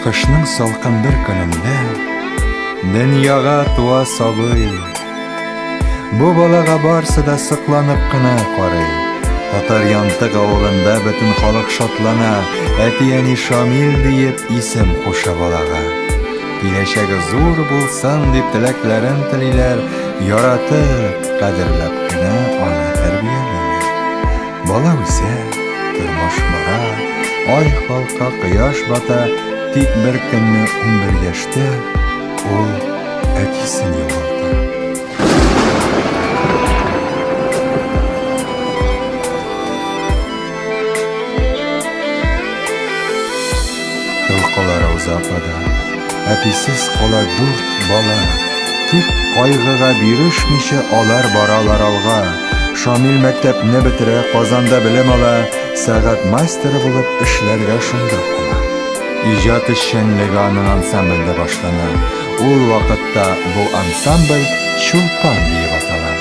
Кышның салкын бер көнендә дөньяга туа сабый. Бу балага барсы да сокланып кына карый. Татар Янтык авылында бөтен халык шатлана, әти-әни Шамил диеп исем куша балага. Киләчәге зур булсын дип теләкләрен телиләр, яратып, кадерләп кенә аны тәрбиялиләр. Бала үсә, тормыш бара, ай калка, кояш бата, тик бер көнне 11 яшьтә ул әтисен югалта. Тол кала Рауза апа да, әтисез кала дүрт бала. Тик кайгыга бирешмичә алар баралар алга. Шамил мәктәпне бетерә, Казанда белем ала, сәгать мастеры булып эшләргә шунда кала. Иҗат эшчәнлеге аның ансамбльдә башлана. Ул вакытта бу ансамбль Чулпан диеп атала.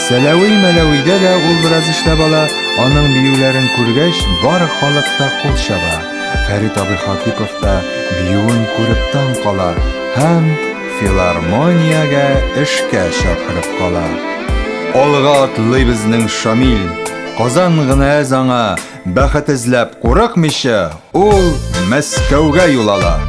Сәләви-мәләвидә дә ул бераз эшләп ала, аның биюләрен күргәч, бар халык та кул чаба. Фәрит абый Хатипов та биюен күреп таң кала һәм филармониягә эшкә чакырып кала. Алга атлый безнең Шамил, Казан гына әз аңа, бәхет эзләп курыкмыйча, ул Мәскәүгә юл ала.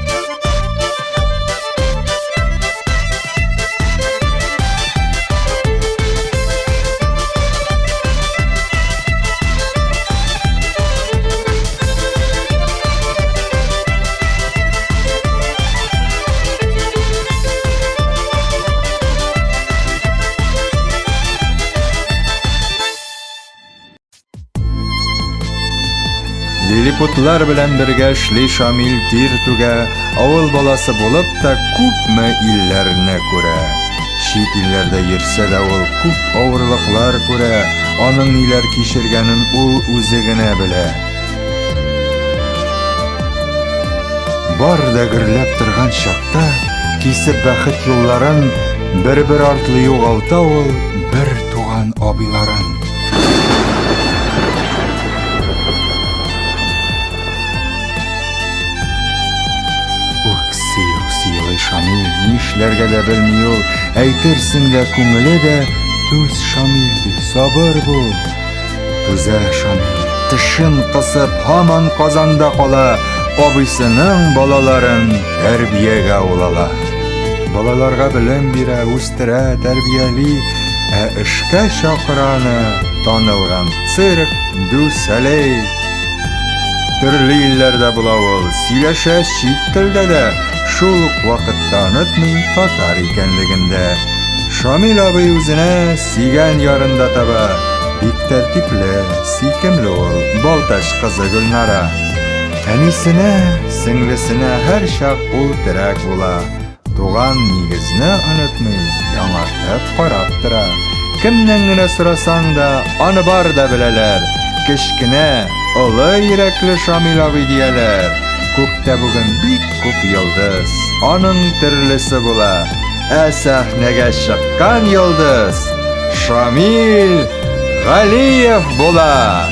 Лилипутлар белән бергә эшли Шамил тир түгә, авыл баласы булып та күпме илләрне күрә. Чит илләрдә йөрсә дә ул күп авырлыклар күрә, аның ниләр кичергәнен ул үзе генә белә. Бар да гөрләп торган чакта, кисеп бәхет юлларын, бер-бер артлы югалта ул бер туган абыйларын. Үкси, үкси елый Шамил, нишләргә дә белми ул, әйтерсең дә күңеле дә түз Шамил ди, сабыр бул. Түзә Шамил, тешен кысып, һаман Казанда кала, абыйсының балаларын тәрбиягә ул ала. Балаларга белем бирә, үстерә, тәрбияли, ә эшкә чакыра аны танылган цирк Дю Солей. Төрле илләрдә була ул, сөйләшә чит телдә дә, шул ук вакытта онытмый татар икәнлеген дә. Шамил абый үзенә сөйгән ярын да таба. Бик тәртипле, сөйкемле ул, Балтач кызы Гөлнара. Әнисенә, сеңлесенә һәрчак ул терәк була. Туган нигезне онытмый, яңартып карап тора. Кемнән генә сорасаң да, аны бар да беләләр. Кечкенә, олы йөрәкле Шамил абый дияләр. Күктә бүген бик күп йолдыз, аның төрлесе була. Ә сәхнәгә чыккан йолдыз Шамил Галиев була.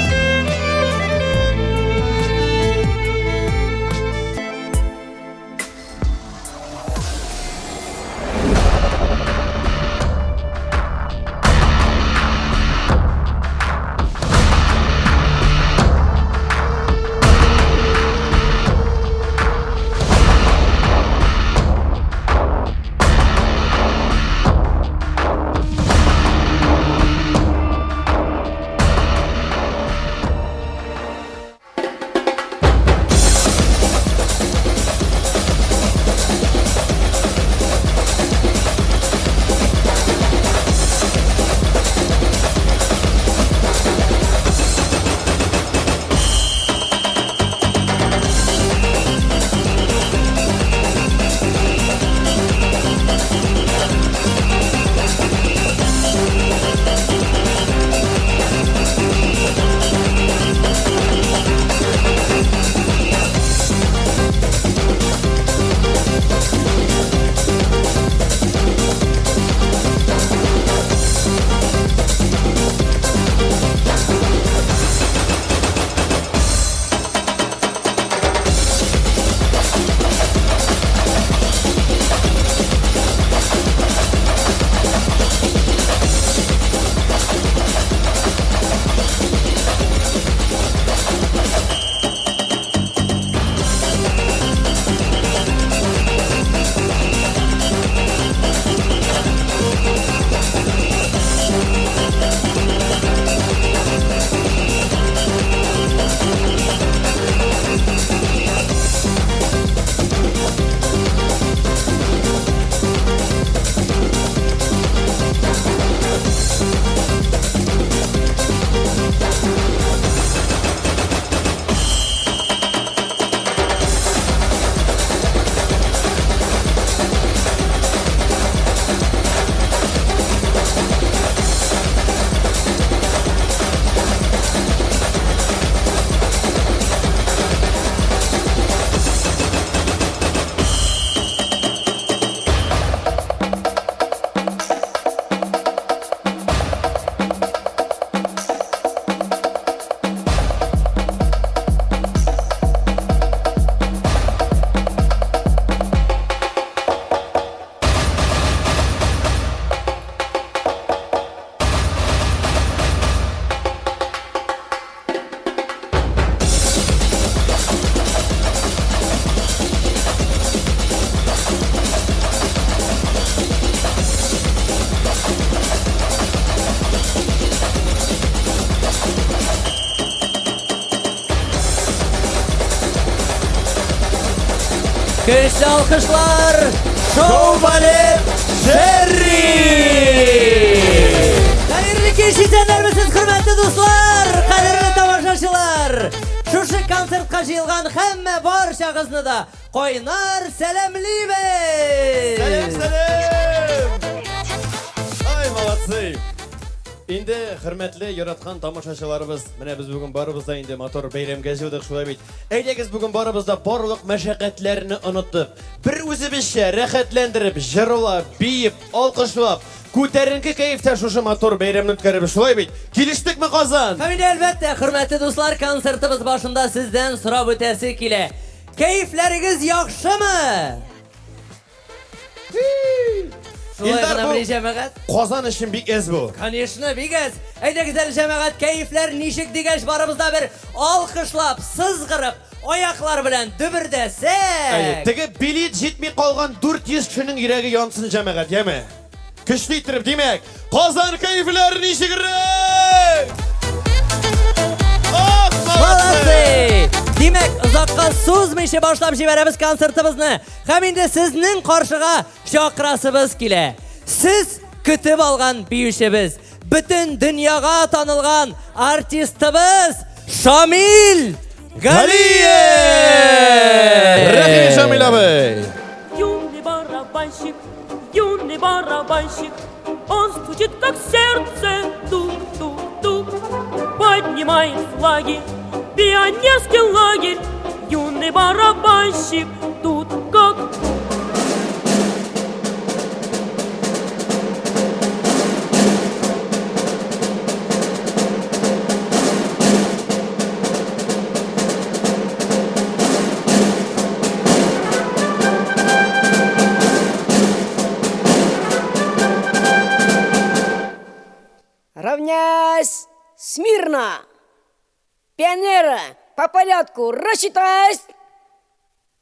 Көчле алкышлар! Шоу-балет Шерри! Хәерле кич, исәннәрмесез, хөрмәтле дуслар, кадерле тамашачылар! Шушы концертка җыелган һәммә барчагызны да кайнар сәламлибез! Сәлам, сәлам! Ай, молодцы! Инде хөрмәтле, яраткан тамашачыларыбыз, менә без бүген барыбыз да инде матур бәйрәмгә җыелдык, шулай бит. Әйдәгез бүген барыбыз да барлык мәшәкатьләрне онытып, бер үзебезчә рәхәтләндереп, җырлап, биеп, алкышлап, күтәренке кәефтә шушы матур бәйрәмне үткәрәбез, шулай бит? Килештекме, Казан? Һәм инде әлбәттә, хөрмәтле дуслар, концертыбыз башында сездән сорап үтәсе килә. Кәефләрегез яхшымы? Шулай Илдар, гына бу- мени, җәмәгать? Казан өчен бик әз бу. Конечно, бик әз. Әйдәгез әле, җәмәгать, кәефләр ничек дигәч, барыбыз да бер алкышлап, сызгырып, аяклар белән Әйе, дөбердәсәк. теге билет җитми калган 400 кешенең йөрәге янсын, җәмәгать, яме. Көчле иттереп, димәк, Казан кәефләр ничегрәк? Ах, молодцы! Молодцы! Димәк, озакка сузмыйча башлап җибәрәбез концертыбызны. Һәм инде сезнең каршыга чакырасыбыз килә. Сез көтеп алган биючебез, бөтен дөньяга танылган артистыбыз Шамил Галиев! Рәхим Шамил абый! Юный барабанщик, юный барабанщик, Он стучит, как сердце, тук-тук-тук, Поднимает флаги, пионерский лагерь, Юный барабанщик, тут как тут. Равняйсь смирно! Пионеры, по порядку рассчитайся!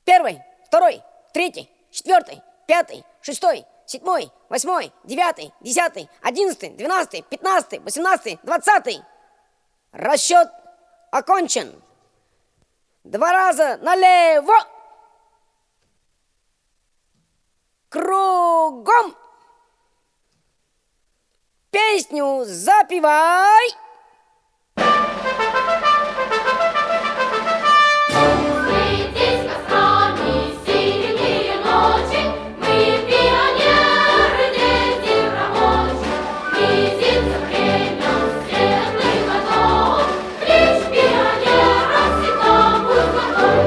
Первый, второй, третий, четвертый, пятый, шестой, седьмой, восьмой, девятый, десятый, одиннадцатый, двенадцатый, пятнадцатый, восемнадцатый, двадцатый. Расчет окончен. Два раза налево. Кругом. Песню запевай. Светись кострами синие ночи, Мы пионеры, дети рабочих. Близится время светлых годов, Клич пионеров всегда будь готов.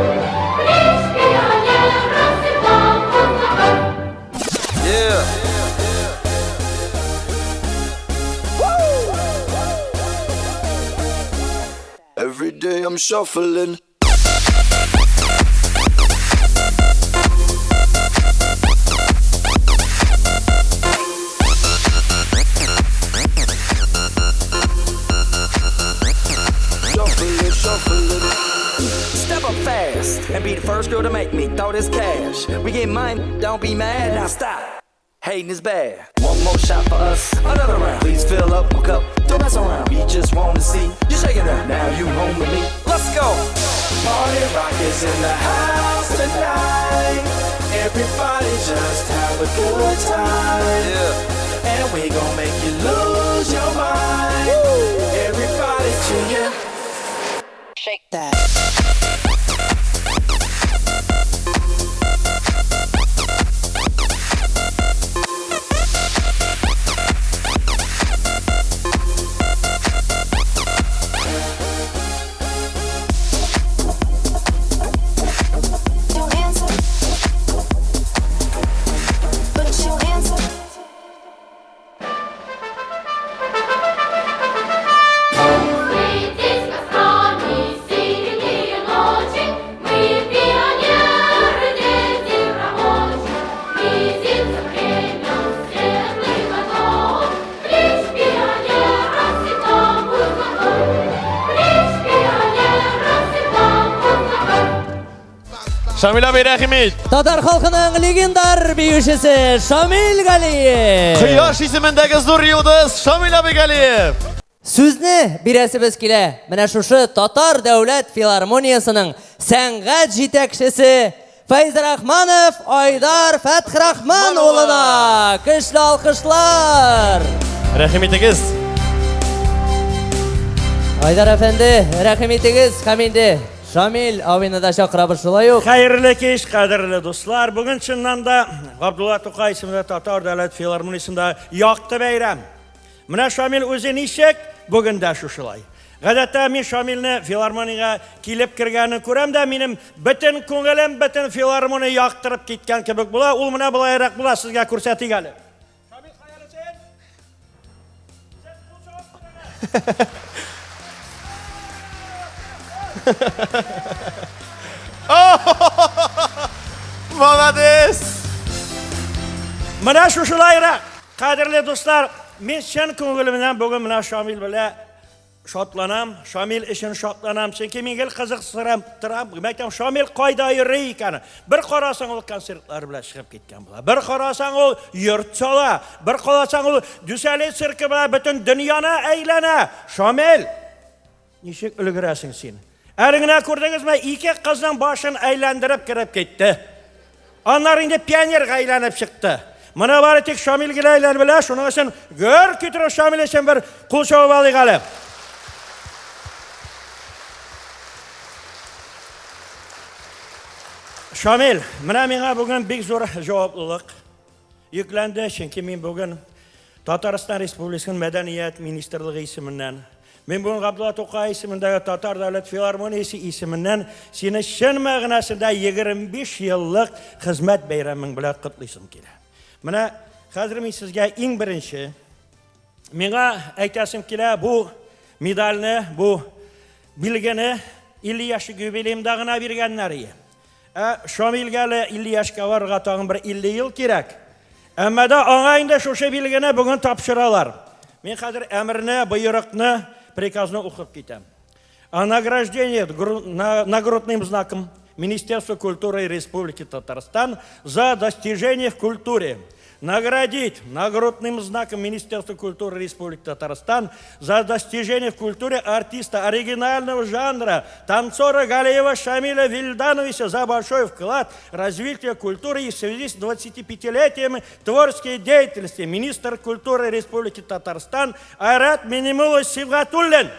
Клич пионеров всегда будь готов. Every day I'm shuffling. Shuffling, shuffling. Step up fast and be the first girl to make me throw this cash. We get mine, don't be mad, now stop. Hating is bad. One more shot for us, another round. Please fill up my cup, don't mess around. We just wanna see you shaking that. Now you home with me. Let's go. Party rock is in the house tonight. Everybody just have a good time. Yeah. And we gon' make you lose your mind. Everybody to you. Shake that. Your hands up. Put your hands up. Светись кострами синие ночи, Мы пионеры, дети рабочих. Близится время светлых годов, Клич пионеров всегда будь готов. Клич пионеров всегда будь готов. Шамил абый, рәхим ит! Татар халкының легендар биючесе Шамил Галиев. Кояш исемендәге зур йолдыз Шамил абый Галиев! Сүзне бирәсебез килә. Менә шушы Татар дәүләт филармониясының сәнгать җитәкчесе Фәйзрахманов Айдар Фәтхрахман улына көчле алкышлар! Рәхим итегез. Айдар әфәнде, рәхим итегез һәм инде Шамил абыйны да чакырабыз шулай ук. Хәерле кич, кадерле дуслар. Бүген чыннан да Габдулла Тукай исемендә Татар дәүләт филармониясендә якты бәйрәм. Менә Шамил үзе ничек, бүген дә шушылай. Гадәттә мин Шамилне филармониягә килеп кергәнен күрәм дә, минем бөтен күңелем, бөтен филармония яктырып киткән кебек була. Ул менә болайрак була, сезгә күрсәтик әле. Шамил, кая әле син? Син кул чабып торган. Молодец! Менә шушылайрак. Кадерле дуслар, мин чын күңелемнән бүген менә Шамил белән шатланам, Шамил өчен шатланам, чөнки мин гел кызыксырам, торам, мәйтәм, Шамил кайда йөри икән? Бер карасаң, ул концертлар белән чыгып киткән була. Бер карасаң, ул йорт сала, бер карасаң, ул Дүсәли циркы белән бөтен дөньяны әйләнә. Шамил, ничек өлгерәсең син? Әле генә күрдегезме, ике кызның башын әйләндереп кереп китте. Аннары инде пионерга әйләнеп чыкты. Моны бары тик Шамил генә әйләнеп белә, шуның өчен гөр китерү Шамил өчен бер кул чабып алыйк әле. Шамил, менә миңа бүген бик зур җаваплылык йөкләнде, чөнки мин бүген Татарстан Республикасының Мәдәният министрлыгы исеменнән, мин бүген Габдулла Тукай исемендәге Татар дәүләт филармониясе исеменнән сине чын мәгънәсендә 25 еллык хезмәт бәйрәмең белән котлыйсым килә. Менә хәзер мин сезгә иң беренче миңа әйтәсем килә, бу медальне, бу билгене 50 яшьлек юбилеемда гына биргәннәр ие. Ә Шамилгә әле 50 яшькә барырга тагын бер 50 ел кирәк. Әмма дә аңа инде шушы билгене бүген тапшыралар. Мин хәзер әмерне, боерыкны, приказны укып китәм. О награждении нагрудным знаком Министерства культуры Республики Татарстан за достижения в культуре. Наградить нагрудным знаком Министерства культуры Республики Татарстан за достижения в культуре артиста оригинального жанра танцора Галиева Шамиля Вильдановича за большой вклад в развитие культуры и в связи с 25-летием творческой деятельности министр культуры Республики Татарстан Айрат Минимулович Сибгатуллин.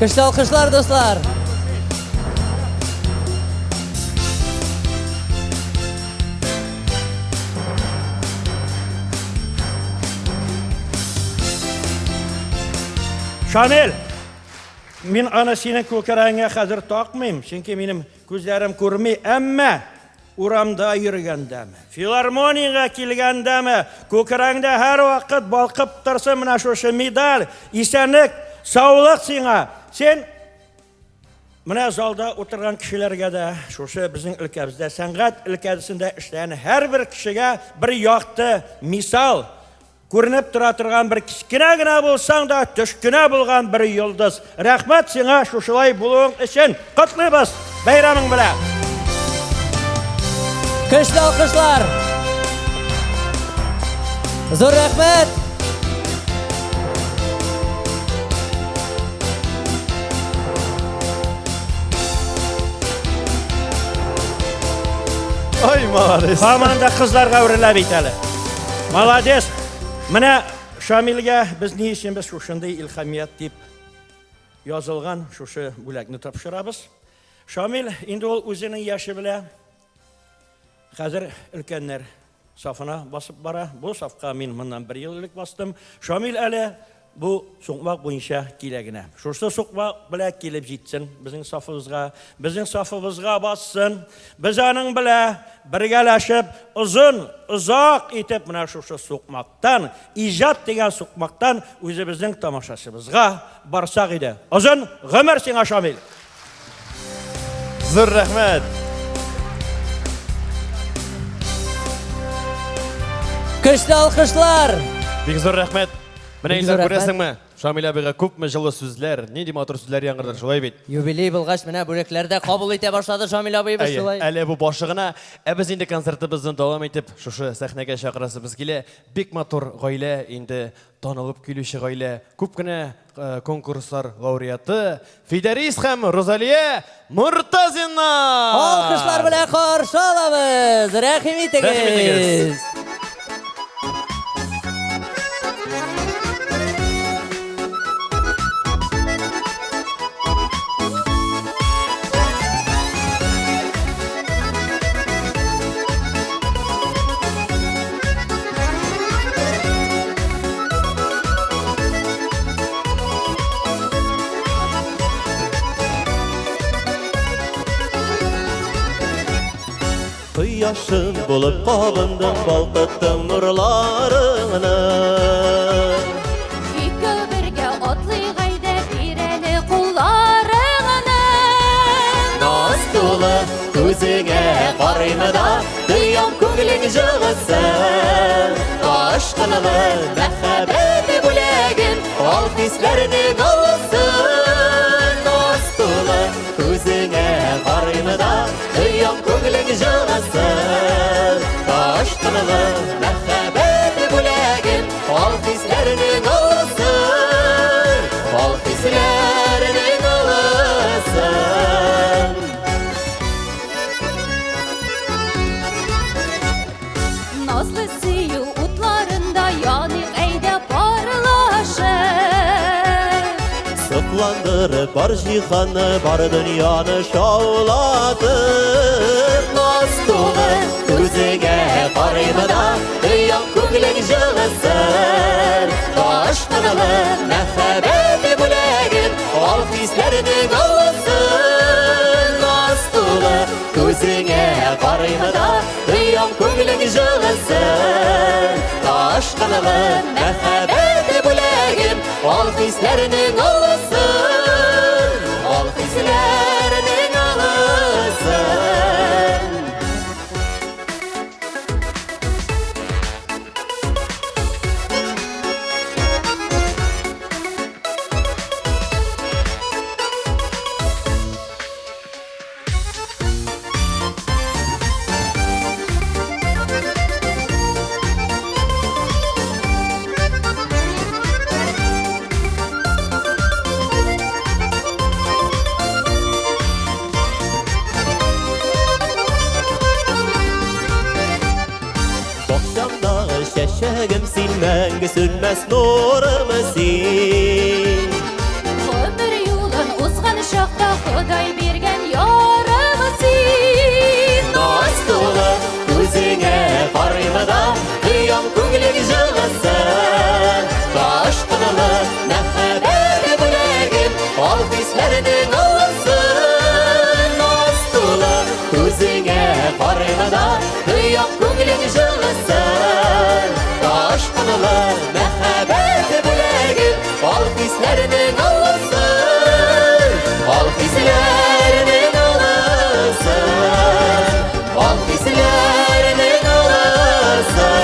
Көчле алкышлар, дуслар! Шамил, мин аны синең күкрәгеңә хәзер такмыйм, чөнки минем күзләрем күрми, әмма Урамда йөргәндәме, филармониягә килгәндәме, күкрәгеңдә һәрвакыт балкып торсын менә шушы медаль, исәнлек, саулык сиңа. Син менә залда утырган кешеләргә дә, шушы безнең өлкәбездә, сәнгать өлкәсендә эшләгән һәрбер кешегә бер якты мисал, Күренеп тора торган бер кечкенә генә булсаң да, төшкенә булган бер йолдыз. Рәхмәт сиңа шушылай булуың өчен. Котлыйбыз бәйрәмең белән. Көчле алкышлар. Зур рәхмәт. Ай, молодец. Һаман да кызларга үрелә бит әле. Молодец. Менә Шамилгә без ни өчен без шушындый илһамият дип язылган шушы бүләкне тапшырабыз. Шамил инде ул үзенең яше белә хәзер өлкәннәр сафына басып бара. Бу сафка мин моннан бер ел элек бастым. Шамил әле бу сукмак буенча килә генә. Шушы сукмак белән килеп җитсен безнең сафыбызга, безнең сафыбызга бассын. Без аның белән бергәләшеп, озын, озак итеп менә шушы сукмактан, иҗат дигән сукмактан үзебезнең тамашачыбызга барсак иде. Озын гомер сиңа, Шамил! Зур рәхмәт! Көчле алкышлар! Бик зур рәхмәт. Менә Бик инде зур рәхмәт. күрәсеңме? Шамил абыйга күпме җылы сүзләр, нинди матур сүзләр яңгырады, шулай бит? Юбилей булгач, менә бүләкләр дә кабул итә башлады Шамил абыебыз Әйе, шулай. әле бу башы гына. Ә без инде концертыбызны дәвам итеп, шушы сәхнәгә чакырасыбыз килә. Бик матур гаилә, инде танылып килүче гаилә, күп кенә э, конкурслар лауреаты Фидәрис һәм Розалия Мортазиннар! Алкышлар белән каршы алабыз. Рәхим итегез. Рәхим итегез. Кояшым булып кабындың, балкыттың нурларыңны. Икәү бергә атлыйк әйдә, бир әле кулларыңны. Наз тулы күзеңә карыйм да, тоям күңелең җылысын. Ташкынлы мәхәббәт бүләген, ал хисләрнең олысын. Наз тулы күзеңә карыйм да, тоям күңелең җылысын. Ташкынлы мәхәббәт бүләген, ал хисләрнең олысын. Ал хисләрнең олысын. Назлы сөю утларында яныйк әйдә парлашып. Сокландырып бар җиһанны, бар дөньяны шаулатып. Наз тулы күзеңә карыйм да, тоям күңелең җылысын. Ташкынлы мәхәббәт бүләген, ал хисләрнең олысын. Наз тулы күзеңә карыйм да, тоям күңелең җылысын. Ташкынлы мәхәббәт бүләген, ал хисләрнең олысын. Ал хисләрнең олысын. Бакчамдагы чәчәгем син, мәңге сүнмәс нурым син. Гомер юлын узган чакта Ходай биргән ярым син. Наз тулы күзеңә карыйм да, тоям күңелең җылысын. Ташкынлы мәхәббәт бүләген, ал хисләрнең олысын. Наз тулы күзеңә карыйм да, тоям күңелең җылысын. Ташкынлы мәхәббәт бүләген, ал хисләрнең олысын. Ал хисләрнең олысын. Ал хисләрнең олысын.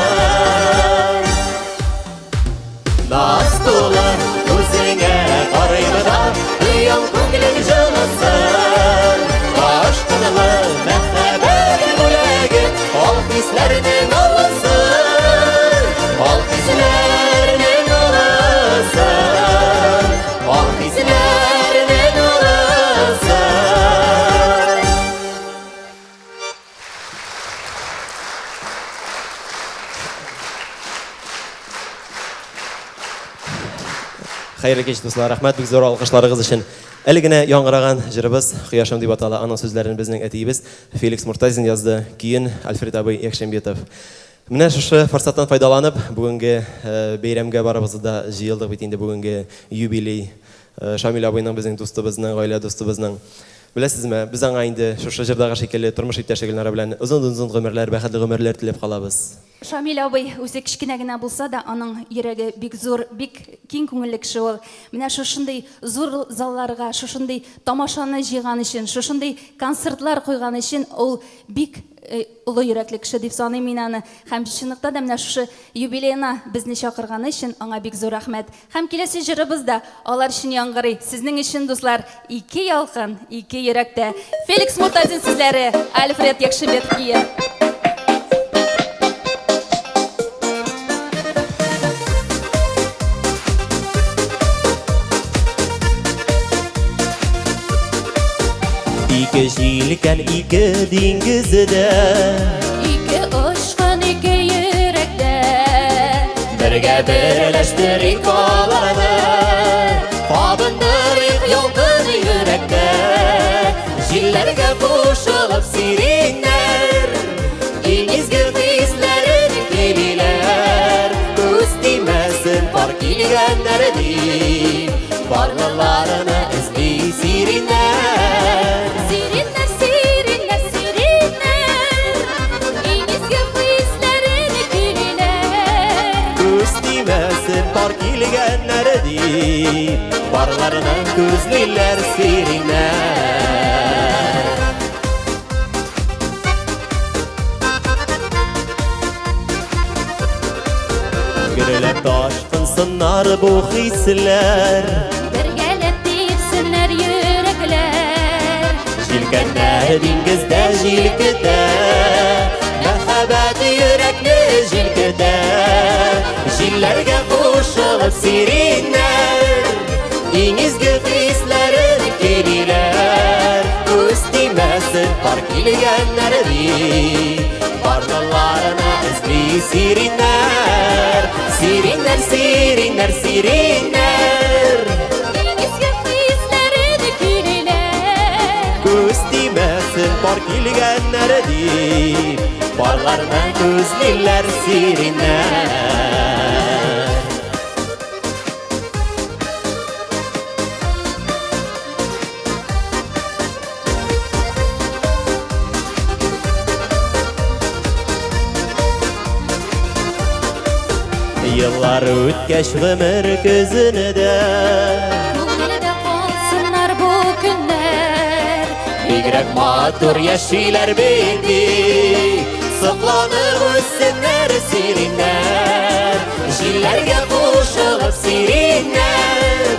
Наз тулы күзеңә карыйм да, тоям күңелең җылысын. Ташкынлы мәхәббәт бүләген, ал хисләрнең олысын. Ал хисләрнең олысын. Ал хисләрнең олысын. Хәерле кич, дуслар. Рәхмәт бик зур алкышларыгыз өчен. Әле генә яңгыраган җырыбыз Кояшым дип атала. Аның сүзләрен безнең әтиебез Феликс Муртазин язды, көен Альфред абый Якшембетов. Менә шушы форсаттан файдаланып, бүгенге э, бәйрәмгә барыбыз да җыелдык бит инде бүгенге юбилей. Э, Шамил абыйның безнең дустыбызның, гаилә дустыбызның. Беләсезме, без аңа инде шушы җырдагы шикелле тормыш иптәше Гөлнара белән озын-озын гомерләр, бәхетле гомерләр теләп калабыз. Шамил абый үзе кечкенә генә булса да, аның йөрәге бик зур, бик киң күңелле кеше ул. Менә шушындый зур залларга, шушындый тамашаны җыйган өчен, шушындый концертлар куйган өчен ул бик э, олы йөрәкле кеше дип саныйм мин аны. Һәм чынлыкта да менә шушы юбилеена безне чакырганы өчен аңа бик зур рәхмәт. Һәм киләсе җырыбыз да алар өчен яңгырый. Сезнең өчен, дуслар, ике ялкын, ике йөрәктә. Феликс Муртазин сүзләре, Альфред Якшимбет көе. Ике җилкән, ике диңгездә. Ике очкын, ике йөрәктә. Бергә берләштерик аларны. Кабындырыйк ялкын йөрәктә. Җилләргә кушылып сиреннәр. Иң изге хисләрен көйлиләр. Күз тимәсен пар килгәннәр дип. Парлыларны эзли сиреннәр. Сиреннәр, сиреннәр, сиреннәр. Иң изге хисләрен көйлиләр. Күз тимәсен пар килгәннәр дип. Парларны күзлиләр сиреннәр. Гөрләп ташкынсыннар бу хисләр. Бергәләп типсеннәр йөрәкләр. Җилкәннәр диңгездә җилкетә. Мәхәббәт йөрәкне җилкетә. Җилләргә кушылып сиреннәр. Иң изге хисләрен көйлиләр. Күз тимәсен пар килгәннәр дип. Парлыларны эзли сиреннәр. Сиреннәр, сиреннәр, сиреннәр. Иң изге хисләрен көйлиләр. Күз тимәсен пар килгәннәр дип. Парларны күзлиләр сиреннәр. Еллар үткәч гомер көзенә дә Күңелдә калсыннар бу көннәр. Бигрәк матур яшиләр бит ди. Сокланып үссеннәр сиреннәр. Җилләргә кушылып сиреннәр.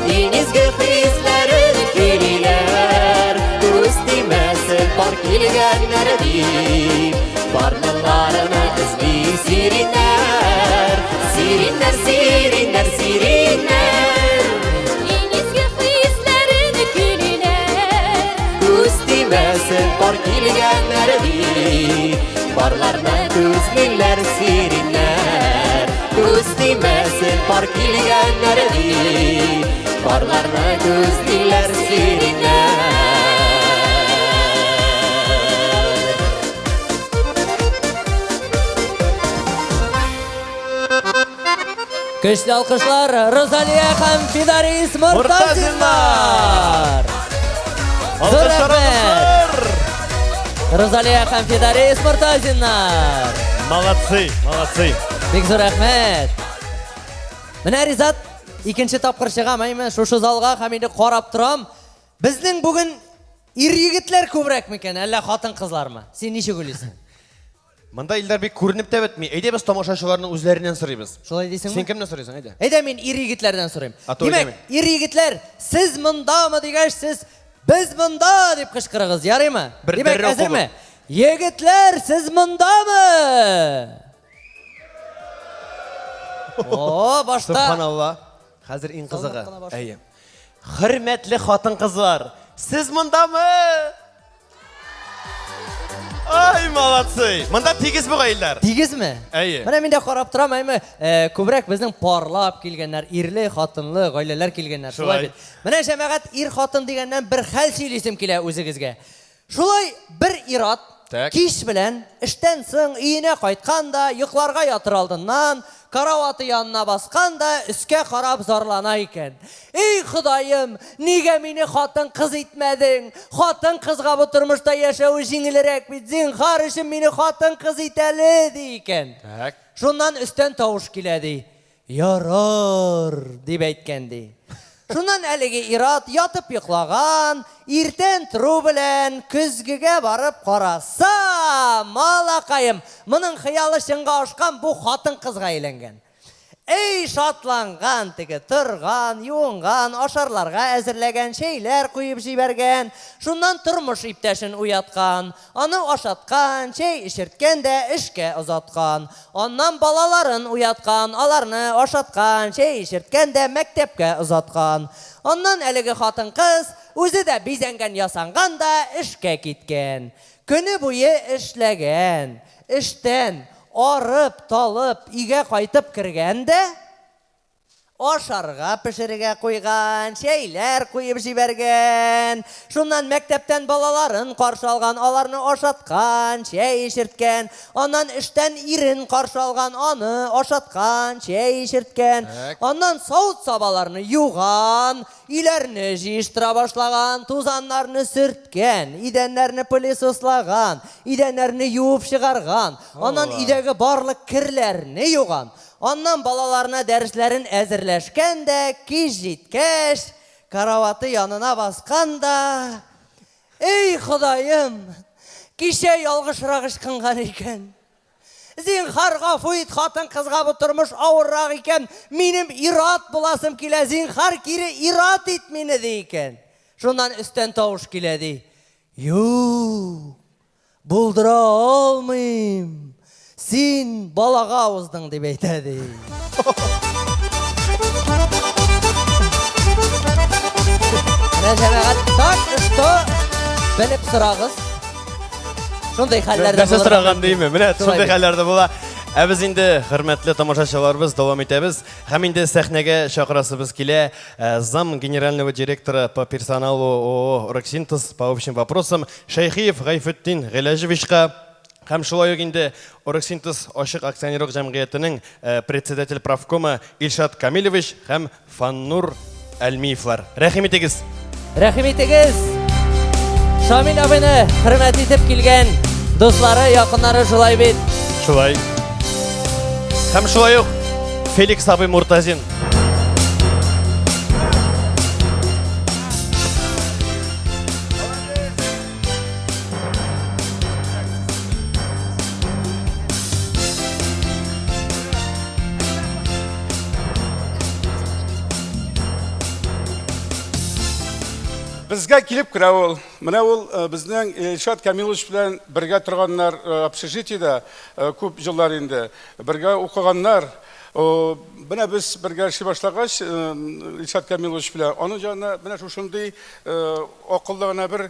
Иң изге хисләрен көйлиләр. Күз тимәсен пар килгәннәр дип. Парлыларны эзли сиреннәр. Сиреннәр, сиреннәр, сиреннәр. Иң изге хисләрен көйлиләр. Күз тимәсен пар килгәннәр дип. Парларны күзлиләр сиреннәр. Күз тимәсен пар килгәннәр дип. Парларны күзлиләр сиреннәр. Көчле алкышлар Розалия һәм Фидарис Мортазиннар. Зур рәхмәт. Розалия һәм Фидарис Мортазиннар. Молодцы, молодцы. Бик зур рәхмәт. Менә Ризат икенче тапкыр чыгам, әйме, шушы залга һәм инде карап торам. Безнең бүген ир-егетләр күбрәк микән, әллә хатын-кызлармы? Син ничек уйлыйсың? Монда Илдар бик күренеп тә бетми. Әйдә без тамашачыларның үзләреннән сорыйбыз. Шулай дисеңме? Син кемнән сорыйсың, әйдә. Әйдә мин ир-егетләрдән сорыйм. А то Димәк, ир-егетләр, сез мондамы дигәч, сез без монда дип кычкырыгыз, ярыймы? Бер Димәк, дәррәү әзерме? Егетләр, сез мондамы? О, башта. Субханалла. Хәзер иң кызыгы. Салмак кына баш. Әйе. Хөрмәтле хатын-кызлар, сез мондамы? Ай, молодцы! Монда тигез бугай, Илдар. Тигезме? Әйе. Менә мин дә карап торам, әйме, э, күбрәк безнең парлап килгәннәр, ирле, хатынлы гаиләләр килгәннәр. Шулай Шулай. бит. Менә җәмәгать ир хатын дигәннән бер хәл сөйлисем килә үзегезгә. Шулай бер ир-ат Так. кич белән эштән соң өенә кайткан да, йокларга ятыр алдыннан Караваты янына баскан да, өскә карап зарлана икән. Эй, Ходаем, нигә мине хатын-кыз итмәдең? Хатын-кызга бу тормышта яшәве җиңелрәк бит, зинһар өчен мине хатын-кыз ит әле, ди икән. Так. Шуннан өстән тавыш килә, ди. Ярар, дип әйткән, ди. Шуннан әлеге ир-ат ятып йоклаган, иртән тору белән көзгегә барып караса, малакаем, моның хыялы чынга ашкан, бу хатын-кызга әйләнгән. Эй, шатланган теге, торган, юынган, ашарларга әзерләгән, чәйләр куеп җибәргән, шуннан тормыш иптәшен уяткан, аны ашаткан, чәй эчерткән дә эшкә озаткан. Аннан балаларын уяткан, аларны ашаткан, чәй эчерткән дә мәктәпкә озаткан. Аннан әлеге хатын-кыз үзе дә бизәнгән-ясанган да эшкә киткән. Көне буе эшләгән. Эштән, арып-талып, өйгә кайтып кергән дә, Ашарга пешерергә куйган, чәйләр куеп җибәргән. Шуннан мәктәптән балаларын каршы алган, аларны ашаткан, чәй эчерткән. Аннан эштән ирен каршы алган, аны ашаткан, чәй эчерткән. Аннан савыт-сабаларны юган, өйләрне җыештыра башлаган, тузаннарны сөрткән, идәннәрне пылесослаган, идәннәрне юып чыгарган. Аннан өйдәге барлык керләрне юган. Аннан балаларына дәресләрен әзерләшкән дә, кич җиткәч, караваты янына баскан да, Эй, Ходаем, кичә ялгышрак ычкынган икән. Зинһар, гафу ит, хатын-кызга бу тормыш авыррак икән, минем ир-ат буласым килә, зинһар, кире ир-ат ит мине, ди икән. Шуннан өстән тавыш килә, ди. Юк, Булдыра алмыйм. Син балага уздың дип әйтә ди. Менә җәмәгать, так что белеп сорагыз. Шундый хәлләр дә Нәрсә сораган димме? Менә шундый хәлләр дә була. Ә без инде, хөрмәтле тамашачыларыбыз, дәвам итәбез. Һәм инде сәхнәгә чакырасыбыз килә э, зам генерального директора по персоналу ООО «Оргсинтез» по общим вопросам Шәйхиев Гайфетдин Гыйләҗевичка һәм шулай ук инде Оргсинтез ачык акционерлык җәмгыятенең э, председатель правкомы Илшат Камилевич һәм Фаннур Әлмиевлар. Рәхим итегез! Рәхим итегез! Шамил абыйны хөрмәт итеп килгән дуслары, якыннары шулай бит. Шулай. Һәм шулай ук Феликс абый Муртазин. Безгә килеп керә ул. Менә ул э, безнең Илшат Камилович белән бергә торганнар э, общежитиедә э, күп еллар инде. Бергә укыганнар. Менә без бергә эшли башлагач, Илшат Камилович белән, аның янына менә шушындый акыллы гына бер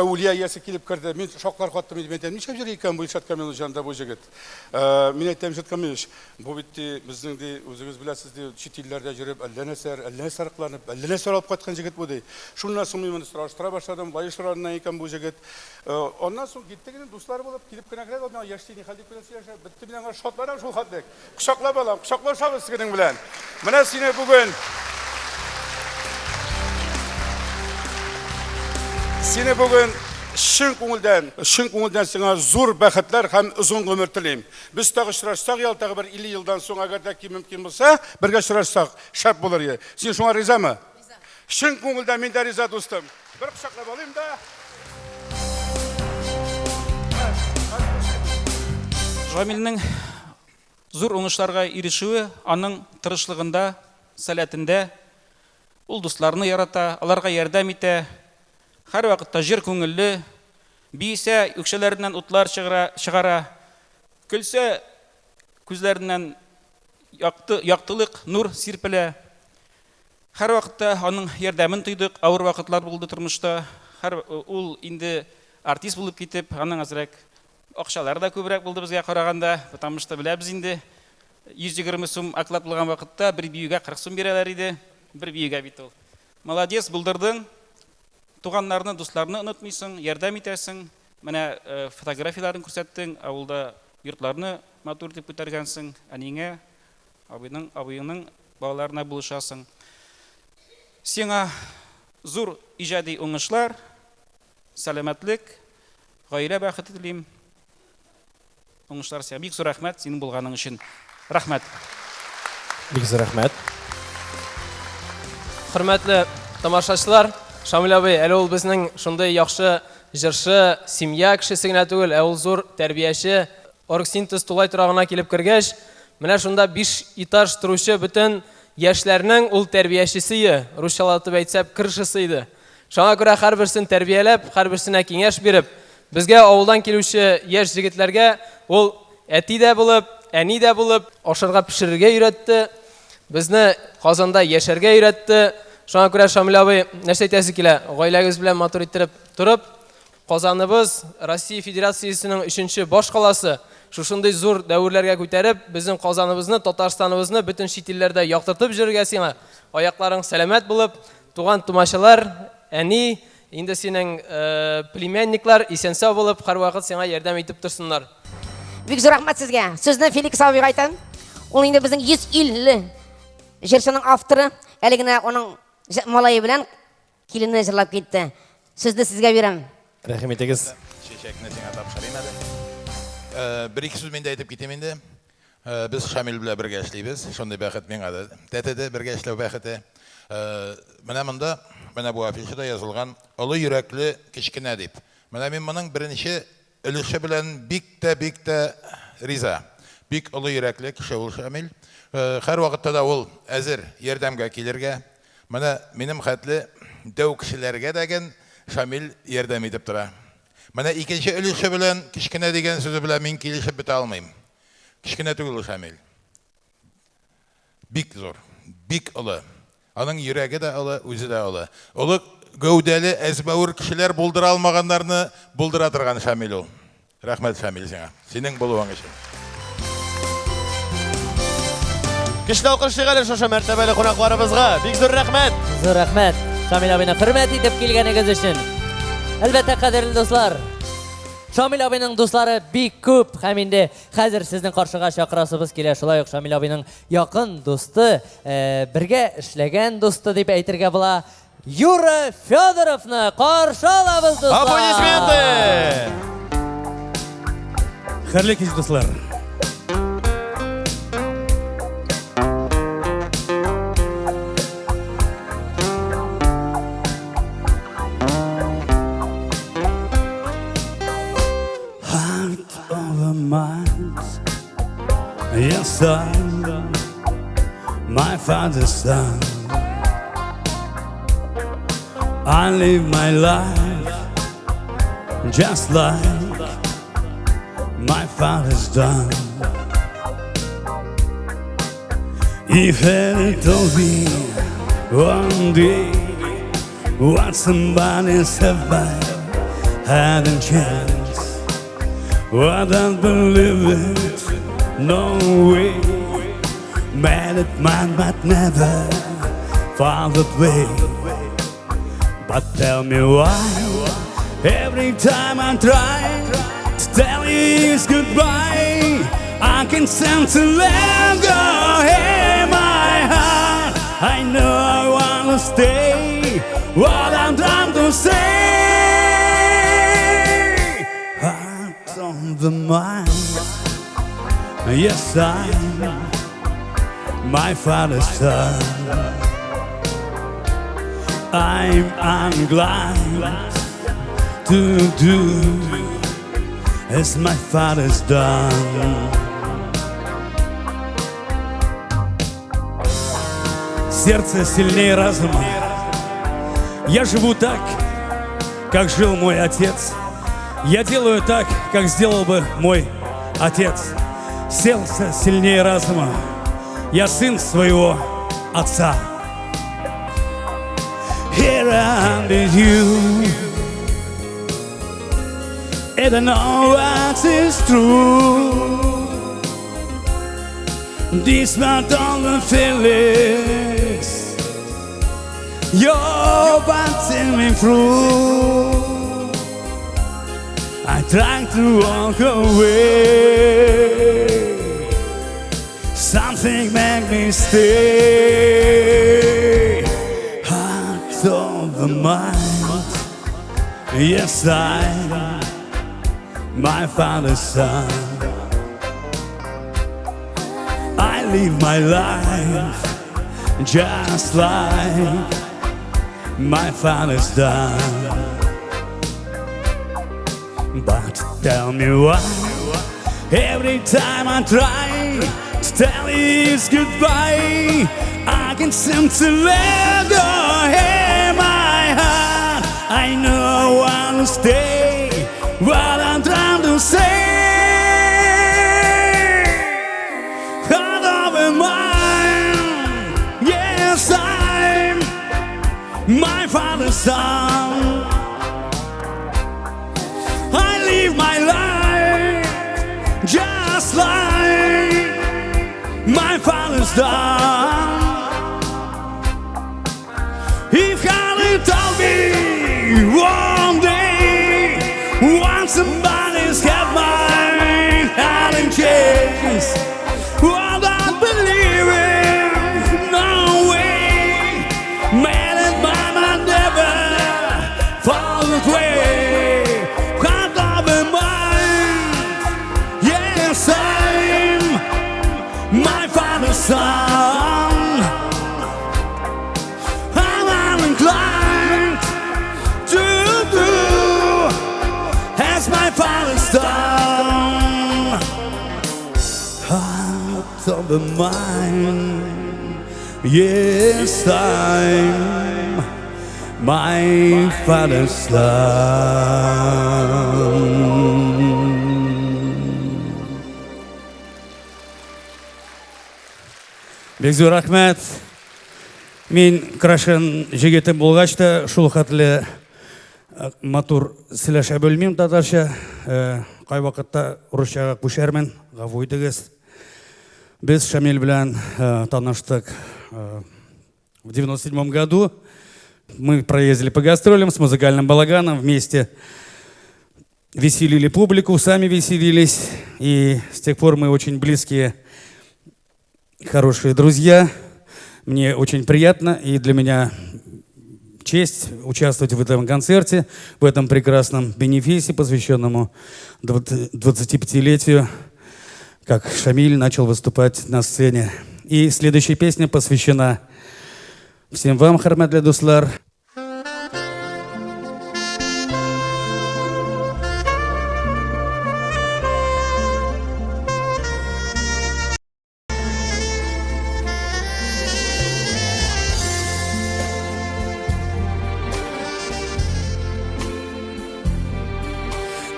әүлия иясе килеп керде. Мин шаклар каттым инде, мин әйтәм, нишләп йөри икән бу Илшат Камилович янында бу җегет? Мин әйтәм, Илшат Камилович, бу бит ди, безнең ди, үзегез беләсез ди, чит илләрдә йөреп, әллә нәрсәләр, әллә нәрсәләр кыланып, әллә нәрсәләр алып кайткан җегет бу ди. Шуннан соң мин моны сораштыра башладым, Лаеш районыннан икән бу җегет. Аннан соң киттек инде, дуслар булып, килеп кенә керә дә, миңа яшьли нихәл дип кенә сөйләшә. Бетте, мин аңа шатланам шул хәтлек. Кочаклап алам, кочаклашабыз синең белән. Менә сине бүген Сине бүген чын күңелдән, чын күңелдән сиңа зур бәхетләр һәм озын гомер телим. Без тагы очрашсак, Ялтагы бер 50 елдан соң, әгәр дә ки мөмкин булса, бергә очрашсак, шәп булыр иде. Син шуңа ризамы? Риза. Чын күңелдән мин дә риза, дустым. Бер кочаклап алыйм да. Рамилнең зур уңышларга ирешүе аның тырышлыгында, сәләтендә. Ул дусларны ярата, аларга ярдәм итә. Һәрвакытта җор күңелле. Биесә, үкчәләреннән утлар чыгара, чыгара. Көлсә, күзләреннән якты, яктылык, нур сирпелә. Һәрвакытта аның ярдәмен тойдык, авыр вакытлар булды тормышта. Һәр ул инде артист булып китеп, аның әзрәк акчалары да күбрәк булды безгә караганда, потому что беләбез инде, 120 сум оклад булган вакытта бер биюгә 40 сум бирәләр иде, бер биюгә бит ул. Молодец, булдырдың. Туганнарны, дусларны онытмыйсың, ярдәм итәсең. Менә фотографияләрен күрсәттең, авылда йортларны матур итеп күтәргәнсең, әниеңә. Абыйның, абыеңның балаларына булышасың. Сиңа зур иҗади уңышлар, сәламәтлек, гаилә бәхете телим. Уңышлар сиңа. Бик зур рәхмәт синең булганың өчен. Рәхмәт. Бик зур рәхмәт. Хөрмәтле тамашачылар, Шамил абый, әле ул безнең шундый яхшы җырчы, семья кешесе генә түгел, ә ул зур тәрбияче. Оргсинтез тулай торагына килеп кергәч, менә шунда биш этаж торучы бөтен яшьләрнең ул тәрбиячесе, русчалатып әйтсәк, крышасы иде. Шуңа күрә һәрберсен тәрбияләп, һәрберсенә киңәш биреп, безгә авылдан килүче яшь җегетләргә ул әти дә булып, әни дә булып, ашарга пешерергә өйрәтте, безне Казанда яшәргә өйрәтте. Шуңа күрә, Шамил абый, нәрсә әйтәсе килә? Гаиләгез белән матур иттереп торып, Казаныбыз, Россия Федерациясенең өченче баш каласы, шушындый зур дәверләргә күтәреп, безнең Казаныбызны, Татарстаныбызны бөтен чит илләрдә яктыртып җөрергә сиңа, аякларың сәламәт булып, Туган-тумачалар, әни, инде синең племянниклар исән-сау булып, һәрвакыт сиңа ярдәм итеп торсыннар. Бик зур рәхмәт сезгә. Сүзне Феликс абыйга әйтәм. Ул инде безнең 150 җырчының авторы. Әле генә аның малае белән килене җырлап китте. Сүзне сезгә бирәм. Рәхим итегез. Чәчәкне сиңа тапшырыйм әле. Бер-ике сүз мин дә әйтеп китим инде. Без Шамил белән бергә эшлибез. Шундый бәхет миңа да тәтеде, бергә эшләү бәхете. Менә монда, менә бу афишада язылган олы йөрәкле кечкенә дип. Менә мин моның беренче өлеше белән бик тә, бик тә риза. Бик олы йөрәкле кеше ул Шамил. Һәрвакытта да ул әзер ярдәмгә килергә. Менә минем хәтле дәү кешеләргә дә ген Шамил ярдәм итеп тора. Менә икенче өлеше белән, кечкенә дигән сүзе белән мин килешеп бетә алмыйм. Кечкенә түгел ул Шамил. Бик зур, бик олы. Аның йөрәге дә олы, үзе дә олы. Олы гәүдәле, әзмәвер кешеләр булдыра алмаганнарны булдыра торган Шамил ул. Рәхмәт, Шамил, сиңа. Синең булуың өчен. Көчле алкыш әле шушы мәртәбәле кунакларыбызга. Бик зур рәхмәт. Зур рәхмәт. Шамил абыйны хөрмәт итеп килгәнегез өчен. Әлбәттә, кадерле дуслар, Шамил абыйның дуслары бик күп һәм инде хәзер сезнең каршыга чакырасыбыз килә. Шулай ук Шамил абыйның якын дусты, э, бергә эшләгән дусты дип әйтергә була. Юра Федоровны каршы алабыз, дуслар! Аплодисменты! Хәерле кич, дуслар. Heart of a mind, yes, I'm my father's son. I live my life just like my father's done. If he told me one day what somebody said by had a chance, I don't believe it, no way. Mad at man, but never found a way. But tell me why every time I try to tell you it's goodbye, I can stand to let go in my heart. I know I wanna stay. What I'm trying to say, heart on the mind. Yes, I'm my father's son. I'm glad to do as my father's done. Сердце сильнее разума. Я живу так, как жил мой отец. Я делаю так, как сделал бы мой отец. Сердце сильнее разума. Я сын своего отца. Here I am with you. And I know what is true. Despite all the feelings you're batting me through, I try to walk away. Something make me stay out of the mind. Yes, I, my father's son. I live my life just like my father's done. But tell me why every time I try to tell you it's goodbye, I can seem to let go in my heart. I know I'll stay what I'm trying to say. Out of my mind, yes, I'm my father's son. I live my life just like my father's done. If God had told me one day, once somebody's got my heart in chains, would I believe it? No way. Man and mama never fall away. God of mine, yes, I'm my father's son. I'm inclined to do as my father's done. Out of the mind, yes, I'm my father's son. Бик зур рәхмәт. Мин крашен җегете булгач та шул хәтле э, матур сөйләшә белмим татарча. Э, кайвакытта урысчага күчәрмен, гафу итегез. Без Шамил белән э, таныштык в 97 году. Мы проездили по гастролям с музыкальным балаганом вместе. Веселили публику, сами веселились. И с тех пор мы очень близкие, хорошие друзья. Мне очень приятно и для меня честь участвовать в этом концерте, в этом прекрасном бенефисе, посвященному 25-летию, как Шамиль начал выступать на сцене. И следующая песня посвящена всем вам, хөрмәтле дуслар.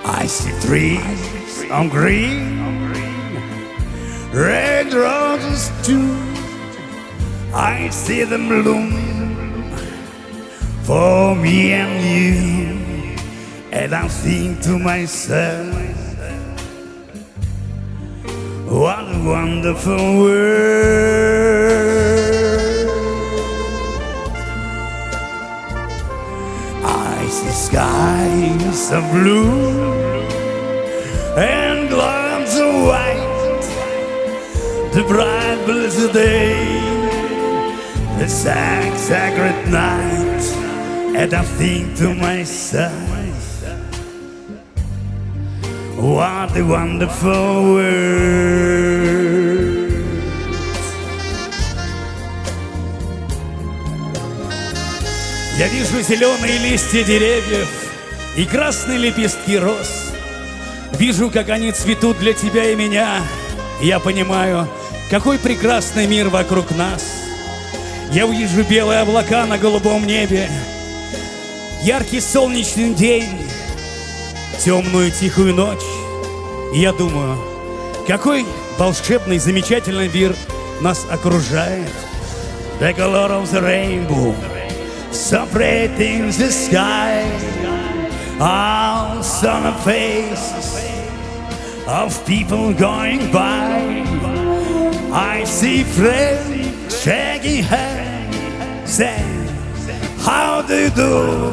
I see trees of green, red roses too. I see them bloom for me and you. And I think to myself, what a wonderful world. I see skies of blue and clouds of white, the bright blessed day, the sad, sacred night, and I think to myself, what a wonderful world. Я вижу зеленые листья деревьев и красные лепестки роз. Вижу, как они цветут для тебя и меня. Я понимаю, какой прекрасный мир вокруг нас. Я увижу белые облака на голубом небе, яркий солнечный день, темную тихую ночь. И я думаю, какой волшебный, замечательный мир нас окружает. The color of the rainbow, so pretty in the sky, all on the faces of people going by. I see friends shaking hands, saying, how do you do?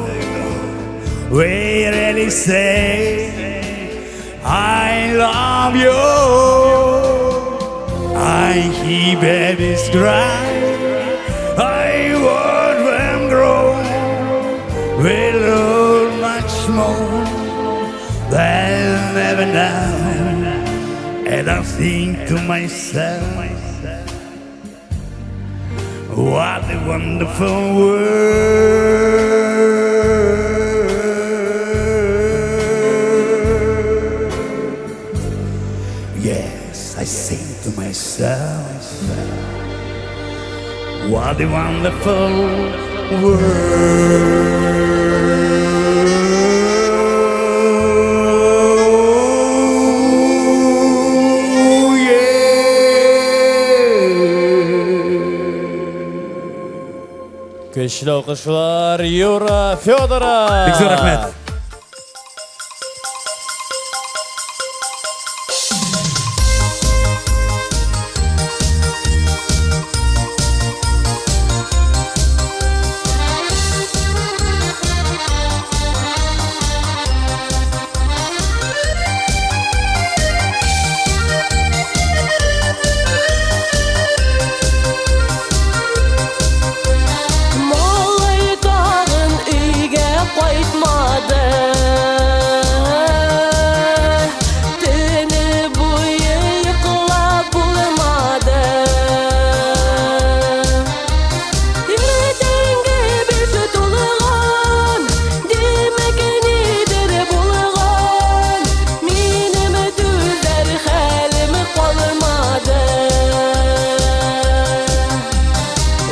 We really say, I love you, I I hear babies cry. I watch them grow. They learn much more than ever now. And I think to myself, what a wonderful world. Yes, I sing to myself, what a wonderful world. Yeah. Көчле алкышлар Юра Федоров. Бик зур рәхмәт. Малай тагын өйгә кайтмады. Төне буе йоклап булмады. Иртәнге биш тулган, димәк, нидер булган. Минем түзәр хәлем калмады.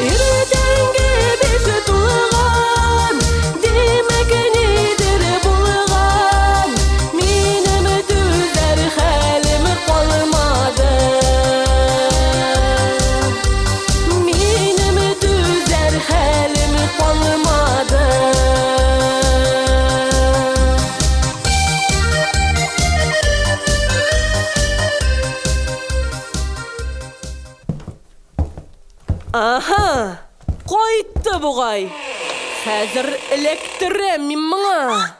Иртәнге биш тулган, димәк, нидер булган. Минем түзәр хәлем калмады. Минем түзәр хәлем калмады. Аһа, кайтты бугай. Хәзер эләктерәм мин моңа.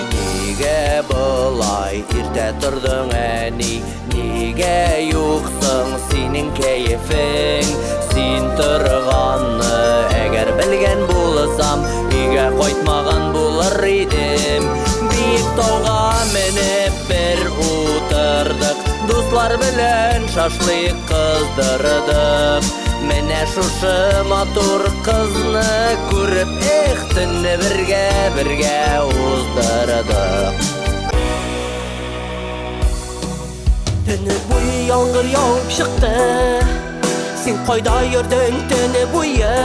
Нигә болай иртә тордың, әни? Нигә юксың синең кәефең? Син торганны әгәр белгән булсам, өйгә кайтмаган булыр идем. Биек тауга менеп бер утырдык, дуслар белән шашлык кыздырдык. Менә шушы матур кызны күреп, эх, төнне бергә бергә уздырдык. Төне буе яңгыр явып чыкты. Син кайда йөрдең төне буе?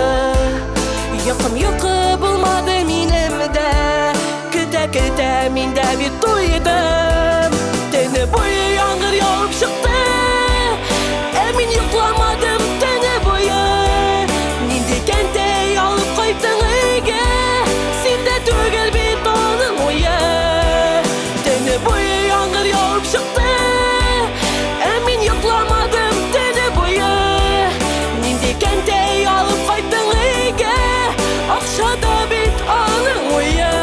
Йокым йокы булмады минем дә. Көтә-көтә мин дә бит туйдым. Төне буе яңгыр явып чыкты. Ә мин йокламадым төне буе. Нинди кәнтәй алып кайттың өйгә? Синдә түгел бит аның уе. Төне буе яңгыр явып чыкты. Ә мин йокламадым төне буе. Нинди кәнтәй алып кайттың өйгә? Акчада бит аның уе.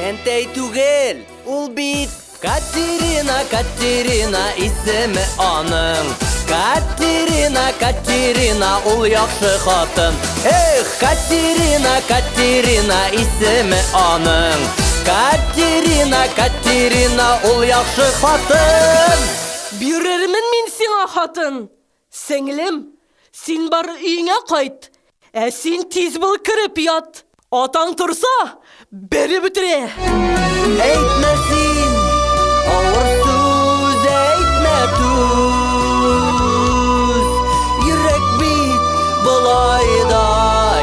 Кәнтәй түгел, ул бит Катерина, Катерина исеме аның. Катерина, Катерина, ул яхшы хатын. Эх, Катерина, Катерина исеме аның. Катерина, Катерина, ул яхшы хатын. Бирермен мин сиңа хатын. Сеңлем, син бар өеңә кайт. Ә син тиз бул кереп ят. Атаң торса, бәреп бетерә. Әйтмә син, авыр сүз әйтмә түз. Йөрәк бит болай да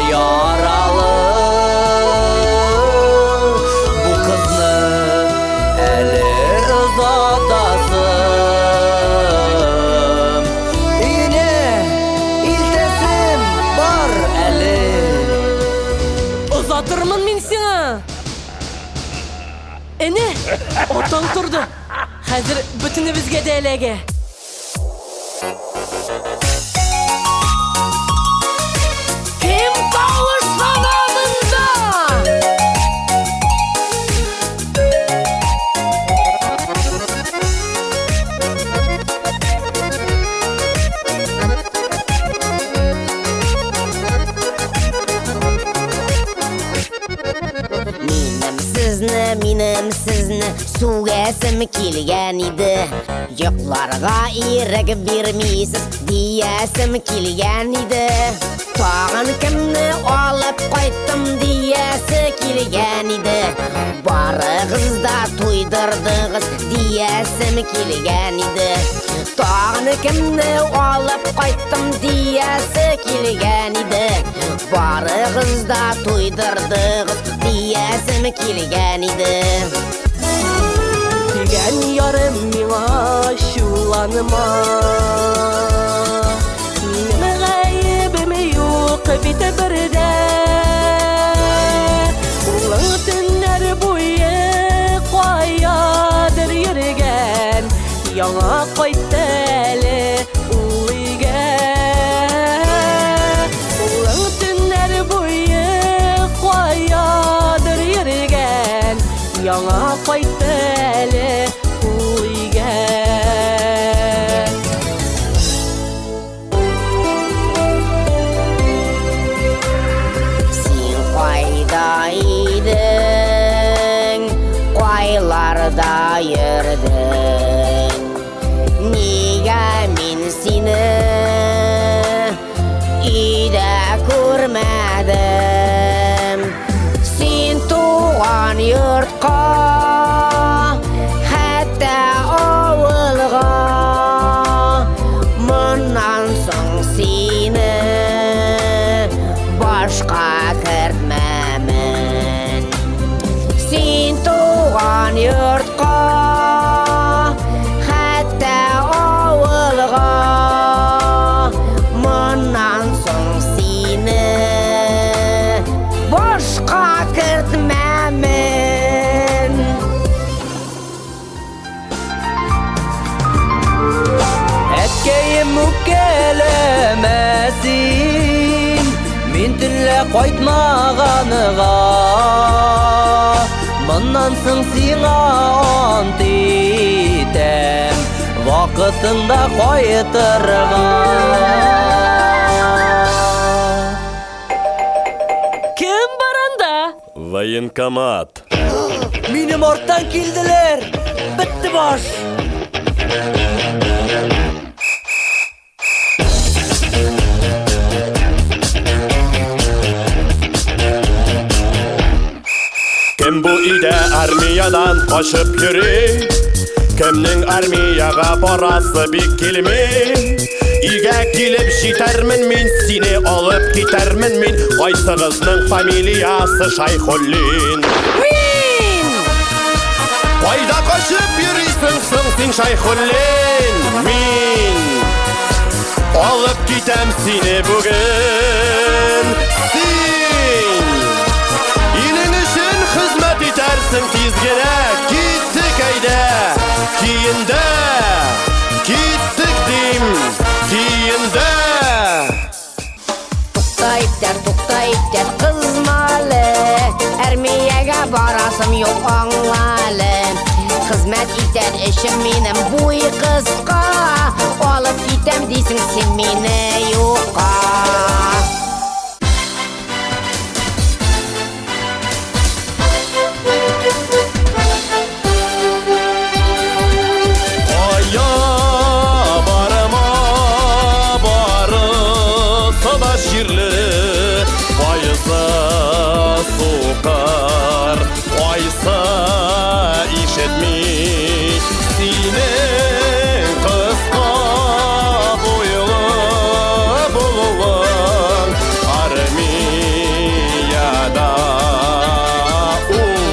яралы. Бу кызны әле озатасым. Өенә илтәсем бар әле. Озатырмын мин сиңа. Әнә, атаң торды. Хәзер бөтенебезгә дә эләгә. Кем тавышлана монда? минем сезне сүгәсем килгән иде. Йокларга ирек бирмисез диясем килгән иде. Тагын кемне алып кайттым диясе килгән иде. Барыгыз да туйдырдыгыз диясем килгән иде. Тагын кемне алып кайттым диясе килгән иде. Барыгыз да туйдырдыгыз диясем килгән иде. Дигән ярым миңа ачуланма. Минем гаебем юк бит бердә. Улың төннәр буе каядыр йөргән, яңа кайтты әле ул өйгә. Улың төннәр буе каядыр йөргән, яңа кайтты әле ул өйгә. Син кайда идең, кайларда йөрдең? Нигә мин сине өйдә күрмәдем? Син туган йортка, хәтта авылга, моннан соң сине башка кертмәмен. Син туган йортка, хәтта авылга, моннан соң сине башка кертмәмен. Әткәем үпкәләмә син, мин төнлә кайтмаганга. Моннан соң сиңа ант итәм, вакытында кайтырга. Кем бар анда? Военкомат. Минем арттан килделәр. Бетте баш. Кем бу өйдә армиядан качып йөри? Кемнең армиягә барасы бик килми? Өйгә килеп җитәрмен мин, сине алып китәрмен мин. Кайсыгызның фамилиясы Шайхуллин? Мин! Кайда качып йөрисең соң син, Шайхуллин? Мин алып китәм сине бүген. Син илең өчен хезмәт итәрсең тиз генә. Киттек әйдә, киендә. Киттек дим, киендә. Тукта, иптәш, тукта, иптәш, кызма әле. Армиягә барасым юк, аңла әле. Хезмәт итәр эшем минем буй кыска. Алып китәм дисең син мине юкка. Кая барма, барысы да чирле, кайсы сукыр, кайсы ишетми. Синең кыска буйлы булуың армияда ул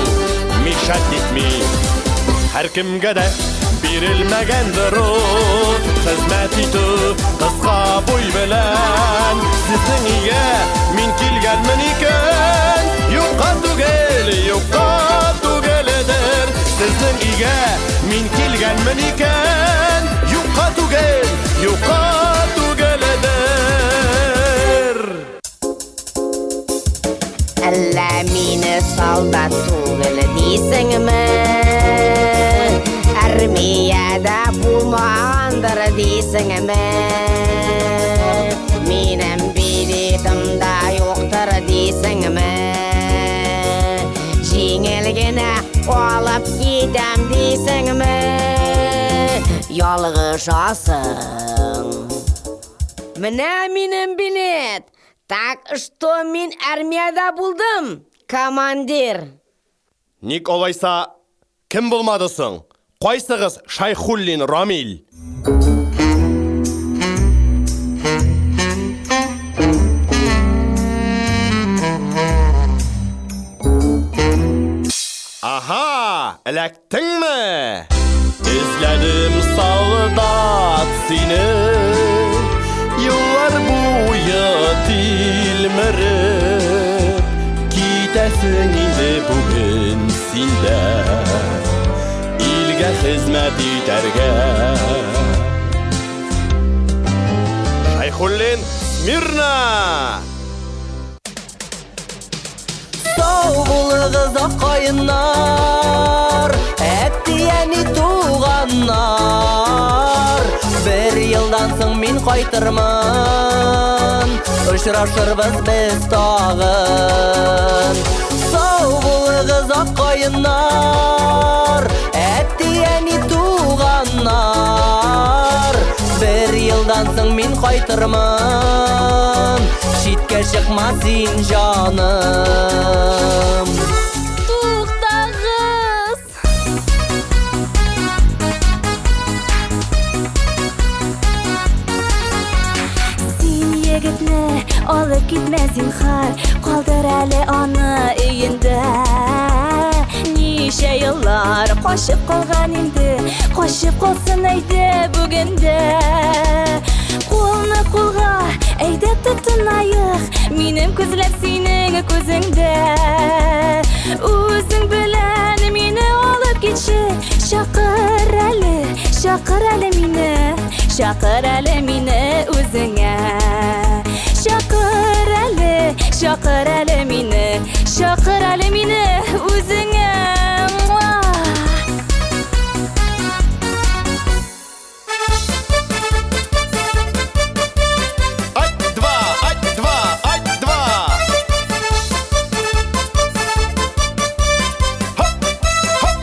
мешать итми. Һәркемгә дә бирелмәгәндер ул хезмәт итү кыска буй белән. Сезнең өйгә мин килгәнмен икән, юкка түгел, юкка түгелдер. Сезнең өйгә мин килгәнмен икән, юкка түгел, юкка түгелдер. Әллә мине солдат түгел дисеңме? Армиядә булмагандыр дисеңме? Минем билетым да юктыр дисеңме? Җиңел генә Алып китәм дисеңме? Ялгышасың. Менә минем билет. Так что мин армиядә булдым, командир. Ник алайса, кем булмады соң? Кайсыгыз Шайхуллин Рамил? Аһа, эләктеңме? Эзләдем солдат сине, Юллар буе тилмереп, Китәсең инде бүген син дә Илгә хезмәт итәргә. Шайхуллин, смирно! Сау булыгыз ак каеннар, әти-әни туганнар. Бер елдан соң мин кайтырмын, очрашырбыз без тагын. Сау булыгыз ак каеннар, әти-әни туганнар. Бер елдан соң мин кайтырмын, читкә чыкма син, җаным. Туктагыз! Син егетне алып китмә, зинһар, калдыр әле аны өендә. Ничә еллар качып калган инде, качып калсын әйдә бүген дә. Кулны кулга әйдә тотынаек, минем күзләр синең күзеңдә. Үзең белән мине алып китче, чакыр әле, чакыр әле мине, чакыр әле мине үзеңә. Чакыр әле, чакыр әле мине, чакыр әле мине үзеңә. Муа! Ать, два, ать, два, ать, два. Хоп, хоп.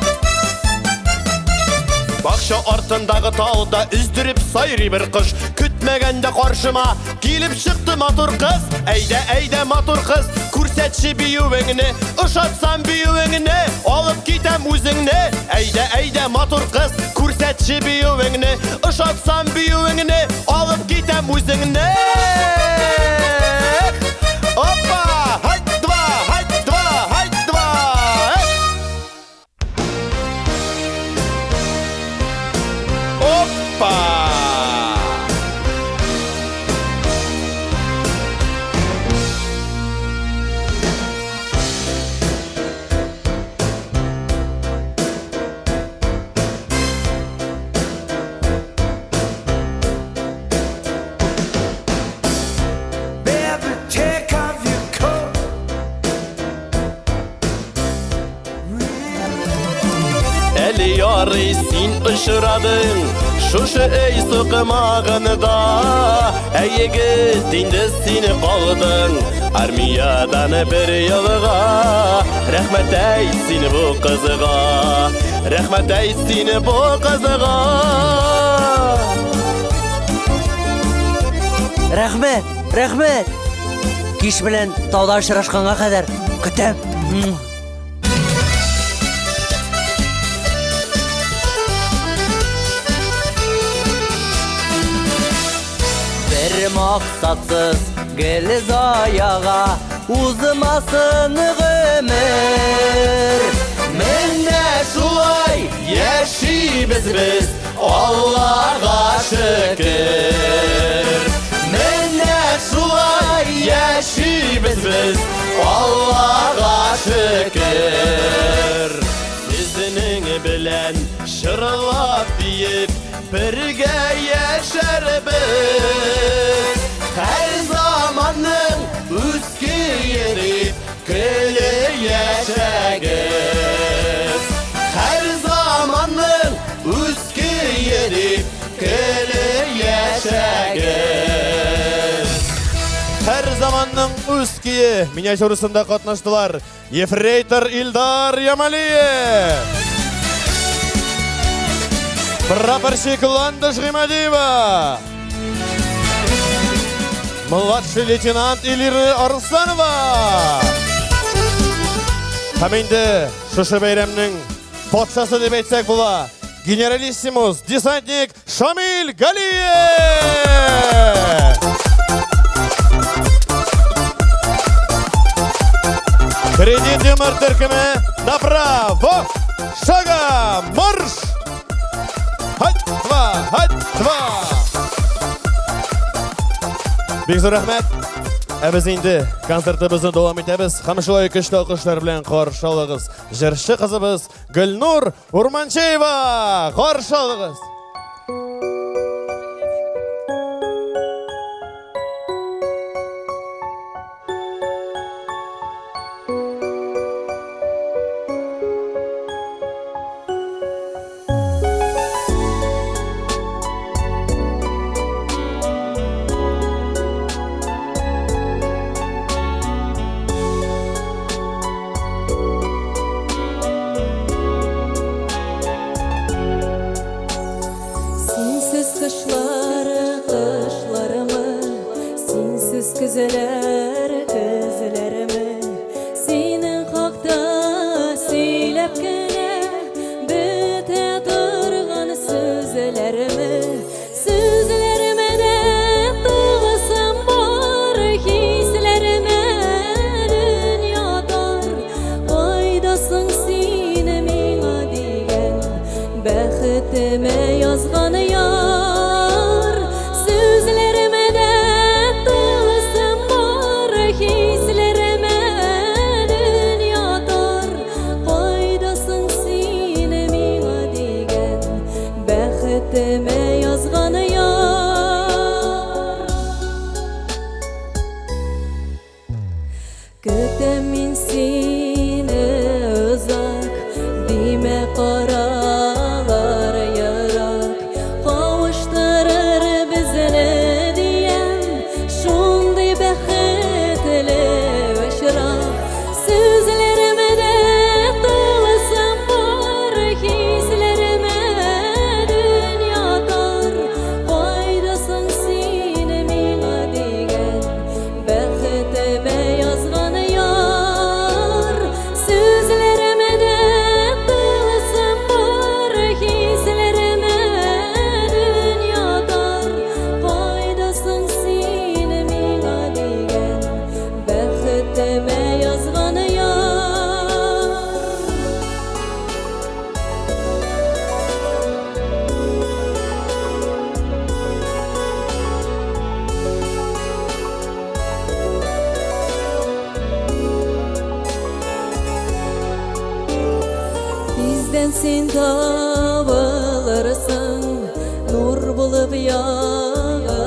Бакча артындагы тауда өздереп сайрый бер кош. Көтмәгәндә каршыма килеп чыкты матур кыз. Әйдә, әйдә, матур кыз, күрсәтче биюеңне. Ошатсам биюеңне, алып китәм үзеңне. Әйдә, әйдә, матур кыз, күрсәтче биюеңне. Ошатсам биюеңне, алып китәм үзеңне. Опа! Һайт, два, һайт, два, һайт, два. Опа! Baby, take off your coat. Әле ярый син очрадың шушы өй сукмагында. Әй егет, инде син калдың армиядан бер елга. Рәхмәт әйт син бу кызга, рәхмәт әйт син бу кызга. Рәхмәт, рәхмәт. Кич белән тауда очрашканга кадәр көтәм. Бер максатсыз гел заяга узмасын гомер. Менә шулай яшибез без, Аллага шөкер. Менә шулай яшибез без, Аллага шөкер. Сезнең белән чырлап биеп, бергә яшәрбез. Һәр заманның үз көе дип көлеп яшәгез. Һәр заманның үз көе дип көлеп яшәгез. Һәр заман Заманның үз көе миниатюрасында катнаштылар. Ефрейтор Илдар Ямалиев. Прапорщик Ландыш Гыймадиева. Младший лейтенант Элира Арсланова. Һәм инде шушы бәйрәмнең патшасы дип әйтсәк була. Генералиссимус, десантник Шамил Галиев! Кредит юмор төркеме направо! Шага! Марш! Хать, два, хать, два! Бик зур рәхмәт. Ә без инде концертыбызны дәвам итәбез. Һәм шулай көчле алкышлар белән каршы алыгыз. Җырчы кызыбыз Гөлнур Урманчеева! Каршы алыгыз! Синсез кышлар кышларымы, Синсез көзләр көзләреме, Синең хакта сөйләп кенә Бетә торган сүзләреме. Сүзләремә тылсым бар, хисләремә дөнья тар. Кайдасың син миңа дигән, бәхетемә язган яр. Сүзләремә тылсым бар, хисләремә дөнья тар. Кайдасың син миңа дигән, бәхетемә язган яр. Көтәм мин сине озак, димә каралар ерак. Кавыштырыр безне диям, шундый бәхетле очрак. Сүзләремдә тылсым бар, хисләремә дөнья тар. Кайдасың син миңа дигән, бәхетемә язган яр. Сүзләремдә тылсым бар, хисләремә дөнья тар. Кайдасың син миңа дигән, бәхетемә язган яр. Тиздән син табылырсың, нур булып ягылырсың.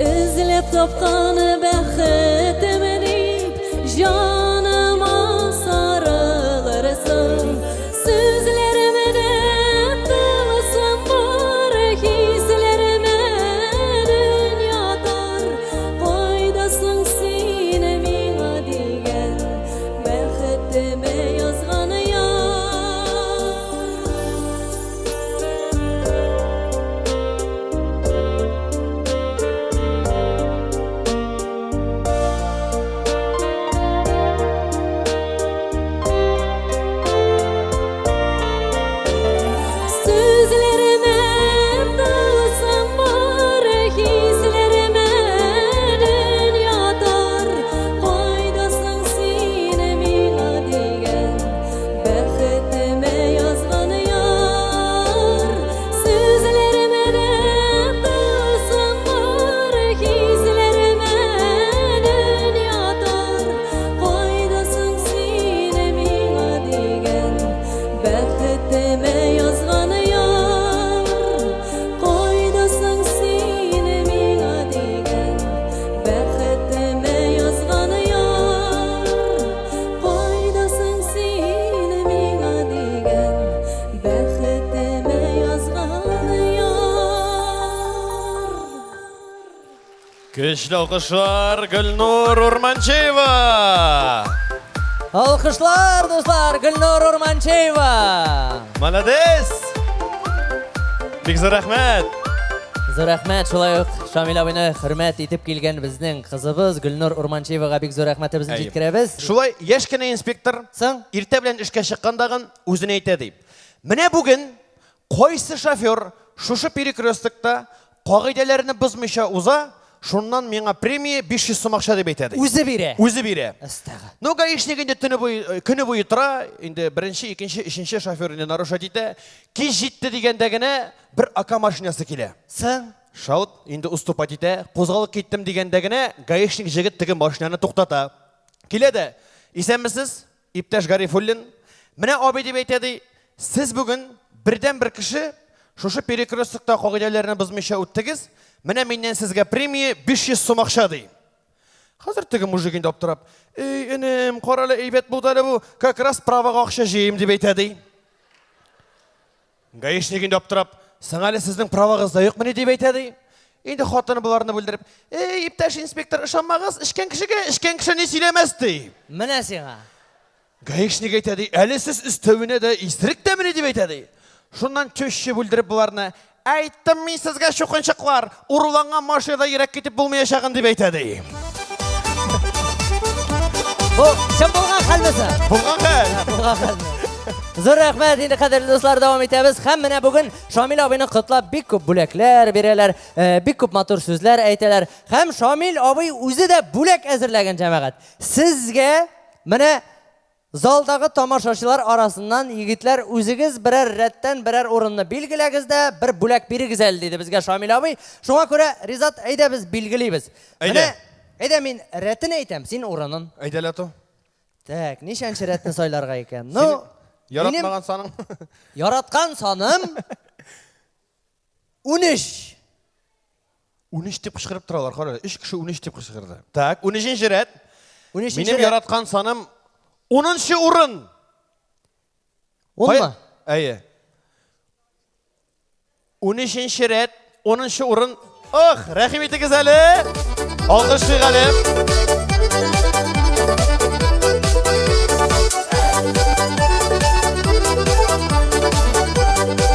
Эзләп тапкан бәхетем дип, җаныма сарылырсың. Сүзләремдә тылсым бар, хисләремә дөнья тар. Кайдасың син миңа дигән, бәхетемә язган яр. Көчле алкышлар Гөлнур Урманчеева! Алкышлар, дуслар, Гөлнур Урманчеева! Молодец! Бик зур рәхмәт! Зур рәхмәт, шулай ук Шамил абыйны хөрмәт итеп килгән безнең кызыбыз Гөлнур Урманчеевага бик зур рәхмәтебезне җиткерәбез. Шулай яшь кенә инспектор Соң? Иртә белән эшкә чыккандагын үзенә әйтә ди. Менә бүген Кайсы шофер шушы перекрестокта кагыйдәләрне бозмыйча уза, шуннан миңа премия 500 сум акча дип әйтә, ди. Үзе бирә. Үзе бирә. Әстәгә. Ну, гаишник инде төне буе, э, көне буе тора, инде беренче, икенче, өченче шофер инде нарушать итә. Кич җитте дигәндә генә бер АК машинасы килә. Соң? Шаут инде уступать итә, кузгалып киттем дигәндә генә гаишник җегет теге машинаны туктата. Килә дә, исәнмесез, Иптәш Гарифуллин, менә абый дип әйтә ди, сез бүген бердәнбер кеше шушы перекрестокта кагыйдәләрне бозмыйча үттегез, менә миннән сезгә премия 500 сум акча ди. Хәзер теге мужик инде аптырап, эй, энем, карале, әйбәт булды әле бу, как раз правага акча җыйыйм дип әйтә ди. Гаишник инде аптырап, соң әле сезнең правагыз да юкмыни дип әйтә ди. Инде хатыны боларны бүлдереп, эй, иптәш инспектор, ышанмагыз, эчкән кешегә эчкән кеше ни сөйләмәс ди. Менә сиңа. Гаишник әйтә ди, әле сез өстәвенә дә исерек тә мени дип әйтә ди. Шуннан теща бүлдереп боларны, әйттем мин сезгә чукынчыклар, урланган машинада ерак китеп булмаячагын дип әйтә ди. Бу чын булган хәлме соң? Булган хәл. Булган хәлме? Зур рәхмәт, инде кадерле дуслар, дәвам итәбез. Һәм менә бүген Шамил абыйны котлап бик күп бүләкләр бирәләр, э, бик күп матур сүзләр әйтәләр. Һәм Шамил абый үзе дә бүләк әзерләгән җәмәгать. Сезгә менә Залдагы тамашачылар арасыннан егетләр үзегез берәр рәттән берәр урынны билгеләгез дә, бер бүләк бирегез әле, диде безгә Шамил абый. Шуңа күрә, Ризат, әйдә без билгелибез. Әйдә. Менә, әйдә мин рәтен әйтәм, син урынын. Әйдә, Ләту. Так, ничәнче рәтне сайларга икән? Ну, яратмаган саның. Яраткан саным 13. 13 дип кычкырып торалар, кара, өч кеше 13 дип кычкырды. Так, 13 рәт. 13 Минем рәт. яраткан саным 10 урын. Унмы? Әйе. 13 рәт, 10 урын. Ох, рәхим итегез әле. Алкышлыйк әле.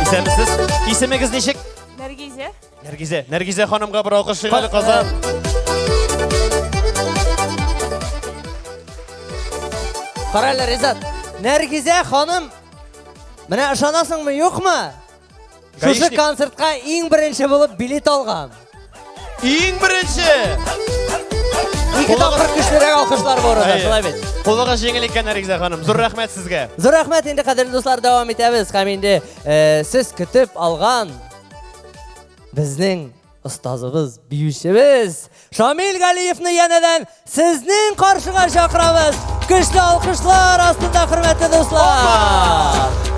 Исәнмесез. Исемегез ничек? Нәргизә. Нәргизә, Нәргизә ханымга бер алкыш әле Казан. Кара әле, Ризат. Нәргизә ханым, менә ышанасыңмы, юкмы? Шушы концертка иң беренче булып билет алган. Иң беренче! Ике тапкыр көчлерәк алкышлар бу арада, шулай бит. Кулыгыз җиңел икән, Нәргизә ханым. Зур рәхмәт сезгә. Зур рәхмәт инде, кадерле дуслар, дәвам итәбез. Һәм инде э, сез көтеп алган Безнең остазыбыз, биючебез Шамил Галиевны янәдән сезнең каршыга чакырабыз. Көчле алкышлар астында, хөрмәтле дуслар!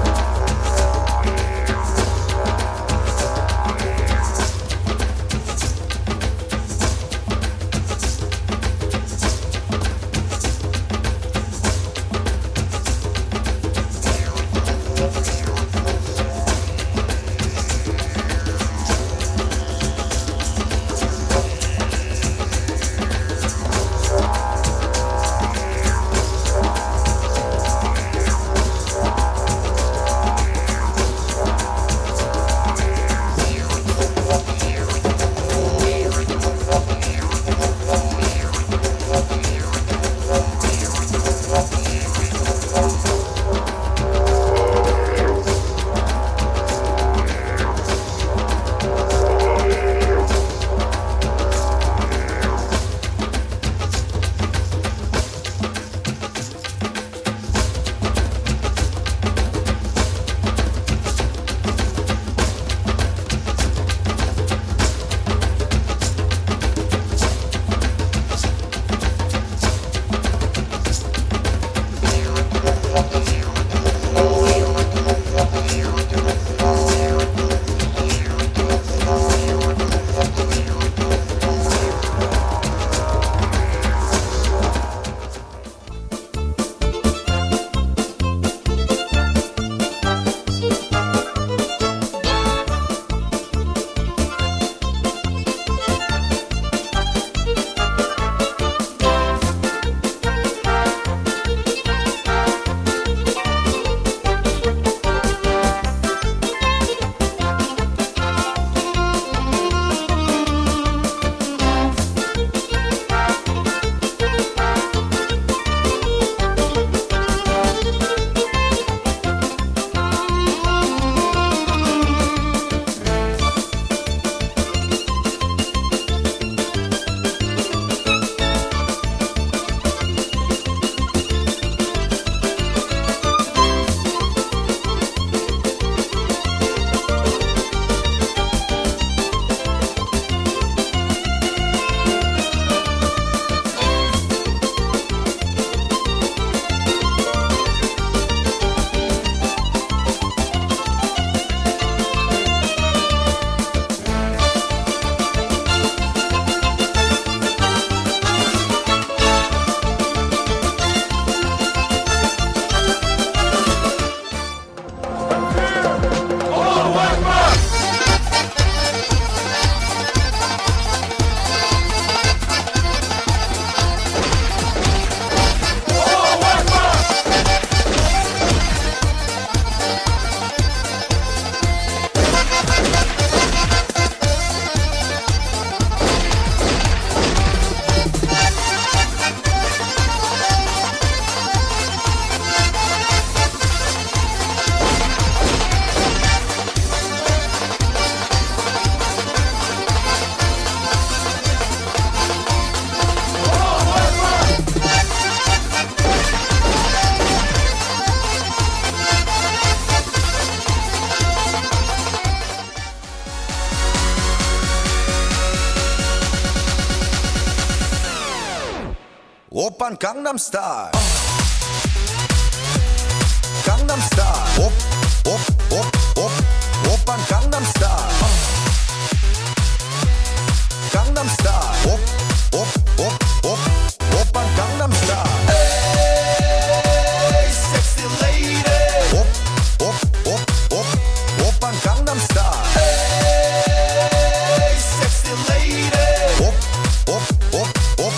오빤 강남스타일 강남스타일 옵옵옵옵 오빤 강남스타일 강남스타일 옵옵옵옵 오빤 강남스타일 에이 섹시 레이디 옵옵옵옵 오빤 강남스타일 에이 섹시 레이디 옵옵옵옵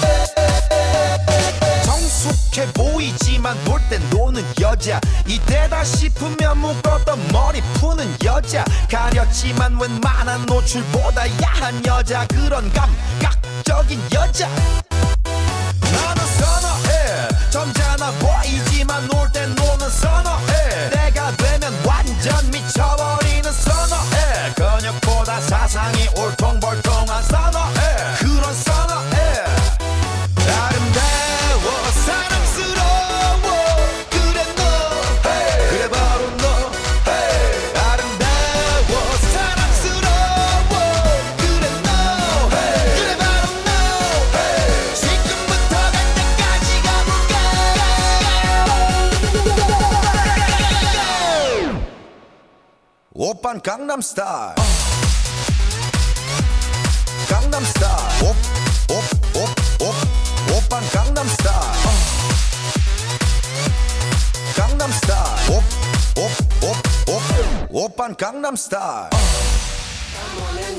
정숙해 보이지만 놀 땐 노는 여자 이때다 싶으면 묶었던 머리 푸는 여자 가렸지만 웬만한 노출보다 야한 여자 그런 감각적인 여자 나는 선어해 점잖아 보이지만 놀 땐 노는 선어해 내가 되면 완전 미쳐버리는 선어해 근육보다 사상이 울퉁불퉁한 선어해 그런 선어해 아름다워 사랑스러워 그래 너 그래 바로 너 아름다워 사랑스러워 그래 너 그래 바로 너 지금부터 갈 때까지 가볼까 오빤 강남스타일 강남스타일 옵옵옵옵 오빤 강남스타일 강남스타일 옵옵옵옵 오빤 강남스타일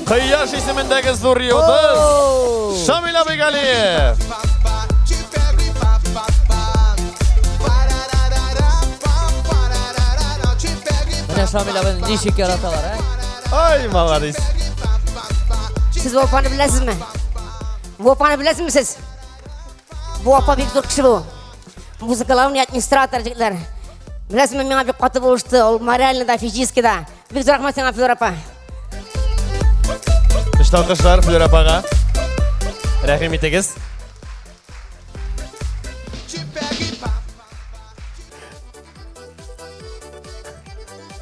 Кояш исемендәге зур йолдыз Шамил абый Галиев. Менә Шамил абыйны ничек яраталар, ә? Ай, молодец. Сез бу апаны беләсезме? Бу апаны беләсезме сез? Бу апа бик зур кеше бу. Музыка главный администратор егетләр. Беләсезме, миңа бик каты булышты. Ул морально да, физически да. Бик зур рәхмәт сиңа, Флюра апа. Көчле алкышлар Флюра апага. Рәхим итегез.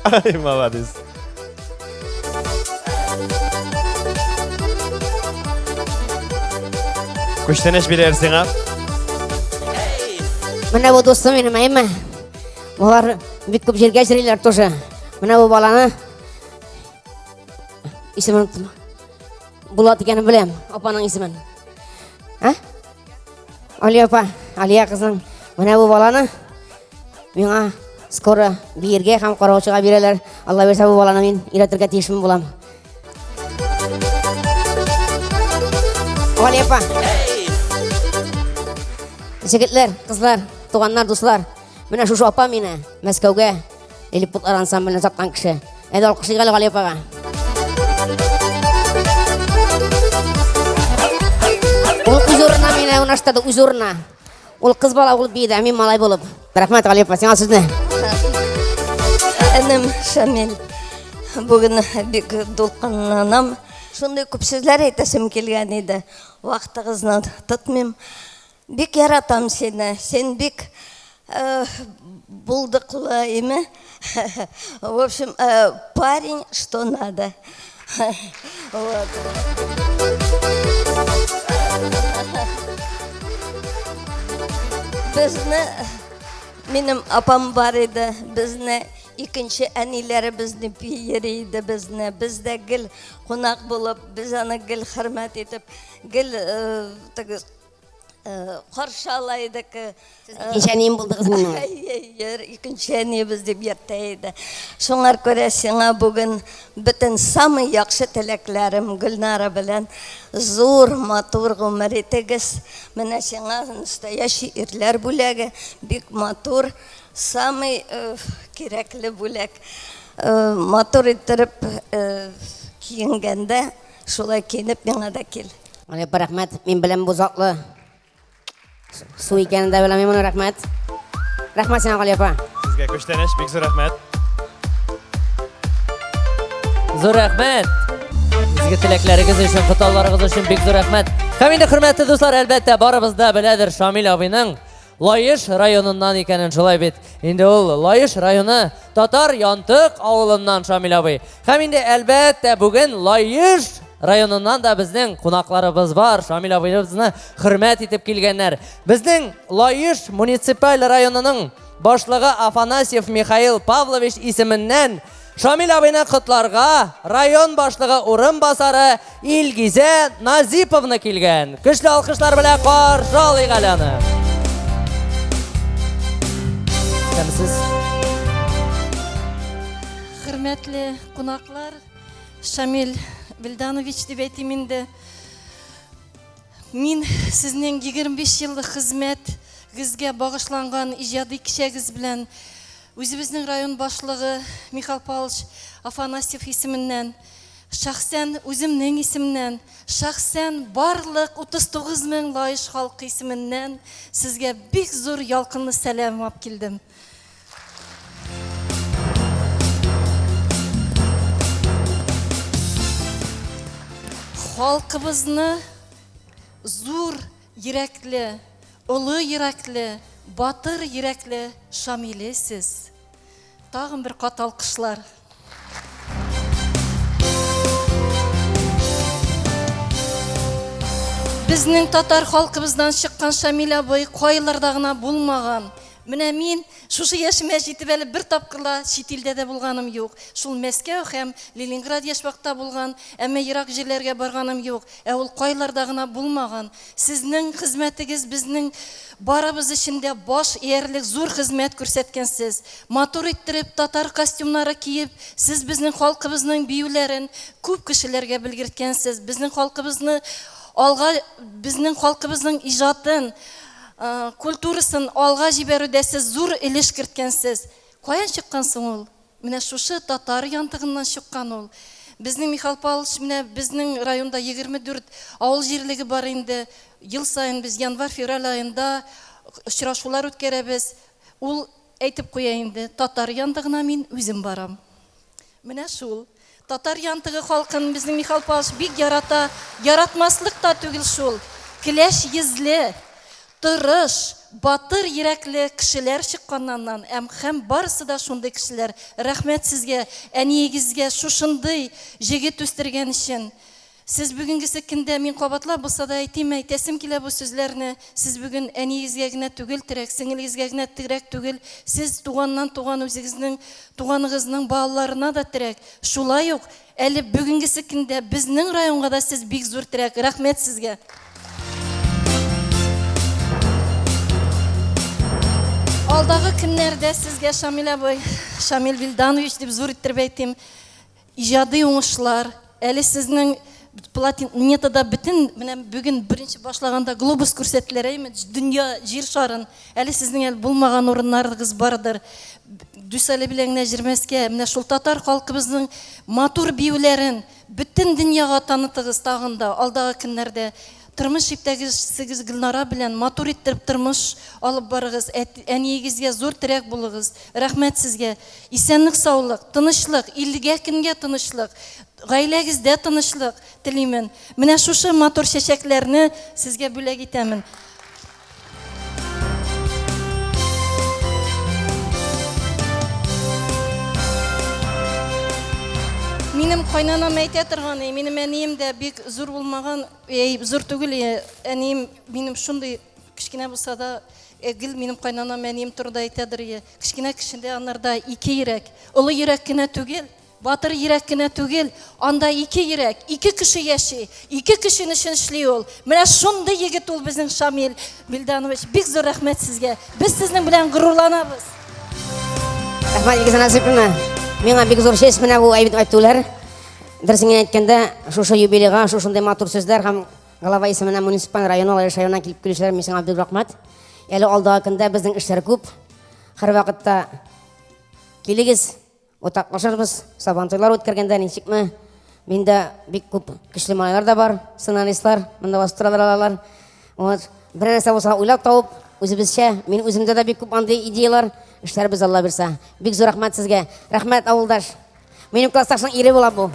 Ай, молодец. Күчтәнәч бирәр сиңа. Менә бу дустым минем, әйме? Болар бик күп җиргә йөриләр тоже. Менә бу баланы исемен оныттым. Булат икәнен беләм, апаның исемен. А? Алия апа, Алия кызның менә бу баланы миңа скоро биергә һәм караучыга бирәләр. Алла бирсә, бу баланы мин өйрәтергә тиешмен булам. Алия апа. Җегетләр, кызлар, туганнар, дуслар, менә шушы апа мине Мәскәүгә Лилипутлар ансамбленә саткан кеше. Әйдә алкышлыйк әле Гали апага. Ул үз урынына мине урнаштырды, үз урынына. Ул кыз бала булып биеде, ә мин малай булып. Рәхмәт, Гали апа, сиңа сүзне. Энем Шамил, бүген бик дулкынланам. Шундый күп сүзләр әйтәсем килгән иде. Вакытыгызны тотмыйм. Бик яратам сине. Син бик э, булдыклы име. В общем, э, парень, что надо. Вот. Безне минем апам бар иде, безне икенче әниләребез дип йөри иде безне. Без дә гел кунак булып, без аны гел хөрмәт итеп, гел э, теге Каршы ала идек. Сез икенче әнием булдыгыз минем. Әйе, икенче әниебез дип йөртә иде. Шуңар күрә сиңа бүген бөтен самый яхшы теләкләрем Гөлнара белән зур, матур гомер итегез. Менә сиңа настоящий ирләр бүләге, бик матур, самый кирәкле бүләк. Матур иттереп киенгәндә Шулай киенеп миңа да кил. Алипа, рәхмәт. Мин беләм бу затлы су икәнен дә беләм мин моны, рәхмәт. Рәхмәт сиңа, Гали апа. Сезгә күчтәнәч, бик зур рәхмәт. Зур рәхмәт. Изге теләкләрегез өчен, котлауларыгыз өчен бик зур рәхмәт. Һәм инде хөрмәтле дуслар, әлбәттә, барыбыз да беләдер Шамил абыйның Лаеш районыннан икәнен, шулай бит. Инде ул Лаеш районы Татар Янтык авылыннан Шамил абый. Һәм инде әлбәттә бүген Лаеш районыннан да безнең кунакларыбыз бар. Шамил абыебызны хөрмәт итеп килгәннәр. Безнең Лаеш муниципаль районының башлыгы Афанасьев Михаил Павлович исеменнән Шамил абыйны котларга район башлыгы урынбасары Илгизә Назиповна килгән. Көчле алкышлар белән каршы алыйк әле аны. Исәнмесез. Хөрмәтле кунаклар, Шамил Вилданович дип әйтим инде. Мин сезнең 25 еллык хезмәтегезгә багышланган иҗади кичәгез белән үзебезнең район башлыгы Михаил Павлович Афанасьев исеменнән, шәхсән үземнең исемнән, шәхсән барлык 39 мең Лаеш халкы исеменнән сезгә бик зур ялкынлы сәлам алып килдем. Халкыбызны зур йөрәкле, олы йөрәкле, батыр йөрәкле Шамиле сез. Тагын бер кат алкышлар. Безнең татар халкыбыздан чыккан Шамил абый кайларда гына булмаган. Менә мин шушы яшемә җитеп әле бер тапкыр ла чит илдә дә булганым юк. Шул Мәскәү һәм Ленинград яшь вакытта булган, әмма ерак җирләргә барганым юк. Ә ул кайларда гына булмаган. Сезнең хезмәтегез безнең барыбыз өчен дә баш иярлек зур хезмәт күрсәткәнсез. Матур иттереп татар костюмнары киеп, сез безнең халкыбызның биюләрен күп кешеләргә белгерткәнсез. Безнең халкыбызны алга, безнең халкыбызның иҗатын, культурасын алга җибәрүдә сез зур өлеш керткәнсез. Каян чыккан соң ул? Менә шушы татар янтыгыннан чыккан ул. Безнең Михаил Павлович, менә безнең районда 24 авыл җирлеге бар инде. Ел саен без январь-февраль аенда очрашулар үткәрәбез. Ул әйтеп куя инде, татар янтыгына мин үзем барам. Менә шул. Татар Янтыгы халкын безнең Михаил Павлович бик ярата. Яратмаслык та түгел шул. Келәш йөзле, тырыш, батыр йөрәкле кешеләр чыккан аннан. Әм һәм барысы да шундый кешеләр. Рәхмәт сезгә, әниегезгә шушындый җегет үстергән өчен. Сез бүгенгесе көндә, мин кабатлап булса да әйтим, әйтәсем килә бу сүзләрне, сез бүген әниегезгә генә түгел терәк, сеңелегезгә генә терәк түгел, сез туганнан туган үзегезнең туганыгызның балаларына да терәк. Шулай ук әле бүгенгесе көндә безнең районга да сез бик зур терәк. Рәхмәт сезгә. Алдагы көннәрдә сезгә, Шамил абый, Шамил Вилданович дип зур иттереп әйтим, Иҗади уңышлар, әле сезнең планетада бөтен, менә бүген беренче башлаганда глобус күрсәттеләр, әйме, дөнья, җир шарын, әле сезнең әле булмаган урыннарыгыз бардыр. Дүсәле белән генә җөрмәскә, менә шул татар халкыбызның матур биюләрен бөтен дөньяга танытыгыз тагын да алдагы көннәрдә. Тормыш иптәгесегез Гөлнара белән матур иттереп тормыш алып барыгыз, әниегезгә зур терәк булыгыз. Рәхмәт сезгә. Исәнлек-саулык, тынычлык, илгә-көнгә тынычлык, гаиләгездә тынычлык телимен. Менә шушы матур чәчәкләрне сезгә бүләк итәмен. Минем кайнанам әйтә торган, минем әнием дә бик зур булмаган, әй, зур түгел, әнием минем шундый кечкенә булса да, гел минем кайнанам әнием турында әйтәдер, кечкенә кешедә анарда ике йөрәк, олы йөрәк кенә түгел, батыр йөрәк кенә түгел, анда ике йөрәк, ике кеше яши, ике кешен өчен эшли ул. Менә шундый егет ул безнең Шамил Вилданович. Бик зур рәхмәт сезгә. Без сезнең белән горурланабыз. Рәхмәт, Илгизә Насыйповна. Миңа бик зур честь менә бу әйбәт әйтүләр. Дөресен генә әйткәндә, шушы юбилейга шушындый матур сүзләр һәм глава исеменә муниципаль районы, Лаеш районына килеп килүчеләр, мин сиңа бик рәхмәт. Әле алдагы көндә безнең эшләр күп. Һәрвакытта килегез, уртаклашырбыз. Сабантуйлар үткәргәндә ничекме? Миндә бик күп көчле малайлар да бар, сценаристлар, монда басып торалар алар. Вот. Бер нәрсә булса уйлап табып, үзебезчә, мин үземдә дә бик күп андый идеялар, эшләрбез Алла бирсә. Бик зур рәхмәт сезгә. Рәхмәт, авылдаш. Минем классташның ире була бу.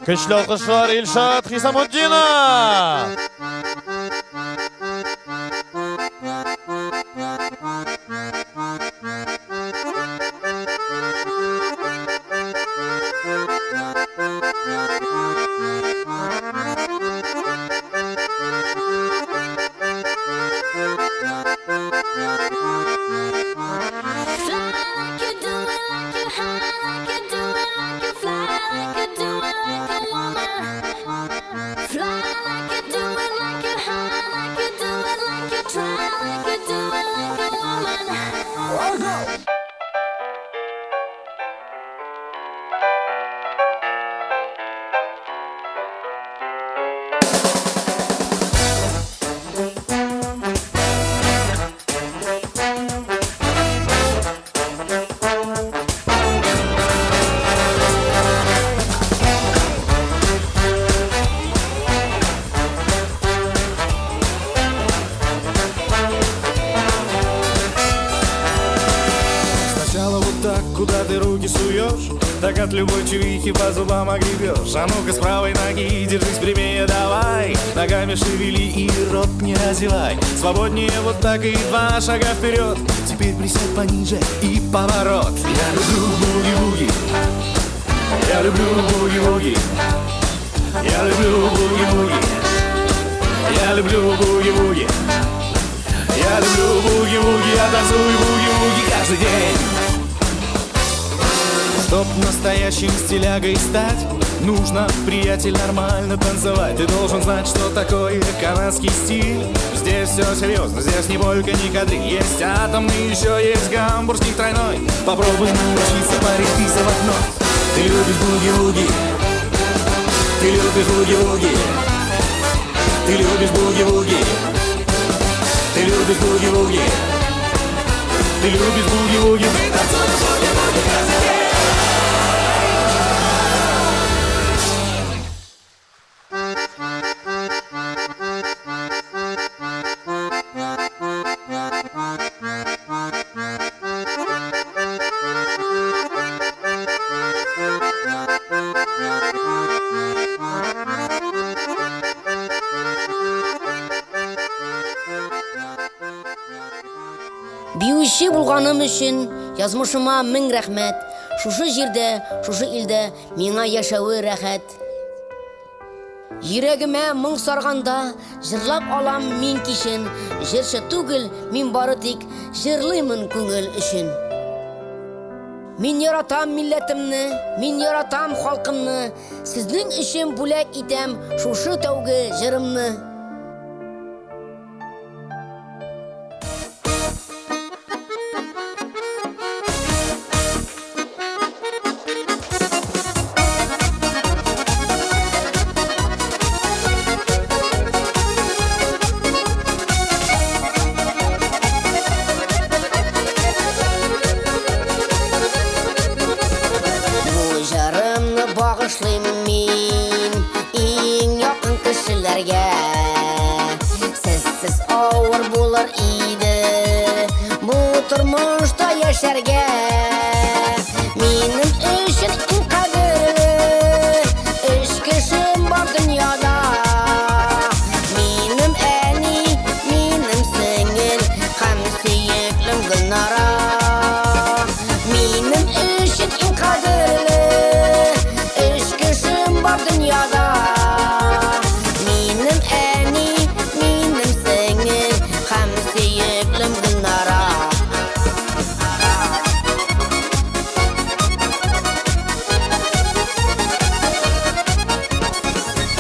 Көчле алкышлар Илшат Хисамутдинов! Сначала вот так, куда ты руки суешь, так от любой чувихи по зубам огребешь. А ну-ка с правой ноги держись прямее, давай. Ногами шевели и рот не разевай. Свободнее вот так и два шага вперед. Теперь присядь пониже и поворот. Я люблю буги-буги. Я люблю буги-буги. Я люблю буги-буги. Я люблю буги-буги. Я люблю буги-буги, я танцую буги-буги каждый день. Чтоб настоящим стилягой стать, нужно, приятель, нормально танцевать. Ты должен знать, что такое канадский стиль. Здесь все серьезно, здесь ни полька, ни кадриль. Есть атомный, еще есть гамбургский тройной. Попробуй научиться, парень, ты заводной. Ты любишь буги-буги. Ты любишь буги-буги. Ты любишь буги-буги. Ты любишь буги-буги. Ты любишь буги-буги. Мы танцуем буги-буги каждый день. Биюче булганым өчен язмышыма мең рәхмәт. Шушы җирдә, шушы илдә миңа яшәве рәхәт. Йөрәгемә моң сарганда җырлап алам мин кичен. Җырчы түгел, мин бары тик җырлыймын күңел өчен. Мин яратам милләтемне, мин яратам халкымны. Сезнең өчен бүләк итәм шушы тәүге җырымны. Бу җырымны багышлыйм мин иң якын кешеләргә. Сезсез авыр булыр иде бу тормышта яшәргә. Минем өчен иң кадерле өч кешем бар дөньяда. Минем әни, минем сеңел һәм сөеклем Гөлнара. Минем өчен иң кадерле өч кешем бар дөньяда. Минем әни, минем сеңел һәм сөеклем Гөлнара.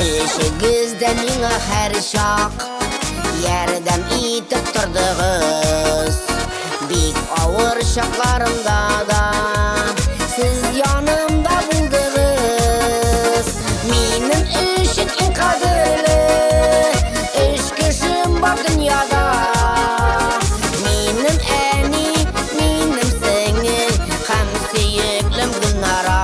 Өчегез дә миңа һәр чак ярдәм итеп тордыгыз. Бик авыр чакларымда да сез янымда булдыгыз. Минем өчен иң кадерле өч кешем бар дөньяда. Минем әни, минем сеңел һәм сөеклем Гөлнара.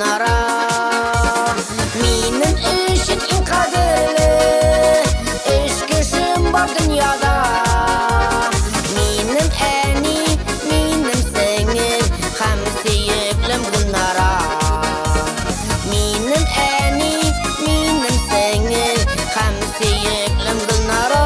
Гөлнара. Минем өчен иң кадерле өч кешем бар дөньяда. Минем әни, минем сеңел һәм сөеклем Гөлнара. Минем әни, минем сеңел һәм сөеклем Гөлнара.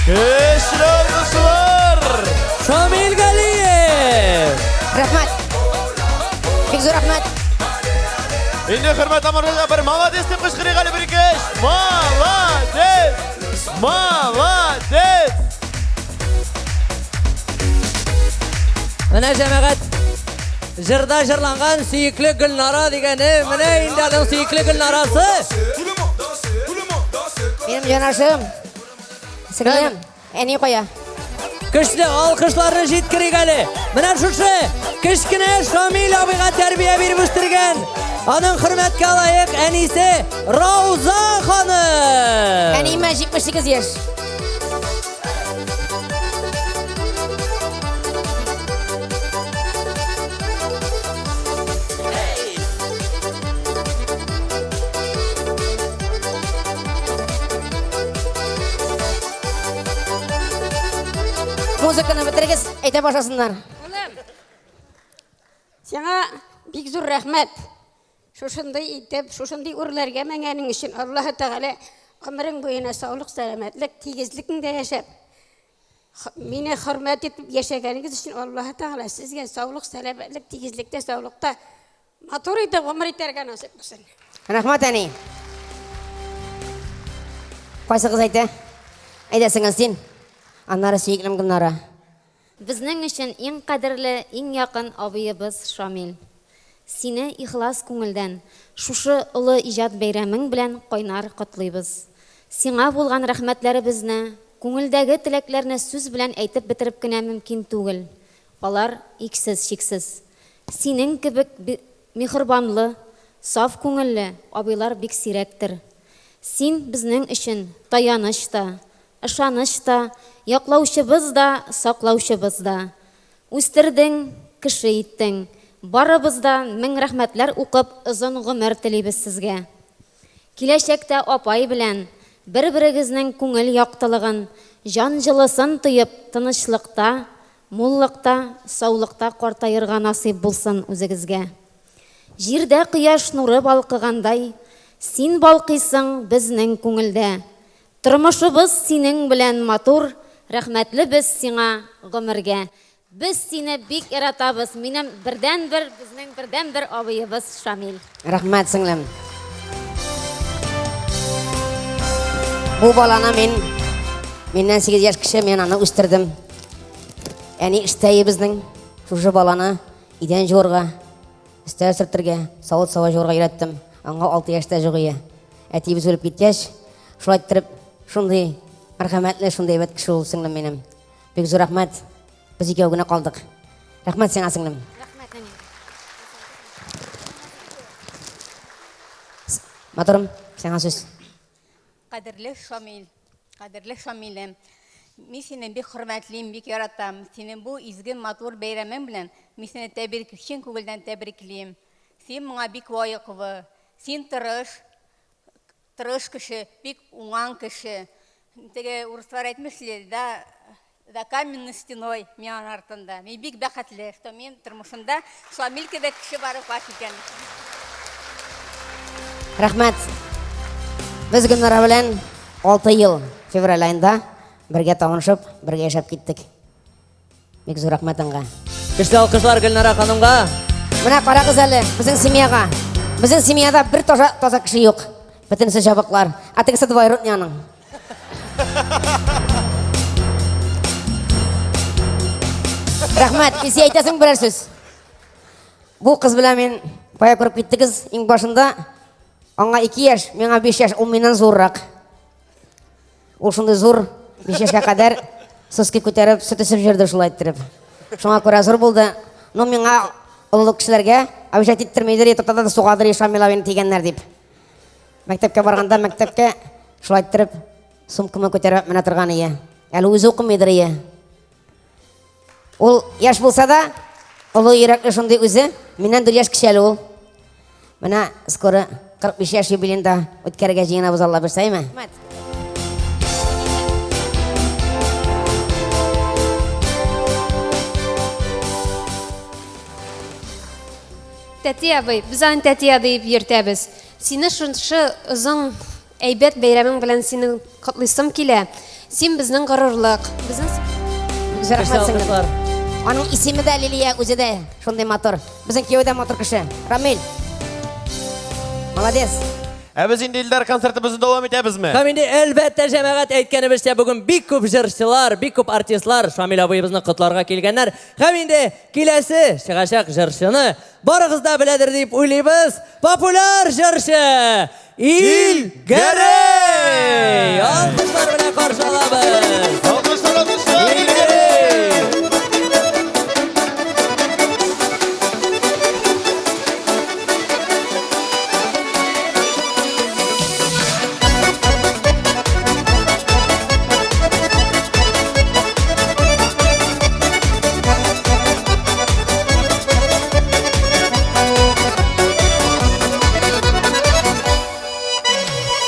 Көчле алкышлар! Шамил Галиев! Рәхмәт. Бик зур рәхмәт. Инде хөрмәтле тамашачылар, бер молодец дип кычкырыйк әле бер ике өч. Молодец! Молодец! Менә җәмәгать җырда җырланган сөекле Гөлнара дигәне, менә инде аның сөекле Гөлнарасы. Минем җанашым. Сеңлем, әни кая? Көчле алкышларны җиткерик әле. Менә шушы кечкенә Шамил абыйга тәрбия биреп үстергән, аның хөрмәткә лаек әнисе Рауза ханым. Әниемә 78 яшь. Музыканы бетерегез, әйтә башласыннар. Улым, сиңа бик зур рәхмәт. Шушындый итеп, шушындый үрләргә менгәнең өчен Аллаһы Тәгалә гомерең буена саулык, сәламәтлек, тигезлектә яшәп, мине хөрмәт итеп яшәгәнегез өчен Аллаһы Тәгалә сезгә саулык, сәламәтлек, тигезлектә, саулыкта матур итеп гомер итәргә насыйп кылсын. Рәхмәт, әни. Кайсыгыз әйтә? Әйдә, сеңел, син. Аннары сөеклем Гөлнара. Безнең өчен иң кадерле, иң якын абыебыз Шамил. Сине ихлас күңелдән шушы олы иҗат бәйрәмең белән кайнар котлыйбыз. Сиңа булган рәхмәтләребезне, күңелдәге теләкләрне сүз белән әйтеп бетереп кенә мөмкин түгел. Алар иксез-чиксез. Синең кебек миһербанлы, саф күңелле абыйлар бик сирәктер. Син безнең өчен таяныч та, Ышаныч та, яклаучыбыз да, саклаучыбыз да. Үстердең, кеше иттең. Барыбыз да мең рәхмәтләр укып озын гомер телибез сезгә. Киләчәктә апай белән бер-берегезнең күңел яктылыгын, җан җылысын тоеп, тынычлыкта, муллыкта, саулыкта картаерга насыйп булсын үзегезгә. Җирдә кояш нуры балкыгандай, син балкыйсың безнең күңелдә. Тормышыбыз синең белән матур, рәхмәтле без сиңа гомергә. Без сине бик яратабыз, минем бердәнбер, безнең бердәнбер абыебыз Шамил. Рәхмәт, сеңлем. Бу баланы мин, миннән 8 яшь кече, мин аны үстердем. Әни эштә безнең, шушы баланы идән җуарга, өстәл сөртергә, савыт-саба җуарга өйрәттем. Аңа 6 яшьтә җугые. Әтиебез үлеп киткәч, Шулай иттереп, шундый мәрхәмәтле, шундый әйбәт кеше ул сеңлем минем. Бик зур рәхмәт. Без икәү генә калдык. Рәхмәт сиңа, сеңлем. Рәхмәт, әни. Матурым, сиңа сүз. Кадерле Шамил, кадерле Шамилем, мин сине бик хөрмәтлим, бик яратам. Синең бу изге, матур бәйрәмең белән мин сине тәбрик, чын күңелдән тәбриклим. Син моңа бик лаеклы. Син тырыш, Тырыш кеше, бик уңган кеше. Теге урыслар әйтмешли, да, за каменной стеной мин аның артында. Мин бик бәхетле, что мин тормышымда Шамил кебек кеше барлыкка килгән. Рәхмәт. Без Гөлнара белән 6 ел февраль аенда бергә танышып, бергә яшәп киттек. Бик зур рәхмәт аңа. Көчле алкышлар Гөлнара ханымга. Менә карагыз әле, безнең семьяга. Безнең семьяда бер таза, таза кеше юк. Бөтенесе җабыклар. Ә тегесе двоюродный аның. Рәхмәт, Илсөя әйтәсең берәр сүз? Бу кыз белән мин кая күреп киттегез иң башында? Аңа 2 яшь, миңа 5 яшь, ул миннән зуррак. Ул шундый зур, 5 яшькә кадәр. Соски күтәреп, сөт эчеп йөрде шулай иттереп. Шуңа күрә зур булды. Ну, миңа олы кешеләргә обижать иттермидер, тота да сугадыр, Шамил абыйны тигәннәр дип. Мәктәпкә барганда мәктәпкә шулай иттереп сумкамы күтәреп менә торган ие. Әле үзе укымыйдыр ие. Ул яшь булса да, олы йөрәкле шундый үзе. Миннән бер яшь кече әле ул. Менә скоро 45 яшь юбилеен да үткәрергә җыенабыз, Алла бирсә, әйме? Тәти абый, без аны тәти абый дип йөртәбез. Сине шушы озын әйбәт бәйрәмең белән сине котлыйсым килә. Син безнең горурлык, безнең Рәхмәт сеңлем. Аның исеме дә Лилия, үзе дә шундый матур. Безнең кияү дә матур кеше. Рамил. Молодец. Ә без инде Илдар концертыбызны дәвам итәбезме? Һәм инде әлбәттә җәмәгать әйткәнебезчә бүген бик күп җырчылар, бик күп артистлар Шамил абыебызны котларга килгәннәр. Һәм инде киләсе чыгачак җырчыны барыгыз да беләдер дип уйлыйбыз. Популяр җырчы Ил Гәрәй! Алкышлар белән каршы алабыз. Алкышлар, алкышлар! Ил Гәрәй!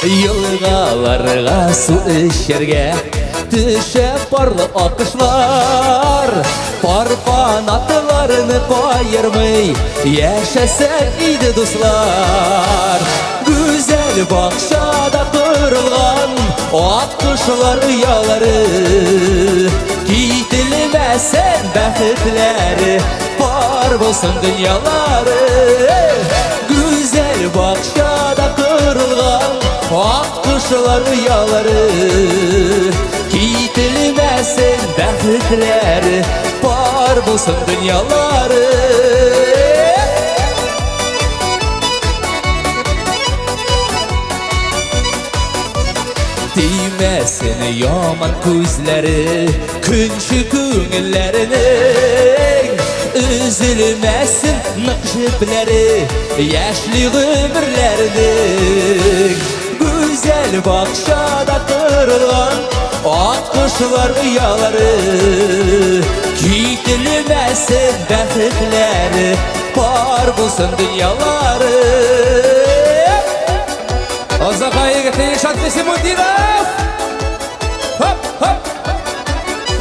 Елгаларга су эчәргә төшә парлы акышлар. Пар канатларны каермый яшәсәк иде дуслар. Гүзәл бакчада корылган ак кошлар оялары кителмәсен бәхетләре, пар булсын дөньялары. Гүзәл бакчада корылган ак кошлар оялары кителмәсен бәхетләре, пар булсын дөньялары. Тимәсен яман күзләре көнче күңелләренең, өзелмәсен нык җепләре яшьли гомерләренең. Гүзәл бакчада корылган ак кошлар оялары кителмәсен бәхетләре, пар булсын дөньялары. Азака егете Илшат Касимутдинов! Хоп, хоп!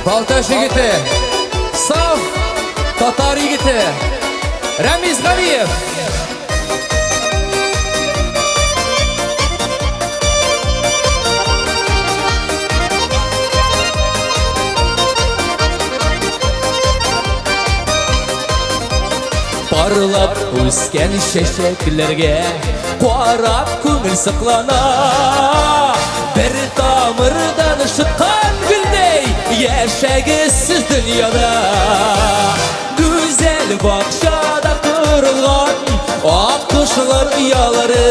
Балтач егете, саф татар егете Рәмиз Галиев! Парлап үскән чәчәкләргә карап күңел сыклана. Бер тамырдан шыткан гөлдәй яшәгез сез дөньяда. Гүзәл бакчада корылган ак кошлар оялары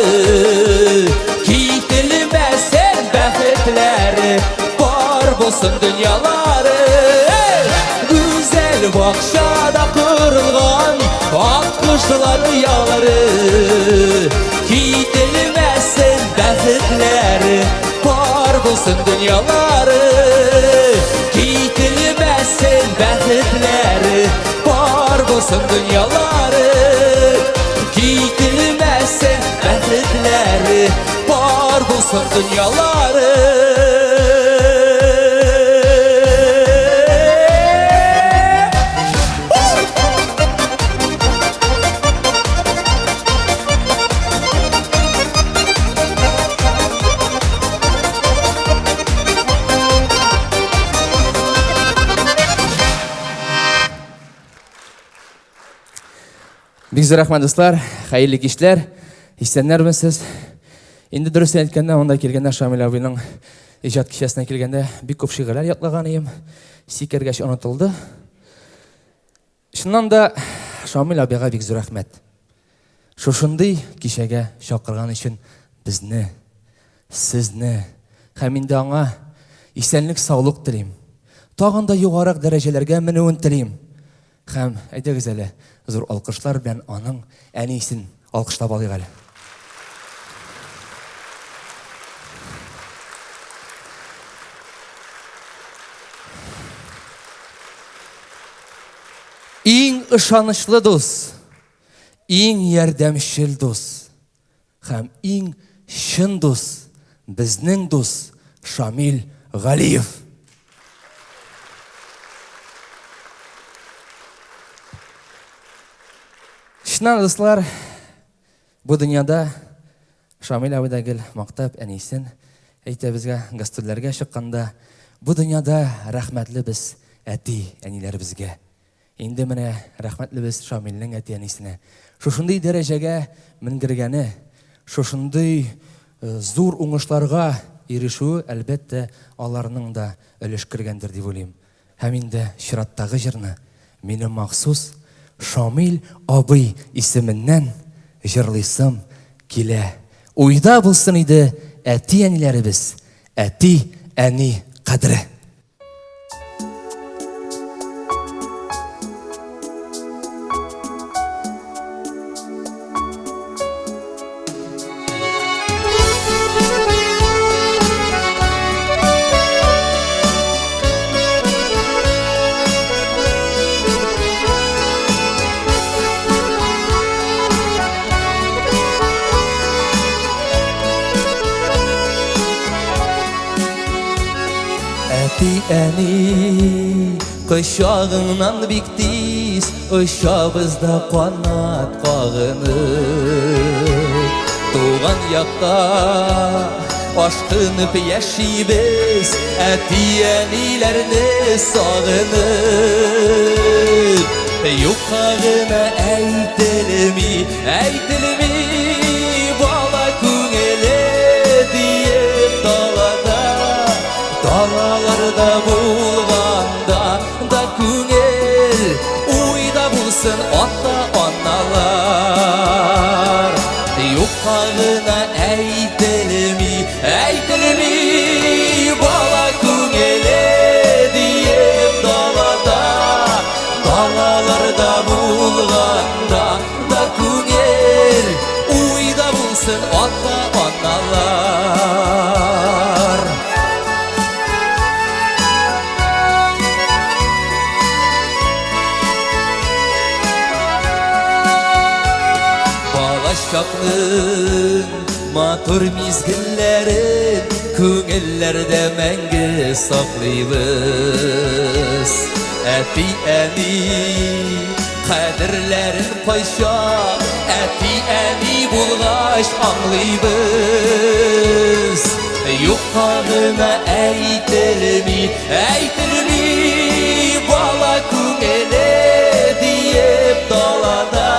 кителмәсен бәхетләре, пар булсын дөньялары. Гүзәл бакчада корылган ак кошлар оялары кителмәсен бәхетләре, пар булсын дөньялары. Кителмәсен бәхетләре, пар булсын дөньялары. Кителмәсен бәхетләре, пар булсын дөньялары. Бик зур рәхмәт, дуслар. Хәерле кичләр. Исәннәрмесез? Инде дөресен әйткәндә, монда килгәндә Шамил абыйның иҗат кичәсенә килгәндә бик күп шигырьләр ятлаган идем. Сикергәч онытылды. Чыннан да Шамил абыйга бик зур рәхмәт. Шушындый кичәгә чакырган өчен безне, сезне һәм инде аңа исәнлек, саулык телим. Тагын да югарырак дәрәҗәләргә менүен телим. Һәм, әйдәгез әле, зур алкышлар белән аның әнисен алкышлап алыйк әле. Иң ышанычлы дус, иң ярдәмчел дус һәм иң чын дус, безнең дус Шамил Галиев. Чыннан, дуслар, бу дөньяда Шамил абый да гел мактап әнисен әйтә безгә гастрольләргә чыкканда, бу дөньяда рәхмәтле без әти, әниләребезгә. Инде менә рәхмәтле без Шамилнең әти-әнисенә. Шушындый дәрәҗәгә менгергәне, шушындый зур уңышларга ирешүе, әлбәттә, аларның да өлеш кергәндер дип уйлыйм. Һәм инде чираттагы җырны минем махсус Шамил абый исеменнән җырлыйсым килә. Уйда булсын иде әти-әниләребез, әти-әни кадере. Әти-әни кочагыңнан бик тиз Очабыз да канат кагынып. Туган якка ашкынып яшибез, Әти-әниләрне сагынып. Юкка гына әйтелми, әйтелми Бала күңеле диеп далада, Далаларда булганда да күңел Уйда булсын ата-аналар. Юкка гына әйтелми, әйтелми Бала күңеле диеп далада, Далаларда булганда да күңел Уйда булсын ата-аналар. Балачакның матур мизгелләрен күңелләрдә мәңге саклыйбыз. Әти-әни кадерләрен кайчак әти-әни булгач аңлыйбыз. Юкка гына әйтелми, әйтелми бала күңеле диеп далада,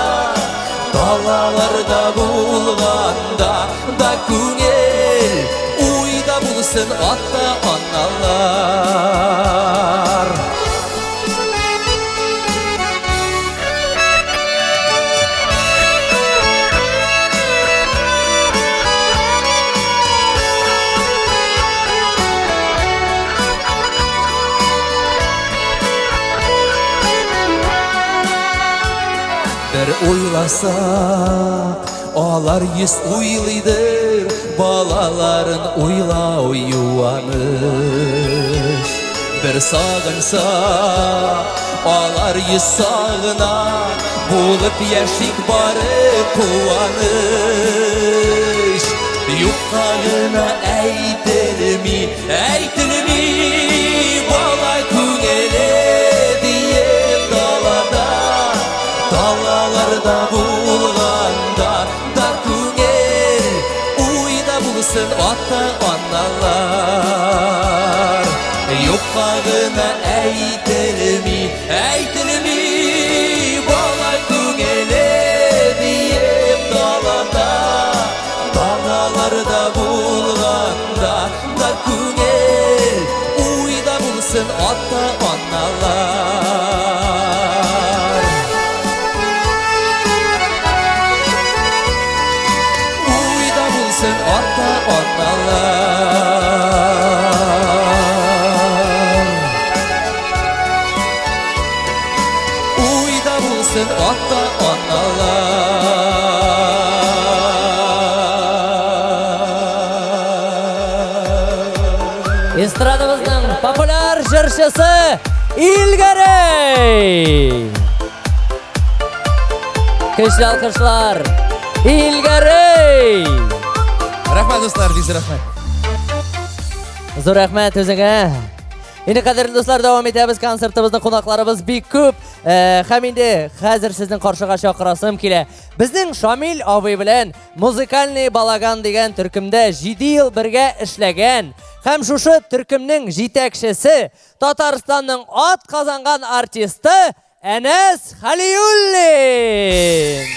далаларда булганда да күңел уйда булсын ата-аналар. Бер уйласак, алар йөз уйлыйдыр, балаларын уйлау юаныч. Бер сагынса, алар йөз сагына, булып яшик бары куаныч. Юкка гына әйтелми, әйтелми бала күңеле диеп далада, далаларда булганда да күңел уйда булсын ата-аналар. Юкка гына әйтелми, әйтелми бала күңеле диеп далада, далаларда булганда да күңел уйда булсын ата-аналар. Уйда булсын ата-аналар. булсын ата-аналар. Эстрадабызның популяр җырчысы Илгәрәй! Көчле алкышлар! Илгәрәй! Рәхмәт, дуслар, бик зур рәхмәт. Зур рәхмәт үзеңә. Инде кадерле дуслар, дәвам итәбез концертыбызны, кунакларыбыз бик күп. Һәм инде хәзер сезнең каршыга чакырасым килә. Безнең Шамил абый белән Музыкальный балаган дигән төркемдә 7 ел бергә эшләгән һәм шушы төркемнең җитәкчесе, Татарстанның ат казанган артисты Әнәс Халиуллин!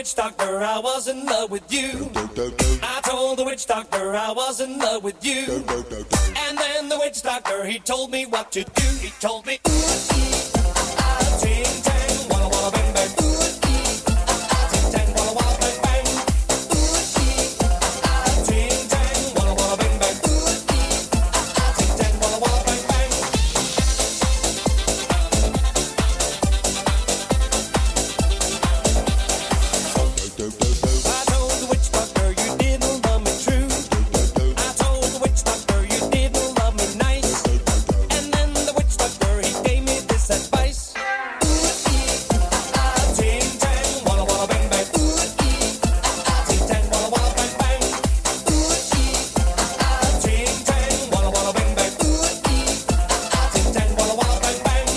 witch doctor I was in love with you. I told the witch doctor I was in love with you. And then the witch doctor, he told me what to do. He told me, ooh, ee, ah, ah, ting, tang, walla, walla, bang, bang. Ooh, ee, ah, ah, ting, tang, walla, walla, bang, bang. Ooh, ee, ah, ah, ting, tang, walla, walla, bang, bang. Ooh, ee, ah, ah, ting, tang, walla, walla, bang, bang. I told the witch doctor you didn't love me true. I told the witch doctor you didn't love me nice. And then the witch doctor, he gave me this advice. Ooh, ee, ah, ah, ting, tang, walla, walla, bang, bang. Ooh, ee, ah, ah, ting, tang, walla, walla, bang, bang. Ooh, ee, ah, ah, ting, tang, walla, walla, bang, bang. Ooh, ee, ah, ah, ting, tang, walla, walla, bang, bang.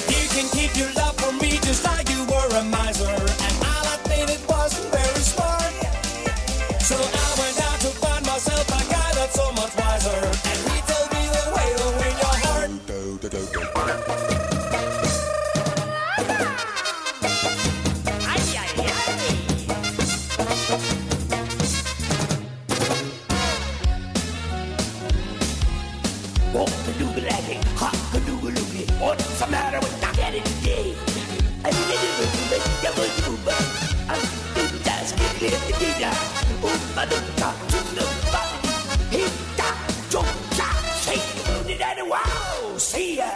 You can keep your love for me just like you were a miser. And I'll admit it wasn't very smart. So I went out to find myself a guy that's so much wiser. And he told me the way to win your heart. What's the matter with the daddy today? See ya!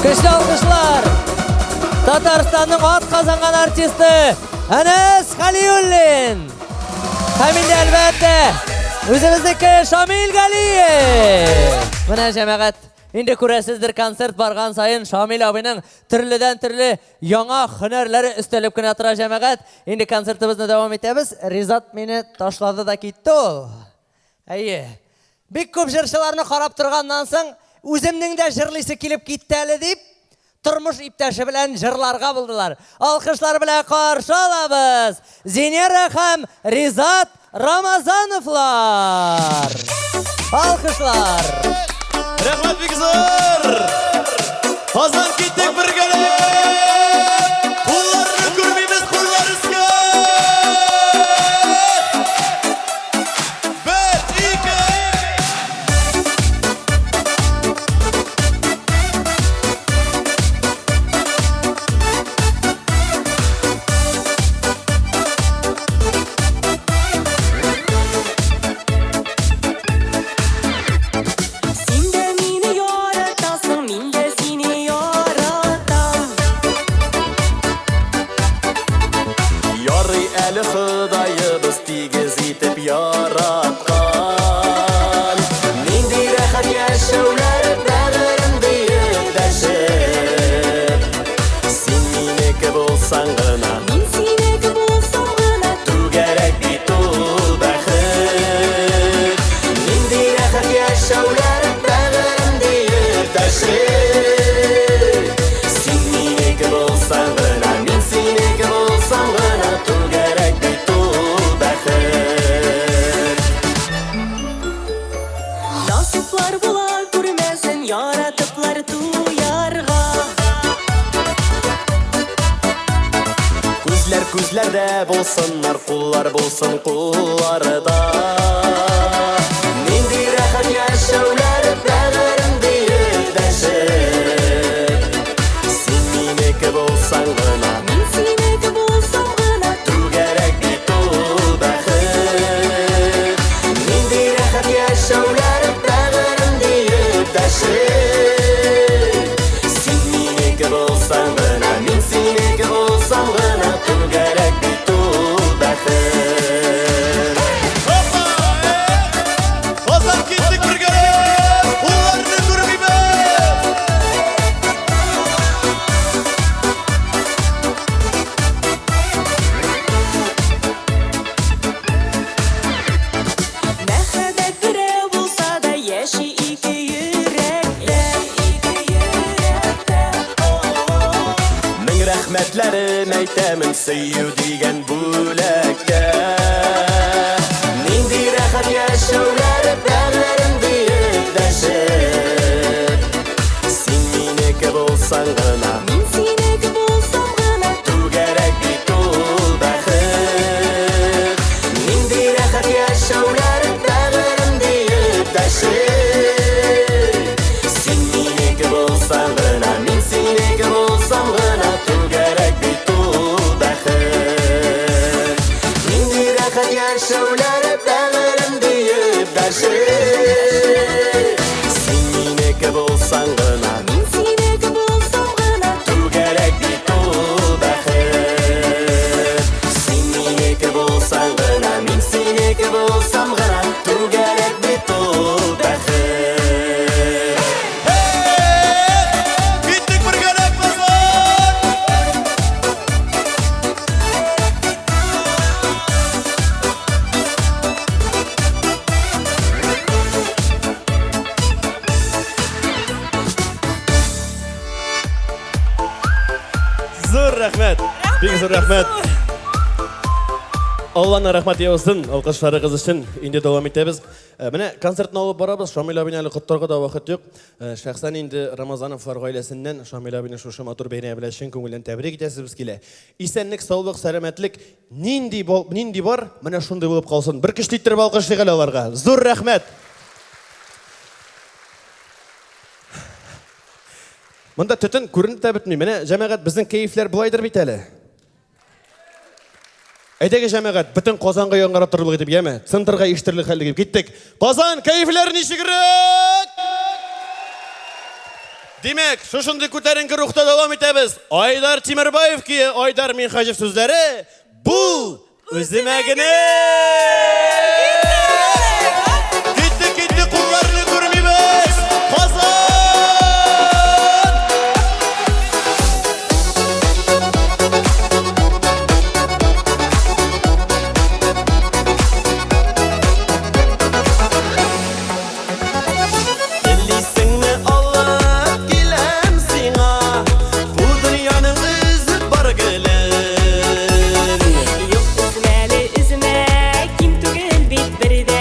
Көчле алкышлар! Татарстанның атказанган артисты Әнәс Хәлиуллин! Һәм инде әлбәттә, үзебезнеке Шамил Галиев! Менә җәмәгать, инде күрәсездер, концерт барган саен Шамил абыйның төрледән-төрле яңа һөнәрләре өстәлеп кенә тора җәмәгать. Инде концертыбызны дәвам итәбез. Ризат мине ташлады да китте ул. Әйе. Бик күп җырчыларны карап торганнан соң, үземнең дә җырлыйсы килеп китте әле дип, тормыш иптәше белән җырларга булдылар. Алкышлар белән каршы алабыз Зинера һәм Ризат Рамазановлар. Алкышлар. Рәхмәт бик зур! Казан киттек бергәләп! Кулларны күрмибез, куллар өскә! Бер, ике! Син дә мине яратасың, мин дә сине яратам. Ярый әле Ходаебыз тигез итеп яраткан. Нинди рәхәт яшәүләр бәгырем диеп дәшеп. Син минеке булсаң гына, Мин синеке булсам гына, түгәрәк бит ул бәхет. Нинди рәхәт яшәүләр бәгырем диеп дәшеп. Син минеке булсаң гына, мин синеке булсам гына, түгәрәк бит ул бәхет. Насыйплар була күрмәсен, яратыплар туярга. Күзләр күзләрдә булсыннар, куллар булсын кулларда. Нинди рәхәт яшәүләр, бәгырем диеп дәшеп. Син минеке булсаң гына, Мин синеке булсам гына, түгәрәк бит ул бәхет. Нинди рәхәт яшәүләр, бәгырем диеп дәшеп. Син минеке булсаң гына, мин синеке булсам гына, түгәрәк бит ул бәхет. Казан киттек бергәләп, кулларны күрмибез. Мәхәббәт берәү булса да яши ике йөрәктә. Мең рәхмәтләрем әйтәмен сөю дигән бүләккә. Нинди рәхәт яшәүләр, бәгырем диеп дәшеп. Син минеке булсаң гына, Мин синеке булсам гына, түгәрәк бит ул бәхет. Нинди рәхәт яшәүләр, бәгырем диеп дәшеп. Син минеке булсаң гына, мин синеке булсам гына, түгәрәк бит ул бәхет. Нинди рәхәт яшәүләр, бәгырем диеп дәшеп. Син минеке булсаң гына, мин синеке булсам гына, түгәрәк бит ул бәхет. Син минеке булсаң гына, мин синеке булсам гына, түгәрәк бит ул бәхет. Киттек бергәләп, Казан! Зур рәхмәт. Бик зур рәхмәт. Алланың рәхмәте яусын, алкышларыгыз өчен. Инде дәвам итәбез. Менә концертны алып барабыз. Шамил абыйны әле котларга да вакыт юк. Шәхсән инде Рамазановлар гаиләсеннән Шамил абыйны шушы матур бәйрәме белән чын күңелдән тәбрик итәсебез килә. Исәнлек, саулык, сәламәтлек нинди нинди бар, менә шундый булып калсын. Бер көчле иттереп алкышлыйк әле аларга. Зур рәхмәт. Монда төтен күренеп тә бетми. Менә җәмәгать, безнең кәефләр болайдыр бит әле. Әйдәгез, җәмәгать, бөтен Казанга яңгырап торырлык итеп, яме? Центрга ишетерлек хәлле киттек. Казан, кәефләр ничегрәк? Димәк, шушындый күтәренке рухта дәвам итәбез. Айдар Тимербаев көе, Айдар Минһаҗев сүзләре, бул үземә генә! Киттек, киттек, кулларны күрмибез! Казан! Телисеңме алып киләм сиңа, бу дөньяның өзеп бар гөлен. Юк, өзмәле, өзмә, ким түгел бит бер дә.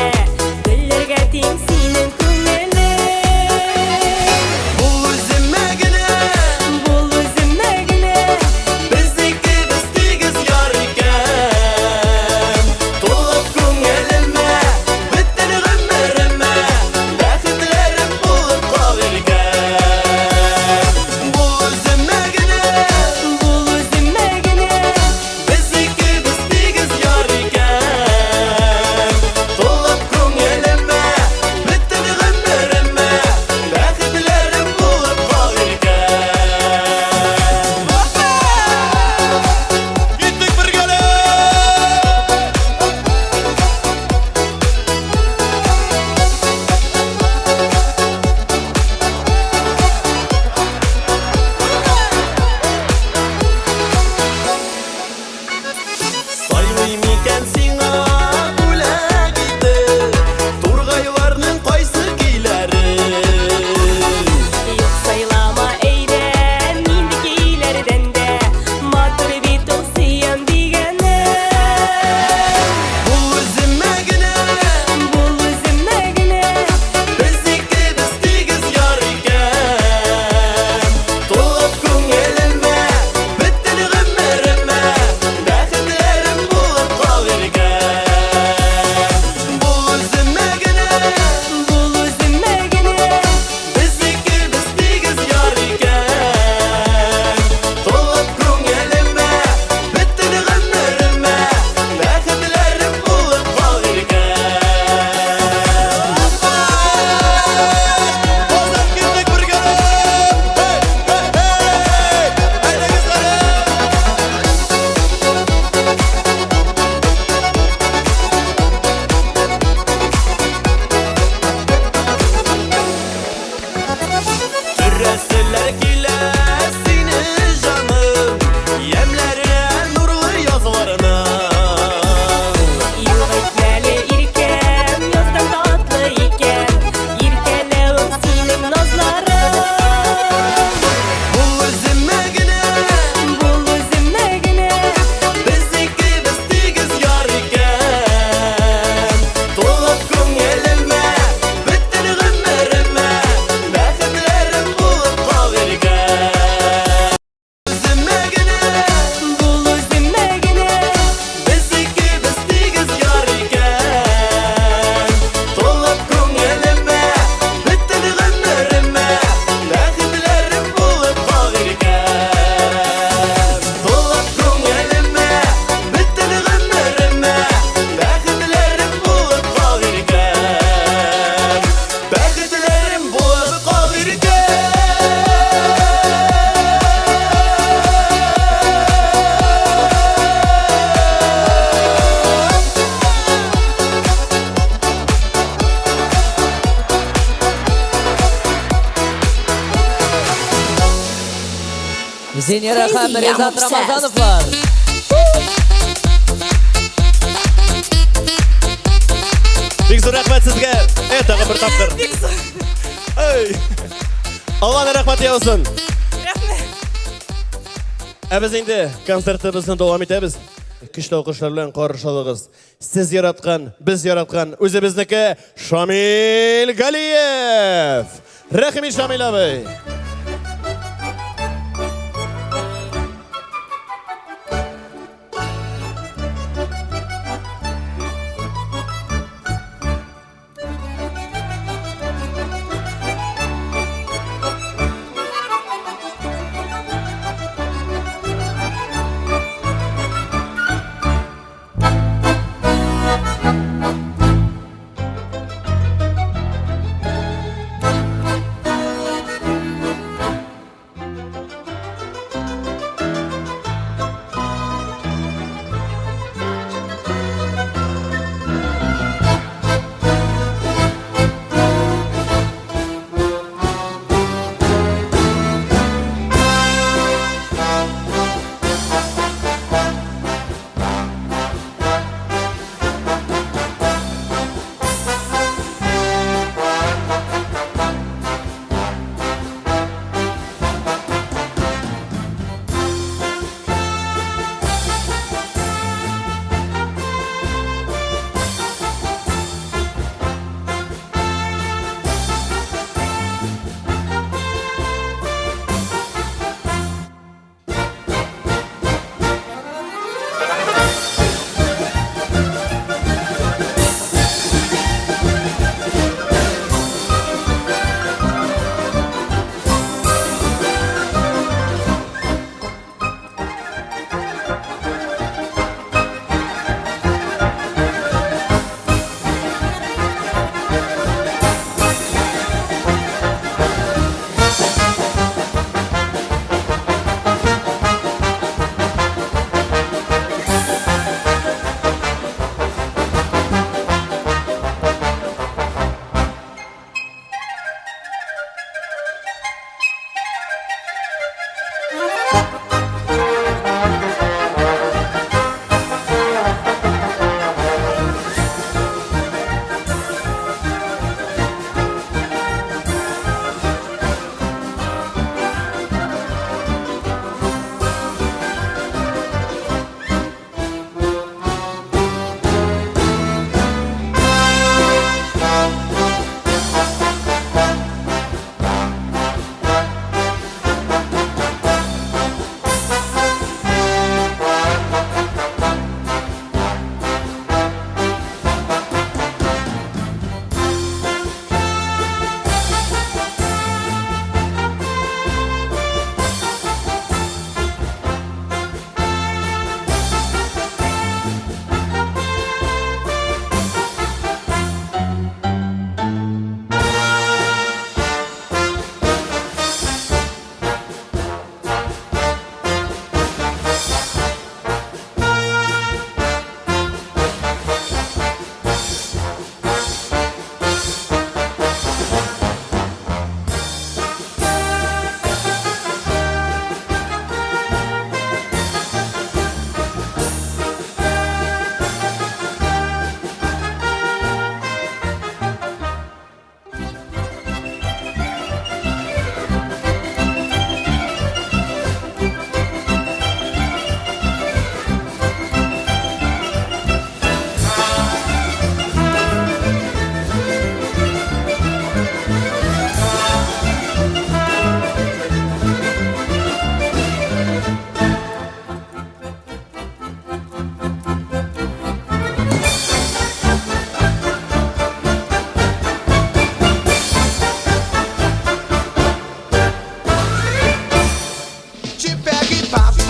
Зинира һәм Crazy, I'm Ризат obsessed. Рамазановлар. Бик зур рәхмәт сезгә. Э, тагын бер тапкыр. Бик зур. Эй! Алланың рәхмәте яусын. Рәхмәт. Ә без инде концертыбызны дәвам итәбез. Көчле алкышлар белән каршы алыгыз. Сез яраткан, без яраткан үзебезнеке Шамил Галиев. Рәхим ит, Шамил абый.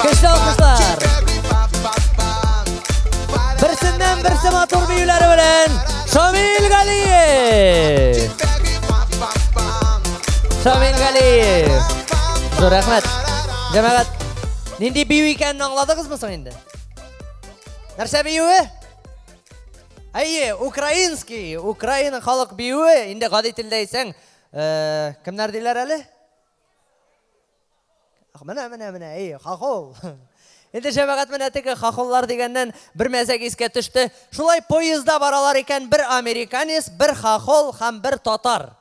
Көчле алкышлар. Берсеннән берсе матур биюләре белән Шамил Галиев. Шамил Галиев. Зур рәхмәт. Җәмәгать, нинди бию икәнен аңладыгызмы соң инде? Нәрсә биюе? Әйе, украинский, Украина халык биюе. Инде гади телдә әйтсәң, э, кемнәр диләр әле? Менә, менә, менә, әй, хохол. Инде җәмәгать менә теге хохоллар дигәннән бер мәзәк искә төште. Шулай поездда баралар икән бер американец, бер хохол һәм бер татар.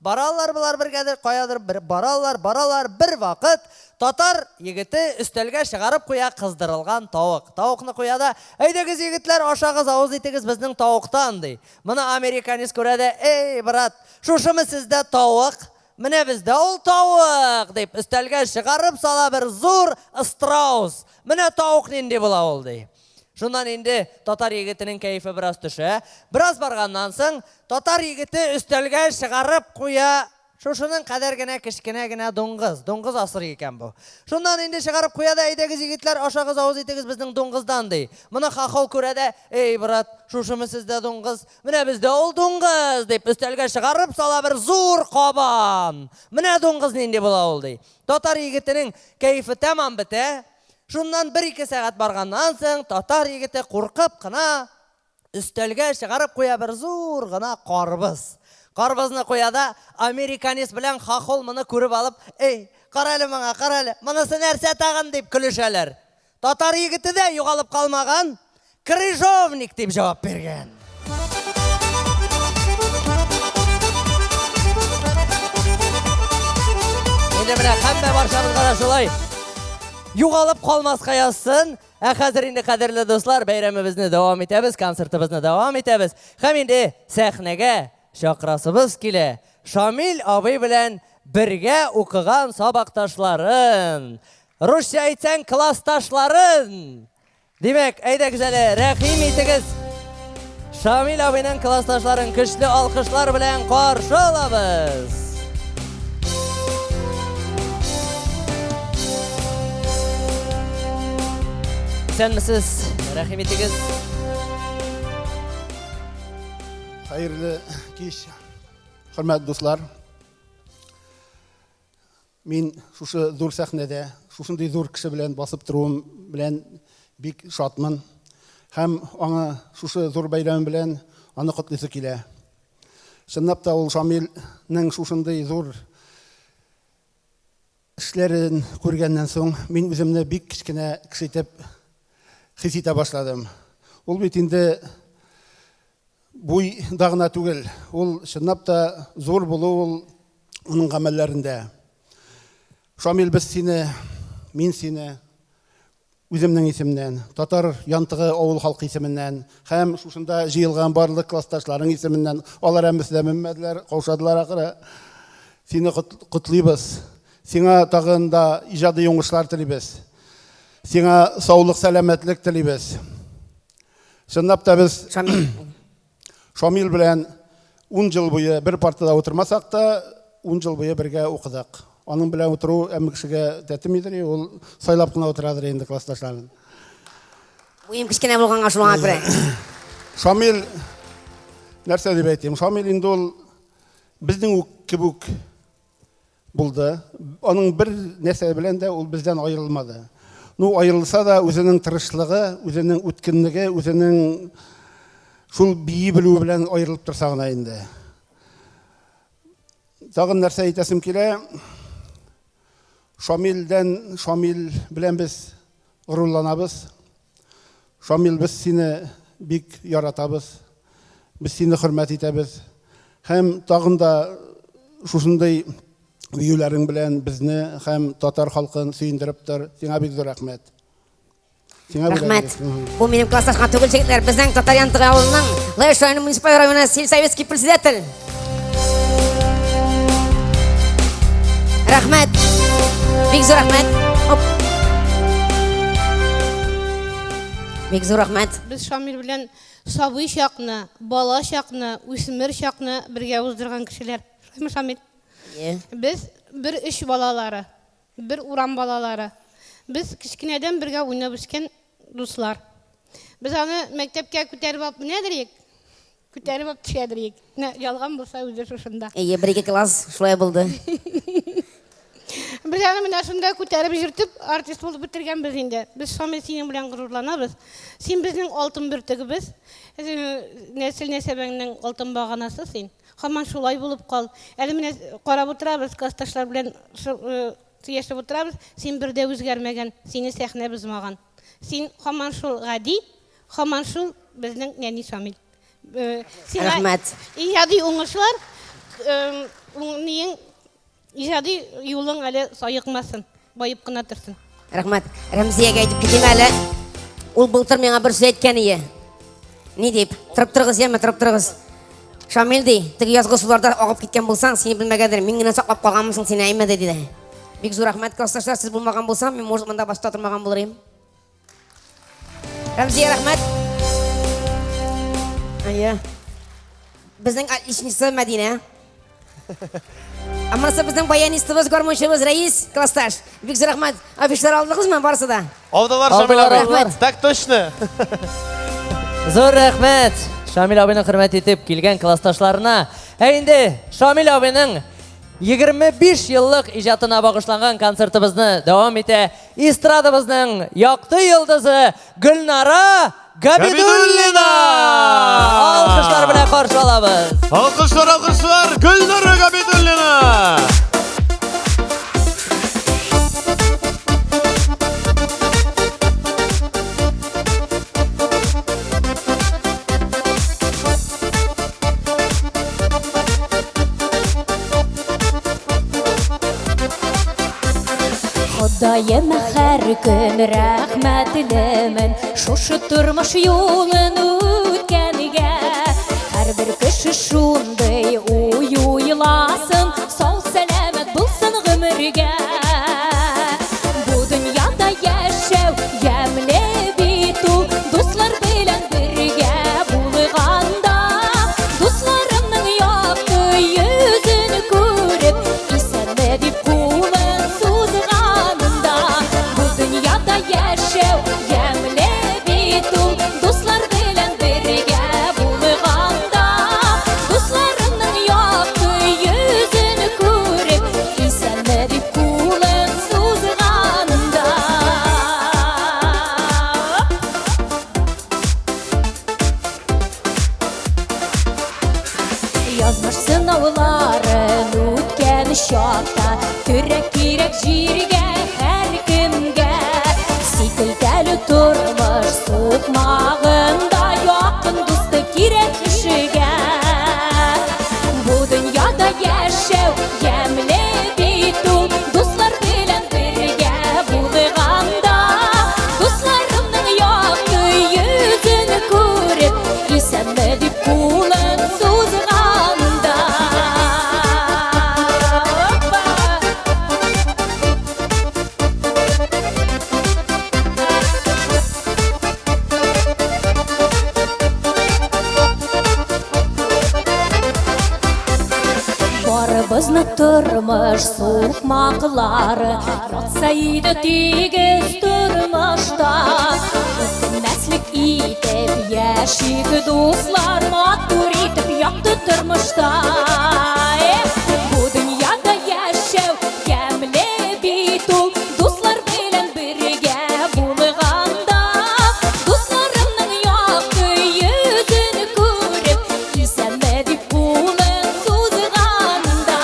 Баралар болар бергәдер, каядыр бер баралар, баралар, бер вакыт татар егете өстәлгә чыгарып куя кыздырылган тавык. Тавыкны куя да, әйдәгез егетләр, ашагыз, авыз итегез безнең тавыктан, ди. Моны американец күрә дә, эй, брат, шушымы сездә тавык? Менә бездә ул тавык, дип өстәлгә чыгарып сала бер зур страус. Менә тавык нинди була ул, ди. Шуннан инде татар егетенең кәефе бераз төшә. Бераз барганнан соң, татар егете өстәлгә чыгарып куя шушының кадәр генә кечкенә генә дуңгыз. Дуңгыз асрый икән бу. Шуннан инде чыгарып куя да, әйдәгез, егетләр, ашагыз, авыз итегез безнең дуңгыздан, ди. Моны хохол күрә дә, эй, брат, шушымы сездә дуңгыз? Менә бездә ул дуңгыз, дип өстәлгә чыгарып сала бер зур кабан. Менә дуңгыз нинди була ул, ди. Татар егетенең кәефе тәмам бетә. Шуннан бер-ике сәгать барганнан соң, татар егете куркып кына өстәлгә чыгарып куя бер зур гына карбыз. Карбызны куя да, американец белән хохол моны күреп алып, Эй, кара әле моңа, кара әле, монысы нәрсә тагын, дип көлешәләр. Татар егете дә югалып калмаган, Крыжовник дип җавап биргән. Инде менә һәммә барчабызга да шулай югалып калмаска язсын. Ә хәзер инде, кадерле дуслар, бәйрәмебезне дәвам итәбез, концертыбызны дәвам итәбез. Һәм инде сәхнәгә чакырасыбыз килә. Шамил абый белән бергә укыган сабакташларын, русча әйтсәң, классташларын. Димәк, әйдәгез әле, рәхим итегез. Шамил абыйның классташларын көчле алкышлар белән каршы алабыз. Исәнмесез, рәхим итегез. Хәерле кич, хөрмәтле дуслар. Мин шушы зур сәхнәдә, шушындый зур кеше белән басып торуым белән бик шатмын. Һәм аңа шушы зур бәйрәме белән аны котлыйсы килә. Чынлап та ул Шамилнең шушындый зур эшләрен күргәннән соң, мин үземне бик кечкенә кеше итеп хис итә башладым. Ул бит инде Буйда гына түгел, ул чынлап та зур булу ул аның гамәлләрендә. Шамил, без сине, мин сине үземнең исемнән, Татар Янтыгы авыл халкы исеменнән һәм шушында җыелган барлык классташларың исеменнән, алар әммәсе дә менмәделәр, каушадылар ахыры, сине котлыйбыз. Сиңа тагын да иҗади уңышлар телибез. Сиңа саулык, сәламәтлек телибез. Чынлап та без Шамил белән 10 ел буе бер партада утырмасак та, 10 ел буе бергә укыдык. Аның белән утыру әмма кешегә тәтемидер, ул сайлап кына утырадыр инде классташларын. Буем кечкенә булганга шуңа күрә. Шамил нәрсә дип әйтим? Шамил инде ул безнең үк кебек Булды. Аның бер нәрсә белән дә ул бездән аерылмады. Ну, аерылса да, үзенең тырышлыгы, үзенең үткенлеге, үзенең шул бии белүе белән аерылып торса гына инде. Тагын нәрсә әйтәсем килә? Шамилдән, Шамил белән без горурланабыз. Шамил, без сине бик яратабыз, без сине хөрмәт итәбез. Һәм тагын да шушындый биюләрең белән безне һәм татар халкын сөендереп тор. Сиңа бик зур рәхмәт. Сиңа Рәхмәт. Бу минем классташ кына түгел, җегетләр. Безнең Татар Янтыгы авылының Лаеш районы муниципаль районы сельсоветский председатель. Рәхмәт. Бик зур рәхмәт. Оп. Бик зур рәхмәт. Без Шамил белән сабый чакны, бала чакны, үсмер чакны бергә уздырган кешеләр. Шулаймы, Шамил? Ие. Без бер өч балалары, бер урам балалары. Без кечкенәдән бергә уйнап үскән дуслар. Без аны мәктәпкә күтәреп алып менәдер идек, Күтәреп алып төшәдер идек. Менә ялган булса үзе шушында. Әйе, бер-ике класс шулай булды. Без аны менә шунда күтәреп йөртеп, артист булып бетергәнбез инде. Без Шамил синең белән горурланабыз. Син безнең алтын бөртегебез. Нәсел нәсәбәңнең алтын баганасы син. Һаман шулай булып кал. Әле менә карап утырабыз, классташлар белән. Сөйләшеп утырабыз, син бер дә үзгәрмәгән, сине сәхнә бозмаган. Син һаман шул гади, һаман шул безнең нәни Шамил. Сиңа Рәхмәт. Иҗади уңышлар, ниең, иҗади юлың әле саекмасын, баеп кына торсын. Рәхмәт. Рәмзиягә әйтеп китим әле. Ул былтыр миңа бер сүз әйткән ие. Ни дип? Торып торыгыз, яме, торып торыгыз. Шамил ди, теге язгы суларда агып киткән булсаң, сине белмәгәндер, мин генә саклап калганмысың сине, әйме, диде. Бик зур рәхмәт, классташлар, сез булмаган булсам, мин, может, монда башта тормаган булыр идем. Рәмзия, рәхмәт. Әйе. Безнең отличница Мәдинә. Ә монысы безнең баянистыбыз, гармунчыбыз Рәис, классташ. Бик зур рәхмәт. Афишлар алдыгызмы барысы да? Алдылар, Шамил Алдылар, абый. алдылар. Так точно. Зур рәхмәт Шамил абыйны хөрмәт итеп килгән классташларына. Ә инде Шамил абыйның 25 еллык иҗатына багышланган концертыбызны дәвам итә эстрадабызның якты йолдызы Гөлнара Габидуллина! Алкышлар белән каршы алабыз. Алкышлар, алкышлар, Гөлнара Габидуллина! Ходаем һәр көн рәхмәтлемен Шушы тормыш юлын үткәнгә. Һәрбер кеше шундый уй уйласын, Сау сәламәт булсын гомергә. Бу дөньяда яшәү ямьле бит ул, Дуслар белән бергә булганда. Дусларымның якты йөзен күреп, Исәнме дип кулын сузганында. Бу дөньяда яшәү ямьле бит ул, Дуслар белән бергә булганда. Дусларымның якты йөзен күреп, Исәнме дип кулын сузганда. Язмыш сынауларын үткән чакта, Көрәк кирәк җиргә һәркемгә. Сикелтәле тормыш сукмагында, Якын дусты кирәк кешегә. Бу дөньяда яшәү ямьле бит ул, Дуслар белән бергә булганда. Дусларымның якты йөзен күреп, Исәнме дип кулын сузганда. Барыбызны тормыш сукмаклары Ятса иде тигез тормышта. Үкенмәслек итеп яшик, дуслар, Матур итеп якты тормышта. Эх, бу дөньяда яшәү ямьле бит ул, Дуслар белән бергә булганда. Дусларымның якты йөзен күреп, Исәнме дип кулын сузганда.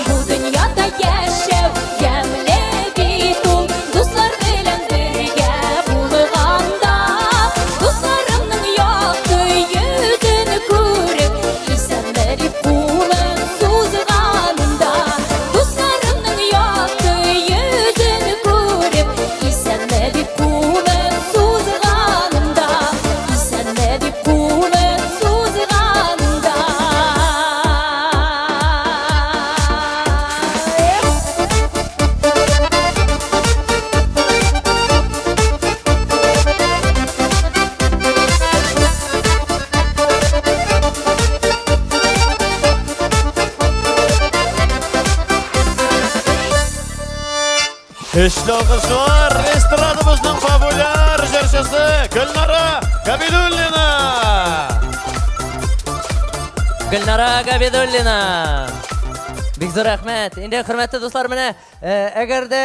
Бу дөньяда яшәү ямьле бит ул, Дуслар белән бергә булганда. Дусларымның якты йөзен күреп, Исәнме дип кулын сузганда. Дусларымның якты йөзен күреп, Исәнме дип кулын сузганда. Исәнме дип кулын сузганда. Көчле алкышлар эстрадабызның популяр җырчысы Гөлнара Габидуллина! Гөлнара Габидуллина. Бик зур рәхмәт. Инде хөрмәтле дуслар, менә әгәр дә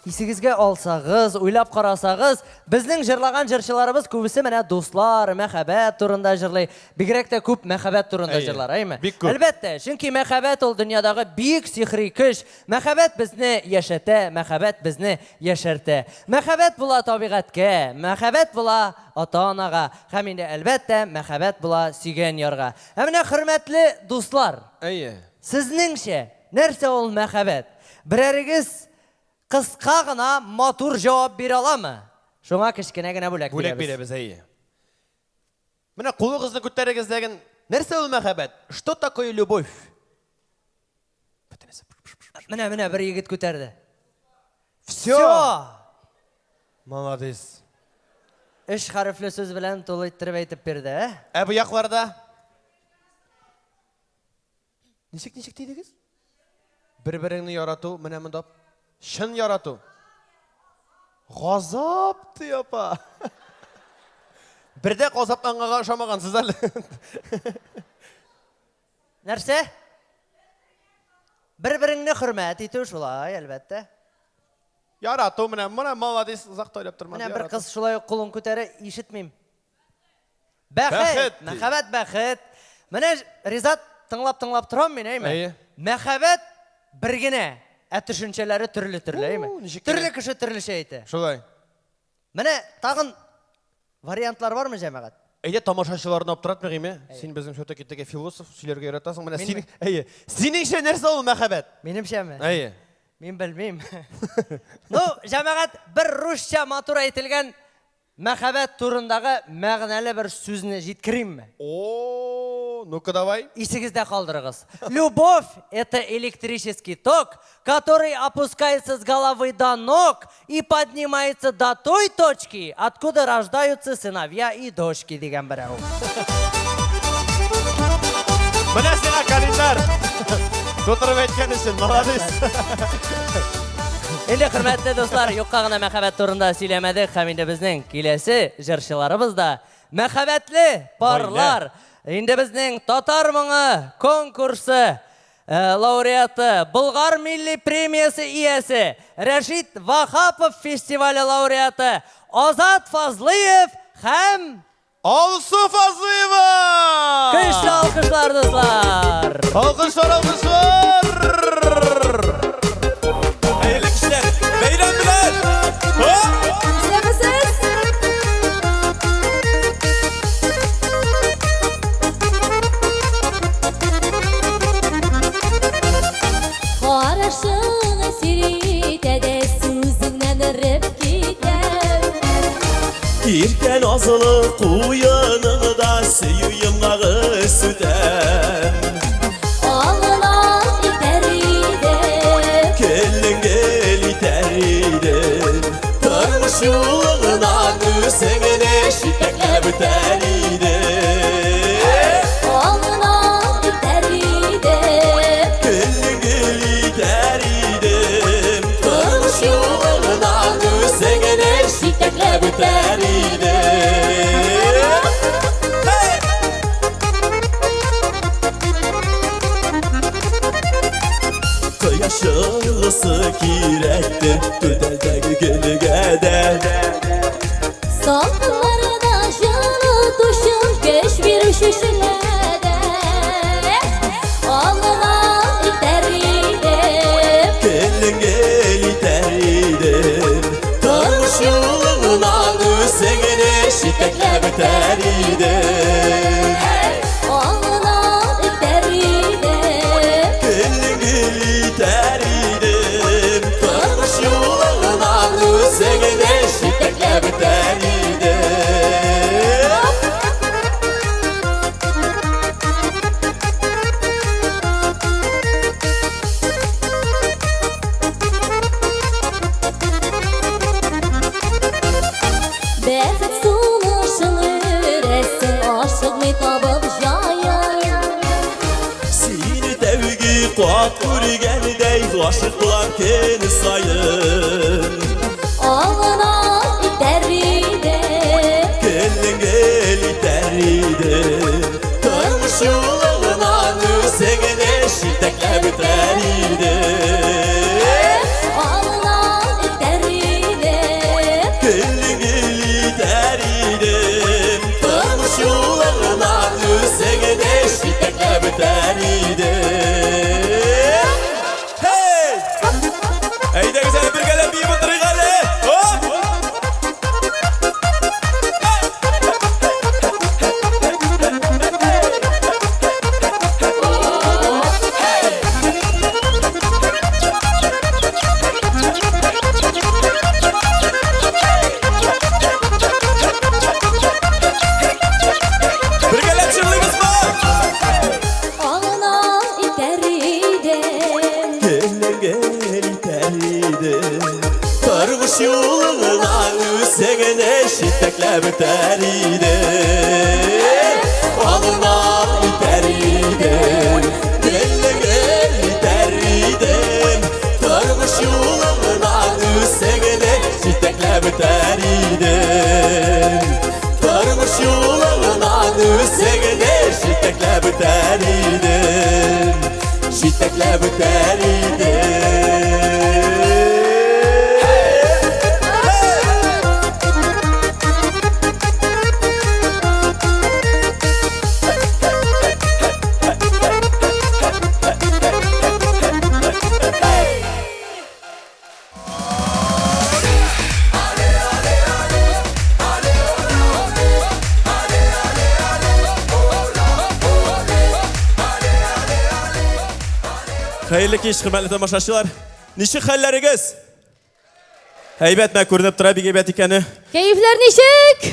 Исегезгә алсагыз, уйлап карасагыз, безнең җырлаган җырчыларыбыз күбесе менә дуслар, мәхәббәт турында җырлый. Бигрәк тә күп мәхәббәт турында Әйе, җырлар, әйеме? бик күп. Әлбәттә, чөнки мәхәббәт ул дөньядагы бөек сихри көч. Мәхәббәт безне яшәтә, мәхәббәт безне яшәртә. Мәхәббәт була табигатькә, мәхәббәт була ата-анага һәм инде, әлбәттә, мәхәббәт була сөйгән ярга. Ә менә, хөрмәтле дуслар, Әйе. сезнеңчә, нәрсә ул мәхәббәт? Берәрегез кыска гына матур җавап бирә аламы? Шуңа кечкенә генә бүләк Бүләк бирәбез. бирәбез, әйе. Менә кулыгызны күтәрегез дәген. Нәрсә ул мәхәббәт? Что такое любовь? Менә, менә бер егет күтәрде. Все. Молодец. Өч хәрефле сүз белән тулы иттереп әйтеп бирде, ә? Ә бу якларда? Ничек, ничек дидегез? Бер-береңне ярату, менә монда чын ярату. Газап ди апа. Бердә газапланганга ошамагансыз әле. Нәрсә? Бер-береңне хөрмәт итү шулай, әлбәттә. Ярату менә, менә молодец, озак та уйлап тормады. Менә бер ярату. кыз шулай ук кулын күтәрә, ишетмим. Бәхет, Бәхет, ди. мәхәббәт, бәхет. Менә Ризат тыңлап-тыңлап торам мин, әйме? Әйе. Мәхәббәт бер генә, ә төшенчәләре төрле-төрле, әйме? ничек кенә. Төрле кеше төрлечә әйтә. Шулай. Менә тагын вариантлар бармы, җәмәгать? Әйдә тамашачыларны аптыратмыйк име? Син безнең все-таки теге философ сөйләргә яратасың. Менә Минме? синең, әйе. Синеңчә нәрсә ул мәхәббәт? Минемчәме? Әйе. Мин белмим. Ну, җәмәгать, бер русча матур әйтелгән мәхәббәт турындагы мәгънәле бер сүзне җиткеримме? О, ну-ка давай. Исегездә калдырыгыз. Любовь – это электрический ток, который опускается с головы до ног и поднимается до той точки, откуда рождаются сыновья и дочки, дигән берәү. Менә сиңа календарь. Тутырып әйткән өчен, молодец. Инде хөрмәтле дуслар, юкка гына мәхәббәт турында сөйләмәдек һәм инде безнең киләсе җырчыларыбыз да мәхәббәтле парлар. Инде безнең Татар моңы конкурсы лауреаты, Болгар милли премиясе иясе, Рәшит Вахапов фестивале лауреаты Азат Фазлыев һәм Алсу Фазлыева! Көчле алкышлар, дуслар! Алкышлар, алкышлар! Хәерле кичләр, бәйрәм белән! Исәнмесез? Карашың әсир итә дә сүзеңнән эреп китәм. Иркә назлы куеныңда сөю йомгагы сүтәм. Аллах итәр идем. Келлең итәр идем. Тормыш юлыңнан үзеңне җитәкләп үтәр идем. Аллах итәр идем. Келлең итәр идем. Тормыш юлыңнан үзеңне җитәкләп үтәр идем. Кояш җылысы кирәктер түтәлдәге гөлгә дә. Салкыннарда җылытучы көч бирүче шөләдә. Аллах итәр идем. Келлең итәр идем. Тормыш юлыңнан үзеңне җитәкләп үтәр идем. Аллах итәр идем. Келлең итәр идем. Тормыш юлыңнан үзеңне җитәкләп үтәр идем. Бәхет сулышын өрәсең, ашыкмый табып җаен. Сине тәүге кат күргәндәй гашык булам көн саен. Аллах итәр идем. Келлең итәр идем. Тормыш юлыңнан үзеңне җитәкләп үтәр идем. Аллах итәр үзеңне җитәкләп үтәр идем. Алыңнан итәр идем, гел-гел итәр идем. Тормыш юлыңнан үзеңне җитәкләп үтәр идем. Тормыш юлыңнан үзеңне җитәкләп үтәр идем. Җитәкләп үтәр идем. Хәерле кич, хөрмәтле тамашачылар. Ничек хәлләрегез? Әйбәт, мә күренеп тора, бик әйбәт икәне. Кәефләр ничек?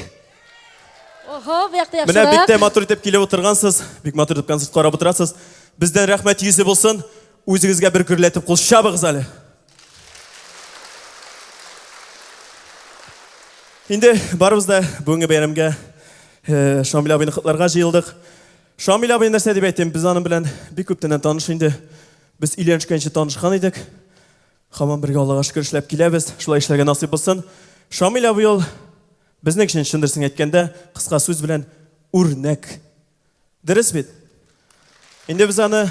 Ого, бу якта Менә бик яхшырак. тә матур итеп килеп утыргансыз, бик матур итеп концерт карап утырасыз. Бездән рәхмәт йөзе булсын. Үзегезгә бер гөрләтеп кул чабыгыз әле. Инде барыбыз да бүгенге бәйрәмгә э, Шамил абыйны котларга җыелдык. Шамил абый нәрсә дип әйтим, без аның белән бик күптәннән таныш инде. Без өйләнешкәнче танышкан идек. Һаман бергә Аллага шөкер эшләп киләбез. Шулай эшләргә насыйп булсын. Шамил абый ул безнең өчен чын дөресен әйткәндә, кыска сүз белән үрнәк. Дөрес бит? Инде без аны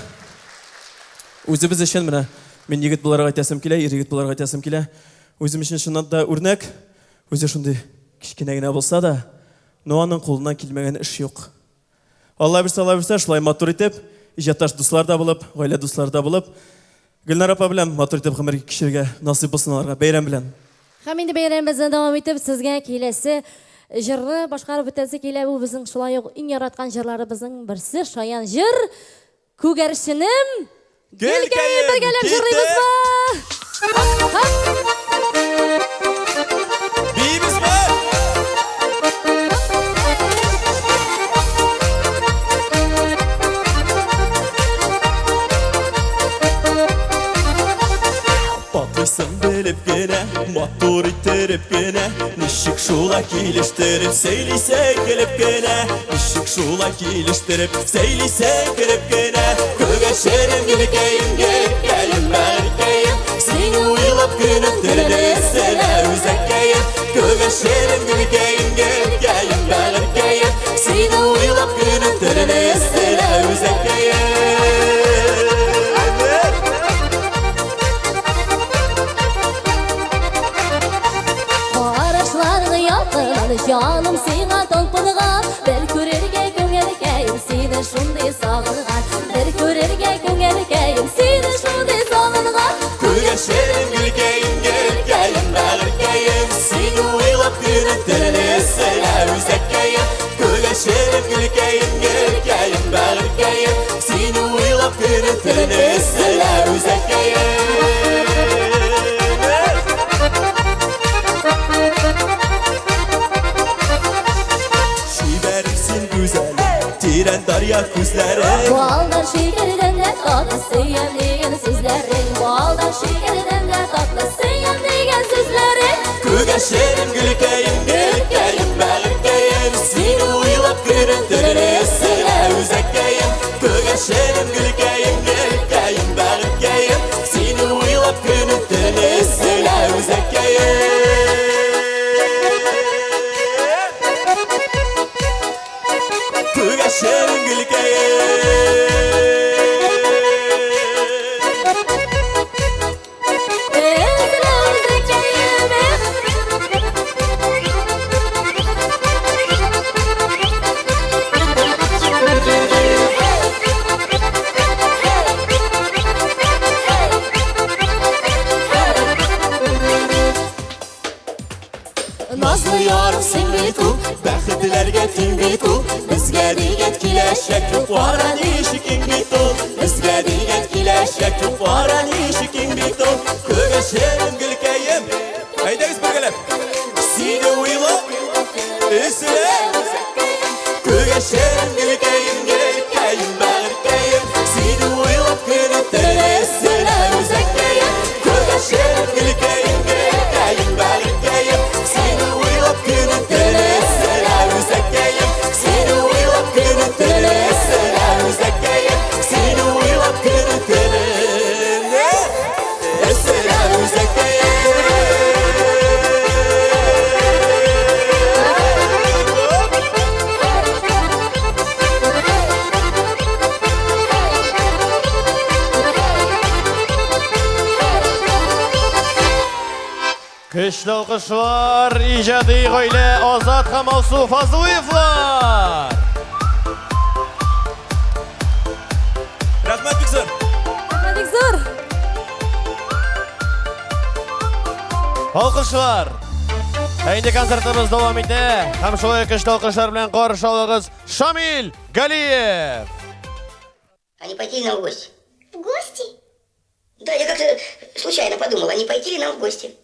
үзебез өчен менә мин егет буларак әйтәсем килә, ир егет буларак әйтәсем килә. Үзем өчен чыннан да үрнәк. Үзе шундый кечкенә генә булса да, но аның кулыннан килмәгән эш юк. Алла бирсә, Алла бирсә, шулай матур итеп, иҗатташ дуслар да булып, гаилә дуслары да булып, Гөлнар апа белән матур итеп гомер кичерергә насыйп булсын аларга бәйрәм белән. Һәм инде бәйрәмебезне дәвам итеп, сезгә киләсе җырны башкарып үтәсе килә. Бу безнең шулай ук иң яраткан җырларыбызның берсе, шаян җыр. Күгәрченем, гөлкәем бергәләп җырлыйбызмы? Биибезме? Атлыйсың белеп кенә, матур иттереп кенә, ничек шулай килештереп сөйлисең көлеп кенә, ничек шулай килештереп сөйлисең көлеп кенә. Күгәрченем, гөлкәем, гөлкәем, бәгырькәем, сине уйлап көнем төнем эсселә үзәккәем. Күгәрченем, гөлкәем, гөлкәем, бәгырькәем, сине уйлап көнем төнем эсселә үзәккәем. Карашларың якын, җаным сиңа талпынган, бер күрергә күңелкәем, сине шундый сагынган, бер күрергә күңелкәем, сине шундый сагынган. Күгәрченем, гөлкәем, гөлкәем, бәгырькәем, сине уйлап көнем төнем эсселә үзәккәем. Күгәрченем, гөлкәем, гөлкәем, бәгырькәем, сине уйлап көнем төнем эсселә үзәккәем. Чибәрем син гүзәлем, тирән дарья күзләрең. Балдан шикәрдән дә татлы сөям дигән сүзләрең, балдан шикәрдән дә татлы сөям дигән сүзләрең. Күгәрченем, гөлкәем, гөлкәем, бәгырькәем, сине уйлап көнем төнем эсселә үзәккәем. Күгәрченем, гөлкәем, гөлкәем, бәгырькәем, сине уйлап көнем төнем эсселә үзәккәем. Күгәрченем, гөлкәем. Эсселә үзәккәем. Назлы ярым син бит ул, бәхетләргә тиң бит ул, безгә дигән киләчәк юк, кара ничек киң бит ул, безгә дигән киләчәк юк, кара ничек киң бит ул. Күгәрченем, гөлкәем, әйдәгез бергәләп. Сине уйлап, өзелә. Күгәрченем, гөлкәем, гөлкәем, бәгырькәем, сине уйлап көнем төнем эсселә үзәккәем. Күгәрченем, гөлкәем, гөлкәем, бәгырькәем, сине уйлап Көчле алкышлар, иҗади гаилә Азат һәм Алсу Фазлыевлар! Рәхмәт бик зур. Рәхмәт бик зур. Алкышлар! Ә инде концертыбыз дәвам итә. Һәм шулай көчле алкышлар белән каршы алыгыз Шамил Галиев! А не пойти ли нам в гости? В гости? Да, я как-то случайно подумал, а не пойти ли нам в гости?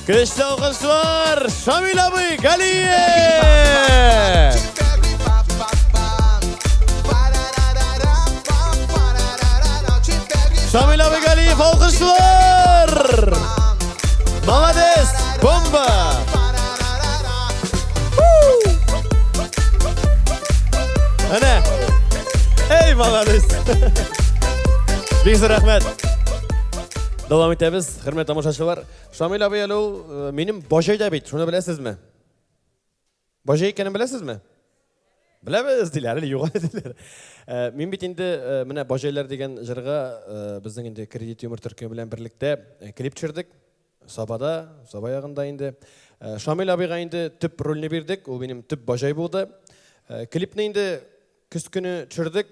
Көчле алкышлар Шамил абый Галиев! Шамил абый Галиев алкышлар! Молодец! Бомба! Әнә! Эй, молодец! Бик зур рәхмәт. Дәвам итәбез, хөрмәтле тамашачылар. Шамил абый әле ул э, минем баҗай да бит, шуны беләсезме? Баҗай икәнен беләсезме? Беләбез диләр, әле юк диләр. Э, мин бит инде э, менә Баҗайлар дигән җырга безнең инде Кредит юмор төркеме белән берлектә клип төшердек. Сабада, Саба ягында инде. Э, Шамил абыйга инде төп рольне бирдек, ул минем төп баҗай булды. Э, клипны инде көз көне төшердек.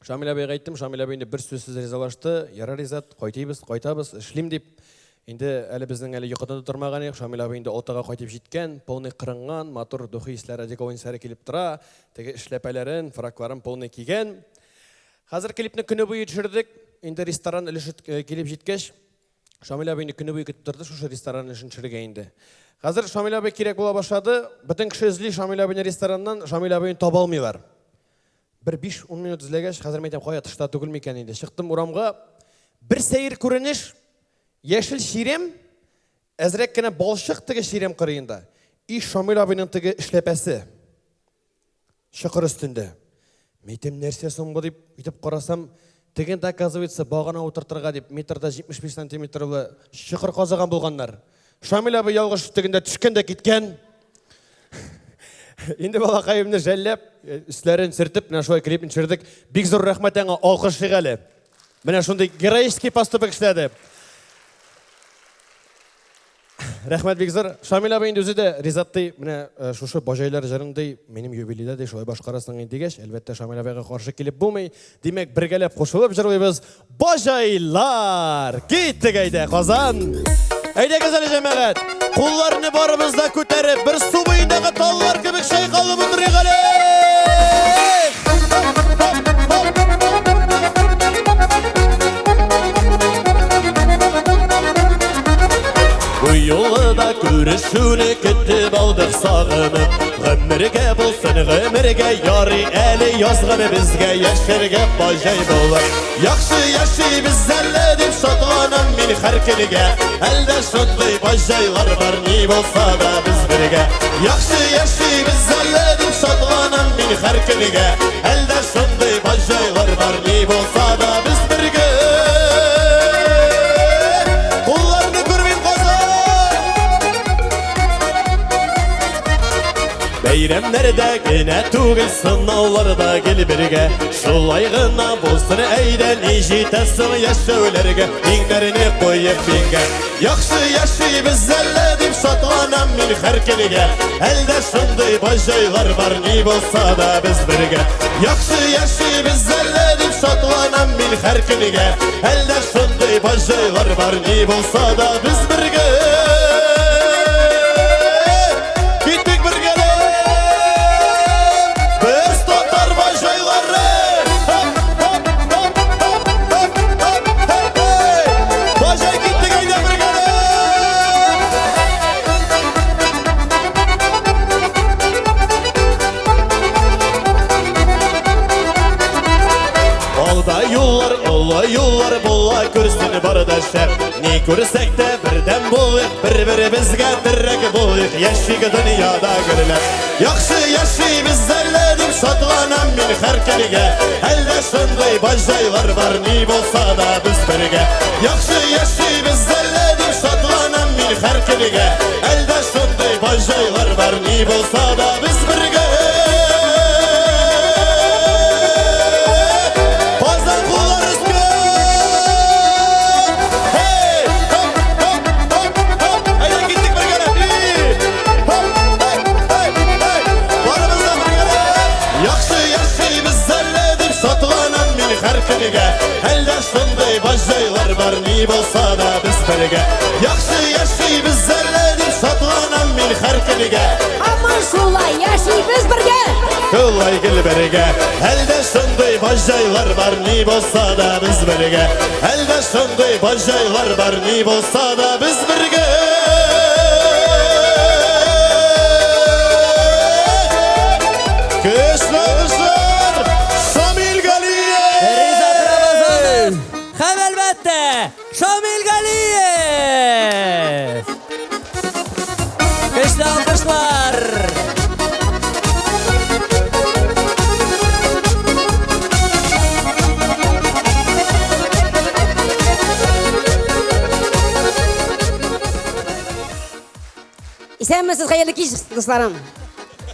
Шамил абыйга әйттем, Шамил абый инде бер сүзсез ризалашты. Ярар, Ризат, кайтыйбыз, кайтабыз, эшлим дип. Инде әле безнең әле йокыдан да тормаган идек. Шамил абый инде алтыга кайтып җиткән, полный кырынган, матур духи исләре, одеколон исләре килеп тора. Теге эшләпәләрен, фракларын полный кигән. Хәзер клипны көне буе төшердек. Инде ресторан өлеше э, килеп җиткәч, Шамил абый инде көне буе көтеп торды шушы ресторан эшен төшерергә инде. Хәзер Шамил абый кирәк була башлады. Бөтен кеше эзли Шамил абыйны рестораннан, Шамил абыйны таба алмыйлар. Бер 5-10 минут эзләгәч, хәзер мин әйтәм, кая тышта түгел микән инде. Чыктым урамга. Бер сәер күренеш, яшел чирәм, әзрәк кенә балчык теге чирәм кырыенда. И Шамил абыйның теге эшләпәсе. Чокыр өстендә. Мәйтәм, нәрсә соң бу дип, итеп карасам, тегендә, оказывается, багана утыртырга дип, метрда 75 сантиметрлы чокыр казыган булганнар. Шамил абый ялгыш тегендә төшкән дә киткән. Инде балакаемны жәлләп, э, өсләрен сөртеп, менә шулай клипын төшердек. Бик зур рәхмәт аңа, алкышлыйк әле. Менә шундый героический поступок эшләде. Рәхмәт бик зур. Шамил абый инде үзе дә Ризат ди, менә э, шушы Баҗайлар җырын ди, минем юбилейда ди, шулай башкарасың инде дигәч, әлбәттә Шамил абыйга каршы килеп булмый. Димәк, бергәләп кушылып җырлыйбыз. Баҗайлар! Киттек әйдә, Казан! Әйдәгез әле җәмәгать! Кулларны барыбыз да күтәреп, бер су буендагы таллар кебек чайкалып утырыйк әле! Бу юлы да күрешүне көтеп алдык сагынып. Гомергә булсын, гомергә ярый әле язган безгә яшәргә баҗай булып. Яхшы яшибез әле дип шатланам мин һәр көнгә. Әлдә шундый баҗайлар бар, ни булса да без бергә. Яхшы яшибез әле дип шатланам мин һәр көнгә. Әлдә шундый баҗайлар бар, ни булса да без бергә. Кулларны күрмим Казан! Бәйрәмнәрдә генә түгел, сынауларда гел бергә. Шулай гына булсын, әйдә, ни җитә соң яшәүләргә, иңнәрне куеп биңгә. Яхшы яшибез әллә дип шатланам мин һәр көнгә. Әлдә шундый баҗайлар бар, ни булса да без бергә. Яхшы яшибез әллә дип шатланам мин һәр көнгә. Әлдә шундый баҗайлар бар, ни булса да без бергә. Киттек бергәләп! Без татар баҗайлары! Баҗай киттек әйдә бергәләп! Алда юллар, олы юллар була күрсен бар да шәп. Ни күрсәк тә бердәм булыйк, бер-беребезгә терәк булыйк, яшик дөньяда гөрләп. Яхшы яшибез әллә дип шатланам мин һәр көнгә. Әллә шундый баҗайлар бар, ни булса да без бергә. Яхшы яшибез әллә дип шатланам мин һәр көнгә. Әллә шундый баҗайлар бар, ни булса да без бергә. Казан куллар өскә! Hey! Хоп, хоп, хоп, хоп! Әйдә киттек бергәләп! И! Хоп, hey, hey, hey! Барыбыз да бергәләп! Яхшы яшибез әллә дип шатланам мин һәр көнгә. Әллә шундый баҗайлар бар, ни булса да без бергә. Яхшы яшибез әллә дип шатланам мин һәр көнгә. Һаман шулай яшибез бергә. Шулай гел бергә. Әлдә шундый баҗайлар бар, ни булса да без бергә. Әлдә шундый баҗайлар бар, ни булса да без бергә. Шамил Галиев! Көчле алкышлар! Исәнмесез, хәерле кич, дусларым.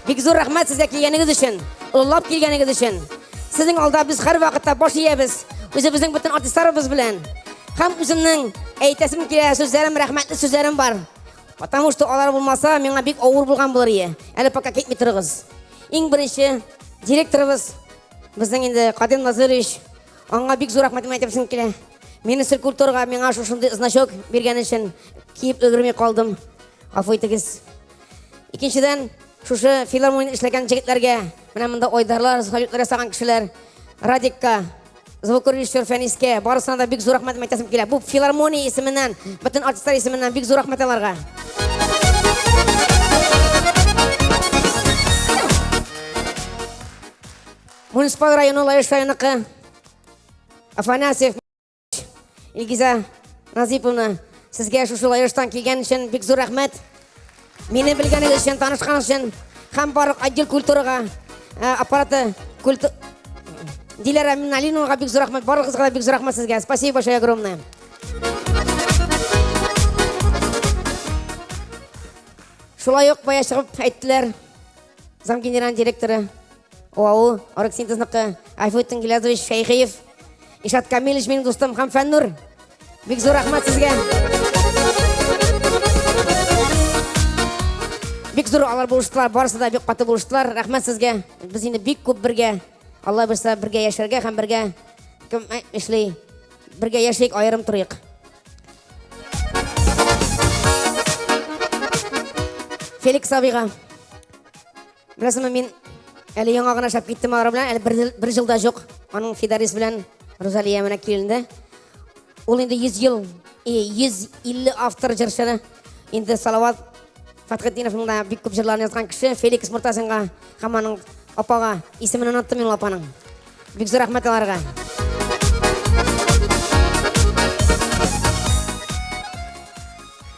Бик зур рәхмәт сезгә килгәнегез өчен, олылап килгәнегез өчен. Сезнең алда без һәрвакытта баш иябез, үзебезнең бөтен артистларыбыз белән. Һәм үземнең әйтәсем килә сүзләрем, рәхмәтле сүзләрем бар. Потому что алар булмаса, миңа бик авыр булган булыр ие. Әле пока китми торыгыз. Иң беренче директорыбыз безнең инде Кадим Назырович, аңа бик зур рәхмәтемне әйтәсем килә. Министр культурага миңа шушындый значок биргән өчен киеп өлгерми калдым. Гафу итегез. Икенчедән, шушы филармонияда эшләгән җегетләргә, менә монда Айдарлар, салютлар ясаган кешеләр, Радикка, звукорежиссер Фәнискә, барысына да бик зур рәхмәтемне әйтәсем килә. Бу филармония исеменнән, бөтен артистлар исеменнән бик зур рәхмәт аларга. Муниципаль районы Лаеш районыкы Афанасьев Илгизә Назиповна, сезгә шушы Лаештан килгән өчен бик зур рәхмәт. Мине белгәнегез өчен, танышкан өчен һәм барлык отдел культурага, э, аппараты культу... Диләрә Миналиновага бик зур рәхмәт. Барыгызга да бик зур рәхмәт сезгә. Спасибо большое огромное. Шулай ук бая чыгып әйттеләр. Замгенеральный директоры ОАУ Оргсинтезныкы Айфутдин Гилязович Шәйхиев, Ишат Камилович минем дустым һәм Фәннур. Бик зур рәхмәт сезгә. Бик зур алар булыштылар, барысы да бик каты булыштылар. Рәхмәт сезгә. Без инде бик күп бергә, Алла бирсә, бергә яшәргә һәм бергә кем эшли, бергә яшик, аерым торыйк. Феликс абыйга. Беләсеңме, мин әле яңа гына эшләп киттем алар белән, әле бер, бер ел да юк. Аның Фидарис белән Рузалия менә киленде. Ул инде 100 ел, 150 автор җырчыны. Инде Салават Фатхетдиновның да бик күп җырларын язган кеше Феликс Муртазинга һәм аның апага, исемен оныттым мин ул апаның. Бик зур рәхмәт аларга.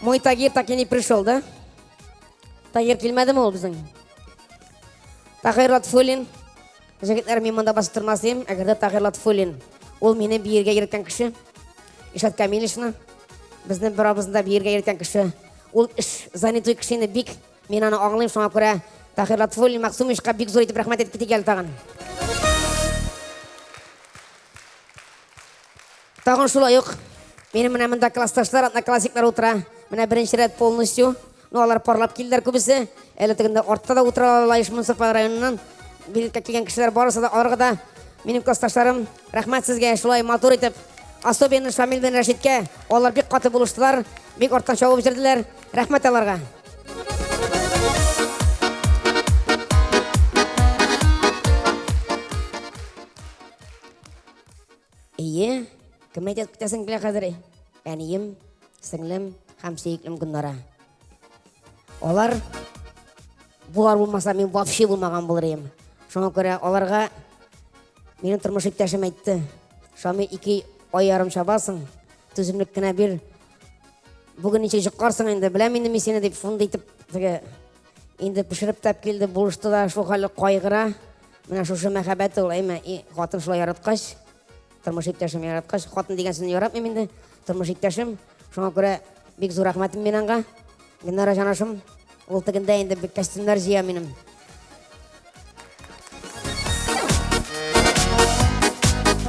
Мой Тагир так и не пришел, да? Тагир килмәдеме ул безнең? Тагир Латфуллин. Җегетләр, мин монда басып тормас идем, әгәр дә Тагир Латфуллин. Ул мине биергә йөрткән кеше. Ишат Камилевичны. Безне барыбызны да биергә йөрткән кеше. Ул эш занятой кеше инде бик. Мин аны аңлыйм, шуңа күрә Тагир Латфуллин Максумовичка бик зур итеп рәхмәт әйтеп китик әле тагын. Тагын шулай ук минем менә монда классташлар, одноклассниклар утыра. Менә беренче рәт полностью. Ну, алар парлап килделәр күбесе. Әле тегендә артта да утыра Лаеш муниципаль районыннан. Билетка килгән кешеләр барысы да аларга да минем классташларым. Рәхмәт сезгә шулай матур итеп. Особенно Шамил белән Рәшиткә. Алар бик каты булыштылар, бик арттан чабып җөрделәр. Рәхмәт аларга. Әйе, кем әйтә китәсең килә хәзер? Әнием, сеңлем һәм сөеклем Гөлнара. Алар булар булмаса мин вообще булмаган булыр идем. Шуңа күрә аларга минем тормыш иптәшем әйтте. Шамил ике ай ярым чабасың, түземлек кенә бир. Бүген ничек йокларсың инде, беләм инде мин сине дип шундый итеп теге инде пешереп тә килде, булышты да, шул хәле кайгыра. Менә шушы мәхәббәт ул, әйме, и хатын шулай яраткач, тормыш иптәшем яраткач, хатын дигән сүзне яратмыйм инде, тормыш иптәшем. Шуңа күрә бик зур рәхмәтем мин аңа. Гөлнара җанашым, ул тегендә инде бик костюмнар җыя минем.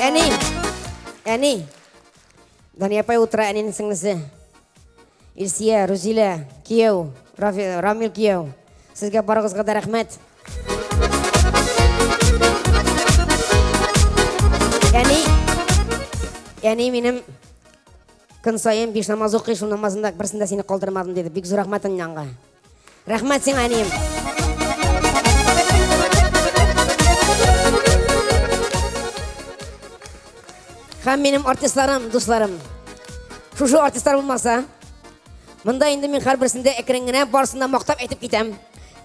Әни, әни, Дания апай утыра, әнинең сеңлесе. Илсия, Рузилә, кияү, Рамил кияү. Сезгә барыгызга да рәхмәт. Әни, әни минем көн саен биш намаз укый, шул намазында берсендә сине калдырмадым диде. Бик зур рәхмәт аңа. Рәхмәт сиңа, әнием. Һәм минем артистларым, дусларым. Шушы артистлар булмаса, монда инде мин һәрберсендә әкрен генә барысын да мактап әйтеп китәм.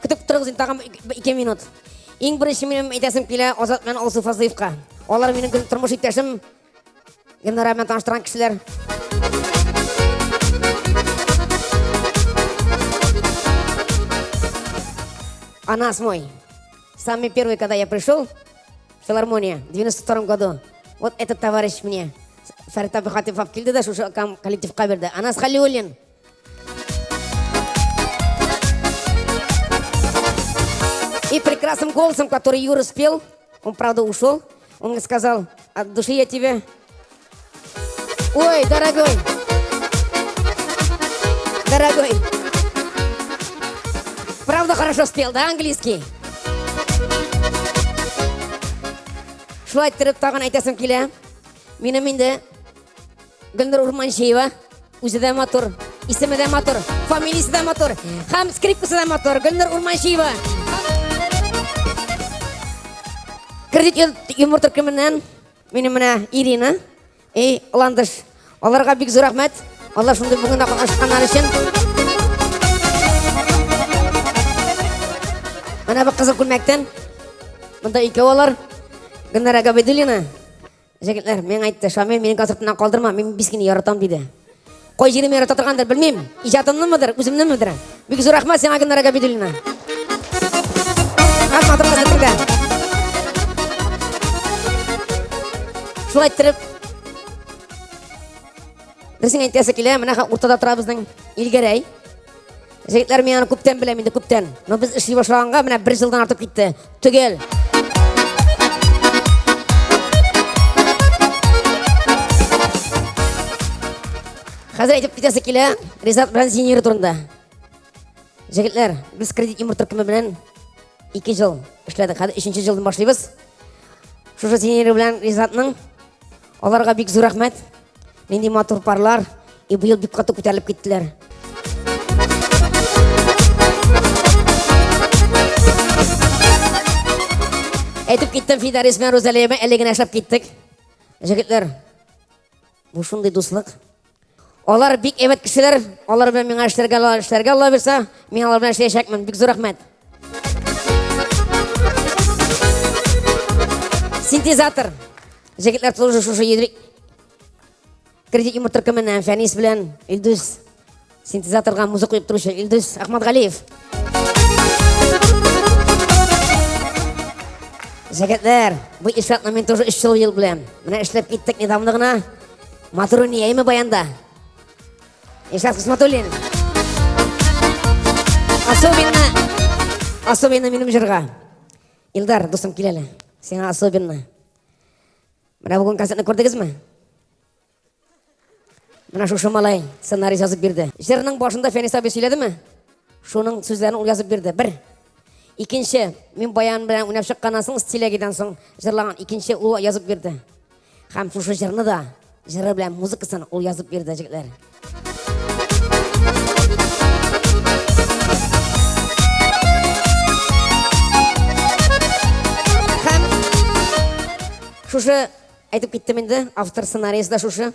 Көтеп торыгыз инде тагын 2 минут. Иң беренче минем әйтәсем килә Азат белән Алсу Фазлыевка. Алар минем тормыш иптәшем, Гөлнара белән таныштырган кешеләр. Анас мой. Самый первый, когда я пришел в филармонию в 92 году, вот этот товарищ мне, Фәрит абый Хатипов алып килде дә шушы коллективка бирде. Анас Халиуллин. И прекрасным голосом, который Юра спел, он, правда, ушел, он мне сказал, от души я тебе... Ой, дорогой! Дорогой! Правда хорошо спел, да, английский? Шулай иттереп тагын әйтәсем килә. Минем инде Гөлнур Урманчиева үзе дә матур, исеме дә матур, фамилиясе дә матур, һәм скрипкасы да матур. Гөлнур Урманчиева. Кредит юмор төркеменнән минем менә Ирина и Ландыш. Аларга бик зур рәхмәт. Алар шундый бүген дә катнашканнар өчен. Менә бу кызыл күлмәктән. Монда икәү алар. Гөлнара Габидуллина. Җегетләр, миңа әйтте, Шамил, минем концертымнан калдырма, мин бискине яратам, диде. Кай җирем ярата торгандыр, белмим. Иҗатымнымыдыр, үземнемедер. Бик зур рәхмәт сиңа, Гөлнара Габидуллина. Һәм матур концертыңда. Шулай иттереп, дөресен әйтәсе килә, менә уртада тора безнең Илгәрәй. Җегетләр, мин аны күптән беләм инде, күптән. Но без эшли башлаганга менә бер елдан артып китте. Төгәл. Хәзер әйтеп китәсе килә Ризат белән Зинира турында. Җегетләр, без кредит юмор төркеме белән 2 ел эшләдек. Хәзер 3 елдан башлыйбыз. Шушы Зинира белән Ризатның аларга бик зур рәхмәт. Нинди матур парлар, и быел бик каты күтәрелеп киттеләр. Әйтеп киттем Фидарис белән Рузалия белән әле генә эшләп киттек. Җегетләр, бу шундый дуслык. Алар бик әйбәт кешеләр, алар белән миңа эшләргә, эшләргә Алла бирсә, мин алар белән эшләячәкмен. Бик зур рәхмәт. Синтезатор. Җегетләр тоже шушы йөдрик Кредит юмор төркеменнән Фәнис белән Илдус синтезаторга музыка куеп торучы Илдус Ахмадгалиев. Җегетләр, бу Илшатны мин тоже 3 ел ел беләм. Менә эшләп киттек недавно гына. Матур уйный, әйме баянда? Илшат Хисматуллин. Особенно, особенно минем җырга. Илдар, дустым, кил әле. Сиңа особенно. Менә бүген концертны күрдегезме? Менә шушы малай сценарий язып бирде. Җырның башында Фәнис абый сөйләдеме? Шуның сүзләрен ул язып бирде. Бер. Икенче, мин баян белән уйнап чыкканнан соң, стилягидан соң җырлаган икенче ул язып бирде. Һәм шушы җырны да, җыры белән музыкасын ул язып бирде, җегетләр. Һәм шушы әйтеп киттем инде, автор сценариясе дә шушы.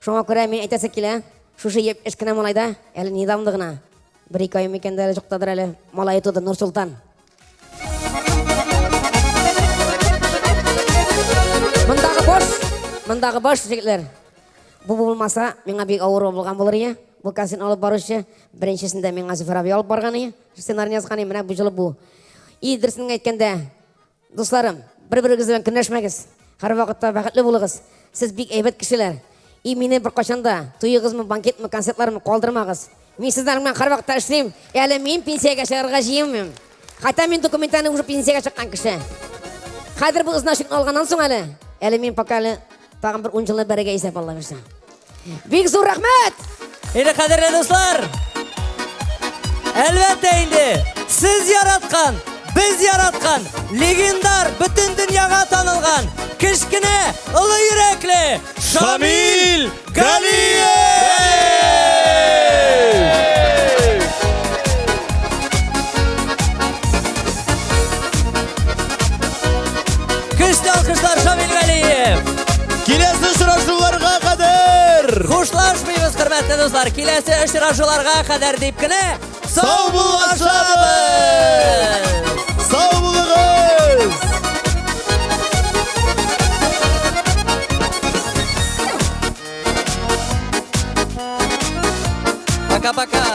Шуңа күрә мин әйтәсе килә, шушы япь-яшь кенә малайда, әле недавно гына, бер-ике ай микән дә әле юктадыр әле, малае туды, Нурсултан. Мондагы баш, мондагы баш, җегетләр. Бу булмаса, миңа бик авыр булган булыр иде. Бу концертны алып баручы, беренчесендә миңа Зөфәр абый алып барган иде. Сценарийны язган иде, менә бу җылы бу. И дөресен әйткәндә, дусларым, бер-берегез белән көнләшмәгез. Һәрвакытта бәхетле булыгыз. Сез бик әйбәт кешеләр. И мине беркайчан да туегызмы, банкетмы, концертлармы калдырмагыз. Мин сезнең белән һәрвакытта эшлим. Әле мин пенсиягә чыгарга җыенмыйм. Хотя мин документально уже пенсиягә чыккан кеше. Хәзер бу значокны алганнан соң әле, әле мин пока әле тагын бер 10 елны бәрергә исәп Алла бирсә. Бик зур рәхмәт! Инде кадерле дуслар, әлбәттә инде, сез яраткан, без яраткан, легендар, бөтен дөньяга танылган, кечкенә, олы йөрәкле Шамил Галиев! Көчле алкышлар Шамил Галиев! Киләсе очрашуларга кадәр! Хушлашмыйбыз, хөрмәтле дуслар. Киләсе очрашуларга кадәр дип кенә саубуллашабыз! Сау булыгыз! Пока-пока!